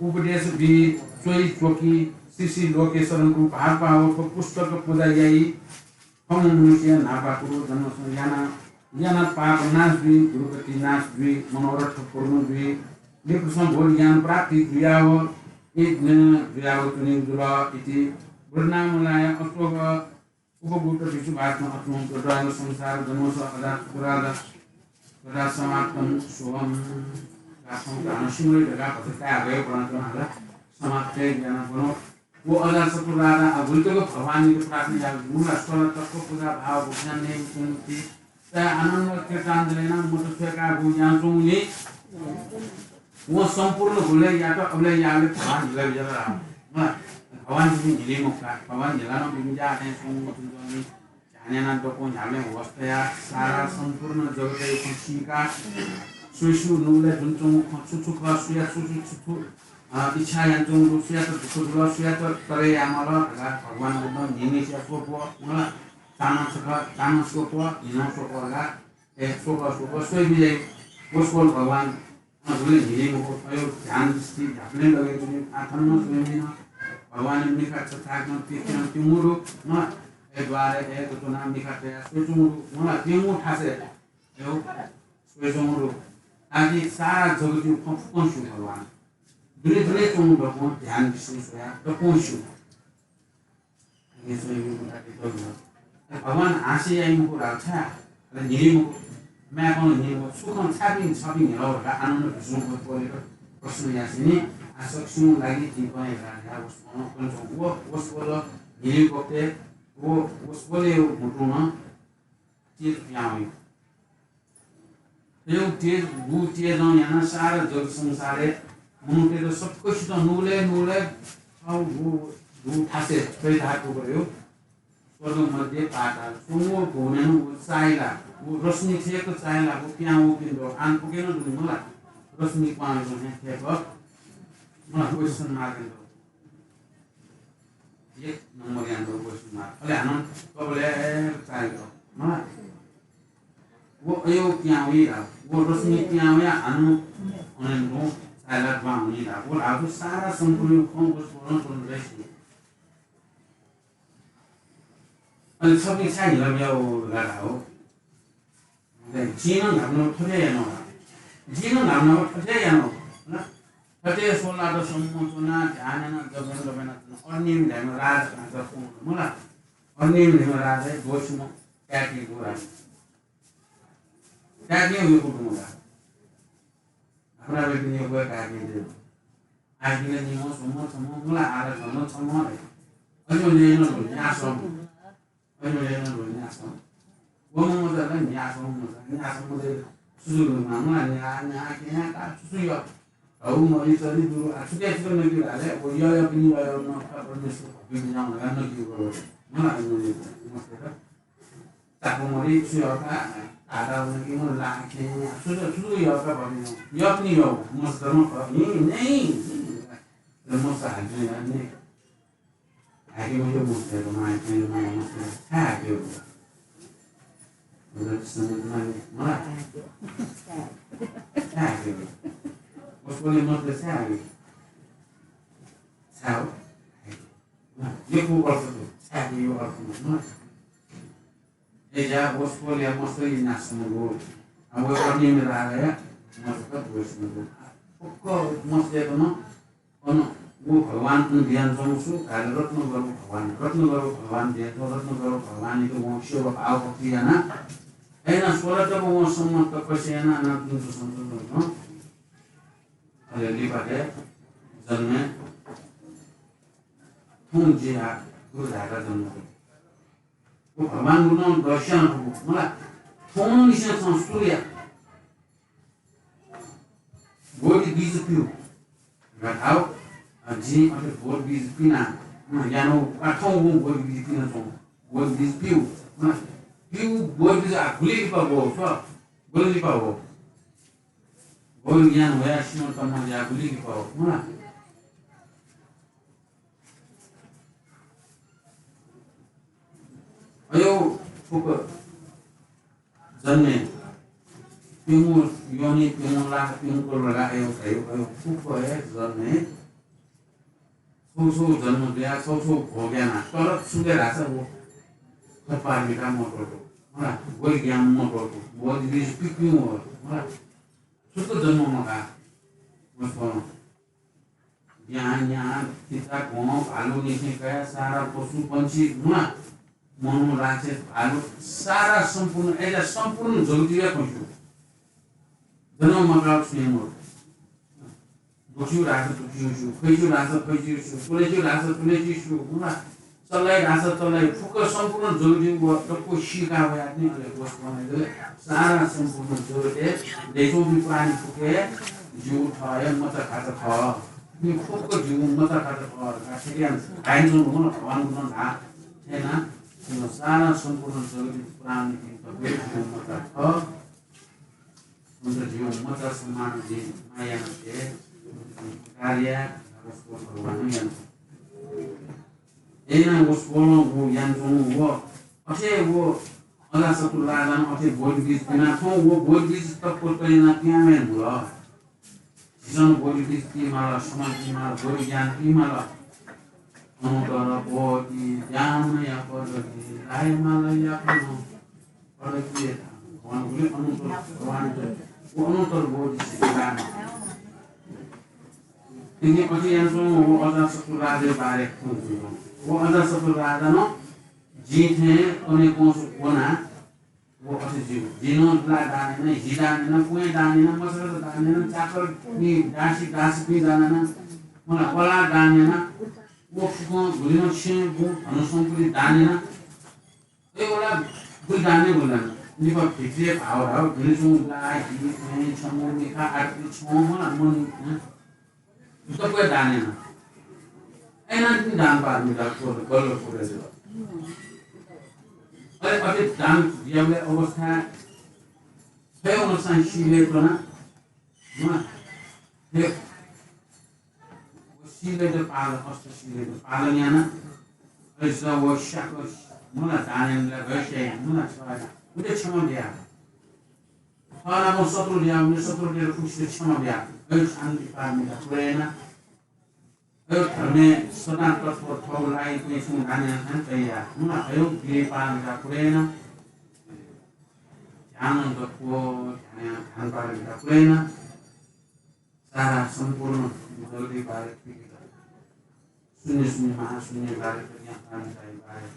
उपदेश बी, च्वइ, च्वकी, श्री श्री लोकेश्वरंगु भाव पाव थ्व पुस्तक पूजा याइ। थःम्ह मनुष्य न्हापांगु जन्मसं याना, याना पाप नाश जुइ, दुर्गति नाश जुइ, मनोरथ पूर्ण जुइ, लिपुसं बोधि ज्ञान प्राप्ति जुयाव यज्ञ जुयाव च्वनीगु जुल। इति ब्रह्मनामलाया अशोक उपगुप्त भिक्षु भाषणं अथुं गद्वांग संसार जन्मस अजातशत्रु राजा कथा समाप्तं सोहं। राष्ट्रं प्राण सिमय धकाः भजन ताये हगय् ब्वनाच्वना हला। समाप्त यानाच्वना। व अजातशत्रु राजा अगुलितक भगवानयात प्रार्थना याः। मुला स्वला तत्व पूजा भाव भक्ति ज्ञान नये च्वंगुलिं तया आनन्द कृताञ्जलिं मत छ्वय्काः गु यानाच्वंगुलिं वं सम्पूर्ण गुलय् यात। अबलय् याःबलय् भगवान न्हिला बिज्यात। भगवान जिमि न्हिली मखु का। भगवान न्हिला नं बिज्याः थें स्वंगु मतिनि ध्यान यानाः दक्वं न्ह्याबलें होश तयाः सारा सम्पूर्ण जगतय् खँ सीकाः स्वयेस्यू नुगलय् जुन च्वंगु खँ छु छु खः, सुया छु छु छु छु, अ, इच्छा यानाच्वंगु दु, सुयात दुःख जुल, सुयात तरे यायेमाल धकाः भगवान बुद्धं न्हिनय्सिया स्वःप्वः, मला, चान्हं छकः, चान्हं स्वःप्वः, न्हिनं स्वःप्वः धकाः, ए, स्वःप्वः, स्वःप्वः, स्वये बिज्याइ। व स्वल भगवान अँ, गुलि न्हिली मखु, अयो ध्यान दृष्टि न्ह्याबलें लगय् जुइ, आः थन नं स्वये मिन। भगवानया मिखा छथाय्कं तिथ्यं तिंगु दु, न, ए द्वारय् ए दतुना मिखा तयाः स्वयेच्वंगु दु, मला तिंगु थासय् अयो स्वयेच्वंगु दु। ताकि सारा जगतय् खँ फुक्कं स्यू भगवान। दुने दुने च्वंगु दक्वं ध्यान दृष्टिं स्वयाः दक्वं स्यू। भगवान हाँसे याइम्ह धाल छाय्, अले न्हिलिम्ह, माय्‌कं न्हिलिम्ह, सुखं छापिं छपिं न्हिलाउ धकाः आनन्द भिक्षुं वसपोलयात प्रश्न यासेंलि, आ, सकसिगुं लागि जिं कने धकाः वसपोलं कने च्वं। व वसपोल न्हिलिउ बखतय् व वसपोलया म्हुतुं नं तेज पिहां वइ। थ्व तेज, गु तेजं यानाः सारा जग संसारय् मनूतय्‌त सकसितं नुगलय् नुगलय् थःगु गु थासय् च्वयातःगु दु। स्वर्ग, मर्त्य, पाताल, स्वंगू भुवनय् नं व चाःहिला, व रश्मि थेक चाःहिला, व पिहां वःपिं दु। आः फुक्कं नं दुनि मला, रश्मि क्वहां वःगु थेक मला, question mark दु। एक नम्बर यानाः question mark। अले हानं कपालय् चाःहिला मला। व अयो पिहां वइ ला, व रश्मि पिहां वयाः हानं अनंतुं चाःहिला दुहां वइ ला। व धाःगु सारा सम्पूर्ण खँ वसपोलं च्वंगु दु। अले छपिं छाय् हिला बियाउ धकाः धाःगु। जिं नं न्हापा न्हापा थथे यानागु। जिं नं न्हापा न्हापा थथे यानागु। थथे सोह्र लात सम्म च्वनाः ध्यान यानाः जप यानाः जप यानाः च्वनाः अरनिम धाःम्ह राजा कनाः जप यानाः मला। अरनिम धाःम्ह राजाया द्वःछिम्ह काय्‌पिं दु ला। काय्‌पिं यक्व दु मला। न्हापा न्हापापिं यक्व काय्‌पिं दु। आःपिं ला निम्ह, स्वम्ह, छम्ह, मला आः ला झन छम्ह हे। अज्याःगु न्यासं दु, न्यासं। अज्याःगु न्यासं दु, न्यासं। व मचा ला न्यासं मचा, न्यासं मचा। सुसु दु, मामला न्या, न्या, के न्या, का, सुसु यः। हौ, मरि, चरि, दुरु, आ, छुटे, छुटे नकिउ धाःसा, व यःपिं, यःपिं नं, का, परमेश्वर, भिं बिजां, ला नकिउ, मला, नकिउ, मस्ते, का। ताकु मरि छु यः का, आदा उनकी मन लाखे, सुजु, सुजु यः का भरि यः। यः नि यः, मस्त म क, नि, नि, नि। मस्त हाजु या, नि। आगे मयो मस्त, तो माय, माय, मस्त, छागे। मतलब, समझ में नहीं, मला। छागे। उसको लिए मस्त छागे। छाओ। यक्व अर्थ दु, छाय् यक्व अर्थ दु। अय्‌जुयाः वसपोलया मस्तय् नास्मगु। अब व अरनिम राजाया मस्त द्वःछिमगु। फुक्क मस्तय्‌त नं अन व भगवान अन बियान च्वंगु छु धाःसा रत्नगर्भ भगवान। रत्नगर्भ भगवान बियान च्वं, रत्नगर्भ भगवानयात वं सेवा भाव भक्ति यानाः। अय्‌नं सोह्र तप वं सम्म तपस्या यानाः अन तुं च्वं, तुं च्वं, तुं च्वं। अले लिपाया जन्मय् थौं जिं गुरु धायेत जन्म दु। व भगवान गुरुं दस्यां थुगु मला। थौंनिसें छं सुरु या। बोधि बीज प्यू। धाःगु, अ, जिं अथे बोधि बीज पिना, अ, यानो, अ, थौं वं बोधि बीज पिना च्वं। बोधि बीज प्यू। अ, प्यू बोधि बीज आ गुलि लिपा वः, स्व, गुलि लिपा वः। बोधि ज्ञान वयाः सिंह तम्म या गुलि लिपा वः, मला। अयो फुक्क जन्मे प्यंगू योनि, प्यंगू लाख, प्यंगू करोड ला अयो, अयो, अयो फुक्क हे जन्मे छौ छौ जन्म जुयाः छौ छौ भोग याना, तर छुके धाःसा व थपार मिका मत्वःतु, होला, व ज्ञान मत्वःतु, व निज पिपिं हो, होला। छुट्टै जन्म मका। मस्पलं। ब्याहा, न्याहा, किचा, घ्वं, भालुनिसें कयाः सारा पशु, पंक्षी, हुँ ला, मनू, राक्षस, भालु, सारा सम्पूर्ण, अय्‌जुयाः सम्पूर्ण जगतया खँ स्यू। जन्म मकाः छुं हे मदु। दुथ्यू धाःसा दुथ्यू स्यू, फैच्यू धाःसा फैच्यू स्यू, तुलेच्यू धाःसा तुलेच्यू स्यू, हुँ ला। चल्लाइ धाःसा चल्लाइ, फुक्क सम्पूर्ण जगतया व दक्व सीका वयाः तिनि अले गोष्ठ बनाइ। सारा सम्पूर्ण जगतय् दइच्वंपिं प्राणी फुक्क हे जिगु थः हे मचा खाचा खः। तिनि फुक्क जिगु मचा खाचा खः धकाः थथे यानाः धाइच्वंगु हुँ ला, भगवान गुरुं नं धाः। थें यानाः सारा सम्पूर्ण जगतया प्राणीपिं फुक्क हे जिगु मचा खः। उन्त जिगु मचा सम्मान जिं माया यानाः हे कार्य वसपोल भगवानं यानाः। अय्‌नं वसपोलं व यानाच्वंगु व अथे व अजातशत्रु राजानं अथे बोधिबीज पिना थौं व बोधिबीज तप्प तयाना पिहां वये धुंकल। झीसं बोधिबीज पीमाल, समाज पीमाल, बोधि ज्ञान पीमाल। अनुत्तर बोधि ज्ञानया पदवी लायेमाल याकनं। अले के भगवान गुरुं अनुत्तर भगवान व अनुत्तर बोधि सिद्धान्त। तिनि अथे यानाच्वंगु व अजातशत्रु राजाया बारे खँ जुल। व अजातशत्रु राजां जिं थें कन्हय् कंस वना, व अथे ज्यू। जिं नं दुला दान याना, हि दान याना, क्वँय् दान याना, मसरत दान याना, चाकर नि दासी दासीपिं दान याना, मला कला दान याना, व फुकं गुलिनं छेँ बुँ धन सम्पत्ति दान याना। ए वला गुलि दान याना, गुलि दान याना। लिपा भित्रिया भाव धाव गुलि छु ला हि, छेँ, छमु, मिखा, आरती, छौं, मला मन, हँ? दक्वय् दान याना। अय्‌नं तिनि दान पारमिता बल्ल, बल्ल पुगेत। अले अथे दान याबलय् अवस्था थय्‌वंसां शीलय् च्वना। हँ? हे, व शीलय् पालन, अष्ट शीलय् पालन याना। अय्‌सा व स्याक मला दान याना, रहस्य याना, मला छ्वया। उते क्षमा बिया। थःनापं शत्रु ल्याः, उनी शत्रु ल्याः, उसित क्षमा बिया। अय् शान्ति पारमिता पुरा याना। अय् धर्मय् सदा तत्पर थःगु लागि पेछिं दान याना तयार। मुना अय् गिरे पारमिता पुरा याना। ध्यान दक्व, ध्यान, ध्यान पारमिता पुरा याना। सारा सम्पूर्ण जगतै बारे फिकिर। शून्य शून्य महाशून्य बारे प्रज्ञा, पारमिता बारे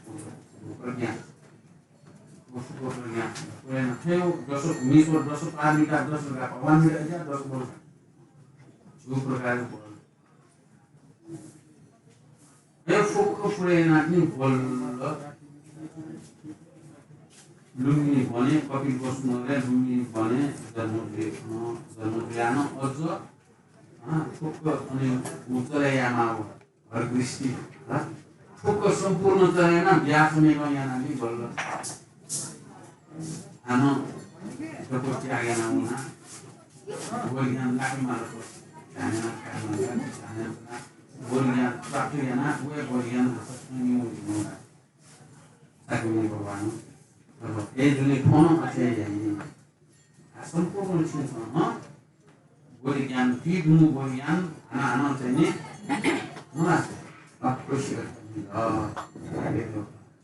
प्रज्ञा। व सुख प्रज्ञा। पुरेन थें दश भूमीश्वर, दश पारमिता, दश का भगवान मिला, दश बोल। जो प्रकार बोल। हे फुक्क पुरेन नि बोल। लुम्बिनी बने, कपिल वस्तु नगरय् लुम्बिनी बने जन्म जुया, अ, जन्म जुयाः नं अझ, अ, फुक्क अनि उज्ज्वल यामाव। हर दृष्टि, हँ? फुक्क सम्पूर्ण चयन व्यास मेघं यानादि बल्ल। आनं तपस्या याना उना। व ज्ञान लाके मालक। ध्यान याना, ध्यान याना, ध्यान याना। व ज्ञान प्राप्त याना, व, व ज्ञान सत्संगी होना। साकुनी भगवान। तब ए जुने फोन अथे यानी। आ, सम्पूर्ण छिं छं, हँ? बोधि ज्ञान, ती दुम्ह बोधि ज्ञान, हानं हानं चाहिँ नि, हँ, अक्वसिया, अ,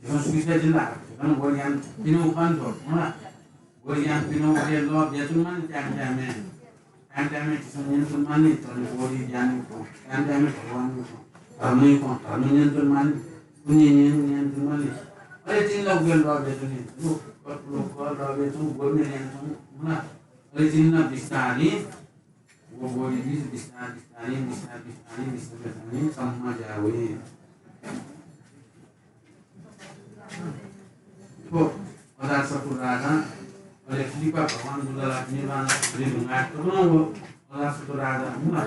झीसं सुइसा जिल्ला, झीसं बोधि ज्ञान पिन्हु खन थ्व, हँ। बोधि ज्ञान पिन्हु अले ल बेचुन माने time time-य्। Time time-य् झीसं न्यंतुन माने, तर बोधि ज्ञान खँ, time time-य् भगवान खँ, धर्म खँ, धर्म न्यंतुन माने, पुण्य न्यं, न्यंतुन माने। अले तिन ल उगेल ल बेचुन, लो, लो, ल बेचुन, बोधि न्यंतुन, हँ। अले तिन ल बिस्तारं, व बोधि बिस्तारं, बिस्तारं, बिस्तारं, बिस्तारं, बिस्तारं, बिस्तारं सम्मा जावे। थ्व अजातशत्रु राजा, अले लिपा भगवान बुद्ध ला निर्वाण हरे ढुङ्गा तबनं व अजातशत्रु राजा हुँ ला।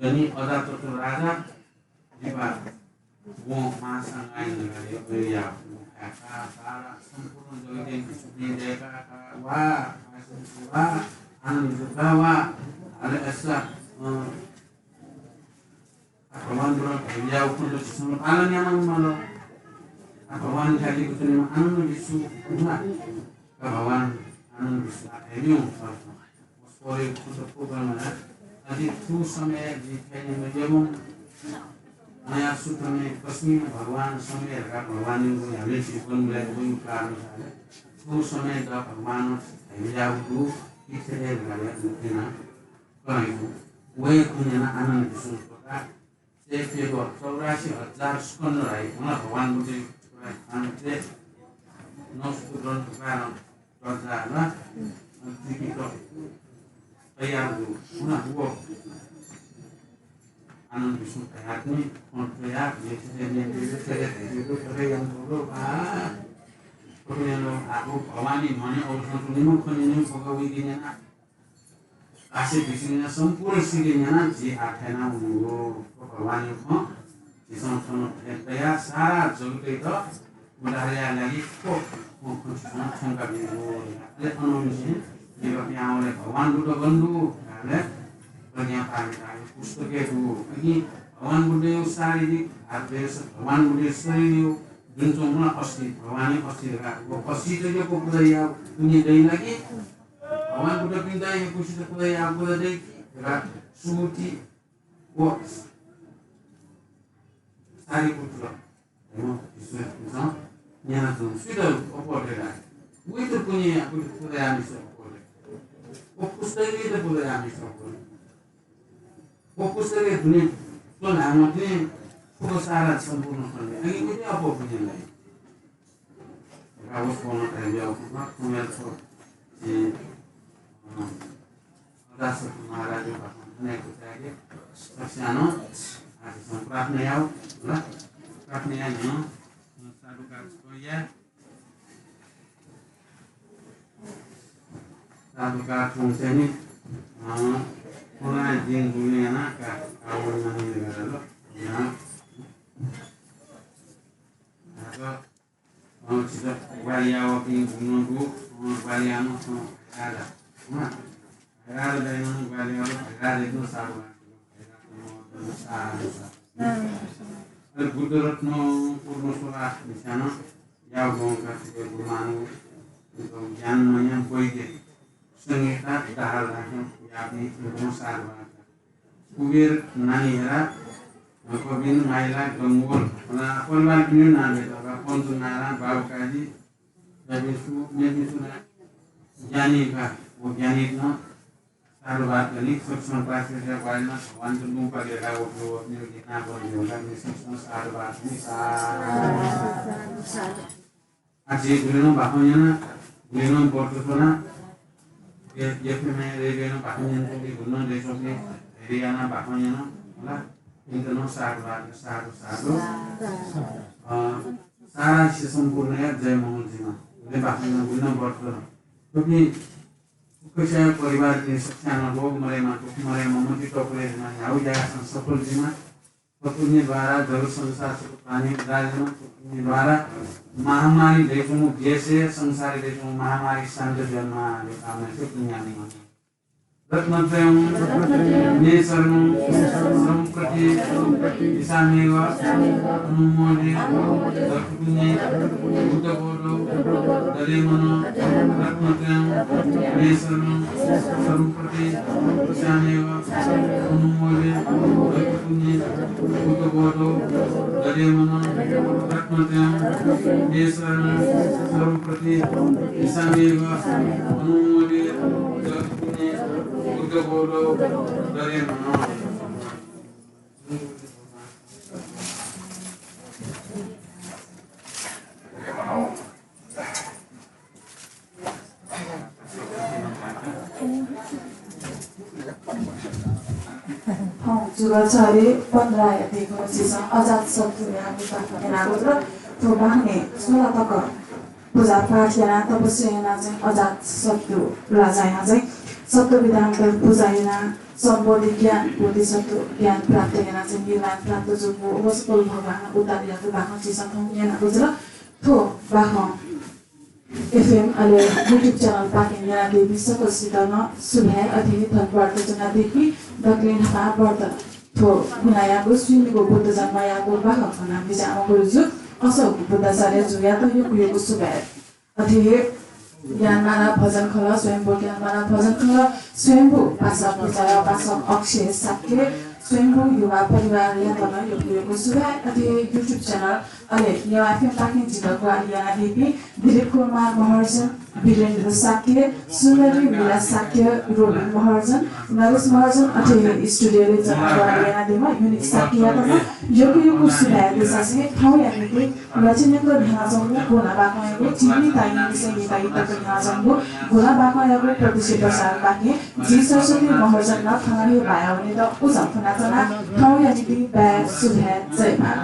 जनि अजातशत्रु राजा लिपा वं महासंघाय नगरय् वया का, का, सारा सम्पूर्ण जगतय् सुखी दय्‌का, का, वा, वा, आनन्द का, वा, अले असा, अ, भगवान बुद्ध धैर्य उखुन्हु झीसं पालन याना माल। आ, भगवान जाति कुतुनिमा आनन्द विश्व हुआ। का भगवान आनन्द विश्व आ धैर्य उखुन्हु। उसकोले खुद को करना है। अति थू समय जी थे में जब नया सूत्र में कश्मीर भगवान समय का भगवान को हमें जीवन में कोई कारण है। थू समय द भगवान धैर्य उखुन्हु इच्छा है भगवान उखुन्हु। कहेको वय्‌कःया आनन्द विश्व प्रकार। चैत्यगः चौरासी हजार स्कन्ध है, हँ, भगवान बुद्धया आनन्द नौ सूत्र ग्रन्थ प्रकार दर्जा होला, त्रिपिटक तयार हो, हँ, व आनन्द विश्व तयार पनि, कन्ट्रया, यंतोलो, आ, भगवानी मने और संतुलिम खनिने भगवती जना काशी विश्वया सम्पूर्ण सिद्धिया नं झी आः थ्यना वनेगु। भगवानया खँ झीसं थन थ्यंकाः सारा जगतयात उद्धारया लागि थ्व खँ झीसं थ्यंका वनेगु। अले अनंनिसें लिपा पिहां वःबलय् भगवान बुद्ध गन दु धाःबलय् प्रज्ञा पारमिताया पुस्तकय् दु। अकिं भगवान बुद्धया शारीरिक हात देश, भगवान बुद्धया शरीरया जुन च्वंगु नं अस्थि, भगवानया अस्थि धकाः व अस्थि जक पुजा याः, पुण्य दइ ला कि भगवान बुद्धपिन्त यक्वसित पुजा याः, पुजा दइ कि धकाः सुबुति व सारिपुत्र, धर्म विश्वसित न्यनाच्वंगु सुइत अप्वः दइ ला? वइत पुण्य याः, पुजा याःम्हसित अप्वः दइ। व पुस्तकयात पुजा याःम्हसित अप्वः दइ। व पुस्तकय् दुने च्वनाम्ह तिनि को सारा सम्पूर्ण करने। अघि उद्या अप्वः पुण्य लाइ। रावस बोलना करने, अप्वः पुण्य लाइ। अजातशत्रु महाराज बाखं न्यनादीगु दु। सकसिनं आः झीसं प्रार्थना याये, ल? प्रार्थना याये, साधुकार कया। साधुकार थौं चाहिँ नि, अँ, पुना जिं गुलि याना का, कावड माने गरल। यहाँ। आः, अँ, छित ग्वाहालि याःपिं गुलि नं दु, अँ, ग्वाहालि याःम्ह, अँ, राजा। अँ, राजा दाइनं ग्वाहालि याःपिं राजा एकदम साधु। अले बुद्धरत्न पूर्ण सोलास मिसानं याव गं का गुरुमानु ज्ञान मया वैद्य संहिता दाहाल राख्यं यापिं गुरु साधु। कुबेर नानी हेरा, कबिन माइला गंगोल, परिवार पिने नाम हेता, पञ्च नारायण बाबुकाजी, ज्ञानी का, वो ज्ञानी न साधुवाद कनी, सूक्ष्म प्राचीन का वायना भगवान तो लूं पा गेला, वो, वो, अपने के ना बोल दियो का, मैं सूक्ष्म साधुवाद कनी, साधु। आः झी गुलि नं बाखं याना, गुलि नं व्रत च्वना, ये, ये फिर मैं रे गए ना बाखं याना, तो गुलि नं दे चोके, रे याना बाखं याना, होला, इनका नं साधुवाद, साधु, साधु। अँ, सारा शिष्य सम्पूर्ण या जय मंगल जिमा, गुलि बाखं याना, गुलि नं व्रत च्वना। क्योंकि कस्या परिवार के सकसिनं रोग मरेमा, दुःख मरेमा, मति टपरे जिमा, याव यासं सफल जिमा। पुण्य द्वारा जगत संसार सुख पाने उद्धार जिमा। पुण्य द्वारा महामारी दइच्वंगु देशय् संसारय् दइच्वंगु महामारी शान्त जुइमा, यो कामना से पुण्य आने। रत्नत्रयं मे शरणं शरणं प्रतिगच्छाम्यहम्। अनुमोदे। जगत्पुण्ये बुद्धबोधो दधे मनः। रत्नत्रयं मे शरणं शरणं प्रतिगच्छाम्यहम्। अनुमोदे। जगत्पुण्ये बुद्धबोधो दधे मनः। रत्नत्रयं मे शरणं शरणं प्रतिगच्छाम्यहम्। अनुमोदे। जगत्पुण्ये बुद्धबोधो दधे मनः। थौं जुल छले पन्ध्रया दिगु झीसं अजातशत्रुया बाखं न्यनागु दु। थ्व बाखंय् सोह्र तक पूजा पाठ यानाः तपस्या यानाः चाहिँ अजातशत्रु राजायां चाहिँ सत्त्वविधां पुजा यानाः सम्बोधि ज्ञान, बोधिसत्व ज्ञान प्राप्त यानाः चाहिँ निर्वाण प्राप्त जूगु वसपोल भगवान उद्धार याःगु बाखं झीसं थौं न्यनागु जुल। थ्व बाखं एफएम अले YouTube channel पाखें न्यनादीपिं सकलसित नं सुभाय्, अथे हे थन व्रत च्वनादीपिं दकलय् न्हापां व्रत थ्व गुनायागु स्वयम्भू बुद्ध जन्मयागु बाखं कनाबिज्याःम्ह गुरुजु असःगु बुद्धाचार्य जुयात यक्व यक्व सुभाय्। अथे हे ज्ञानमाला भजन खलः, स्वयम्भू ज्ञानमाला भजन खलः, स्वयम्भू पासक विचार, पासक अक्षय शाक्य, स्वयम्भू युवा परिवारयात नं यक्व यक्व सुभाय्। अथे हे YouTube channel अले नेवाः एफएम पाखें जितः ग्वाहालि यानादीपिं दिलीप कुमार महर्जन, वीरेन्द्र शाक्य, सुन्दरी मिला शाक्य, रोबिन महर्जन, नरेश महर्जन, अथे हे स्टुडियोय् च्वनाः ग्वाहालि यानादीम्ह युनिक शाक्ययात नं यक्व यक्व सुभाय् देछासें थौंया निंतिं लक्षणीय न्ह्यानाच्वंगु गुना बाखंयागु झिंनिदँ निसें नीदँ तक न्ह्यानाच्वंगु गुना बाखंयागु प्रदेशीय प्रसारण पाखें जि सरस्वती महर्जन नं थन हे बाया वनेत उजं फ्वनाच्वना। थौंया निंतिं बाय्, सुभाय्, जय मां।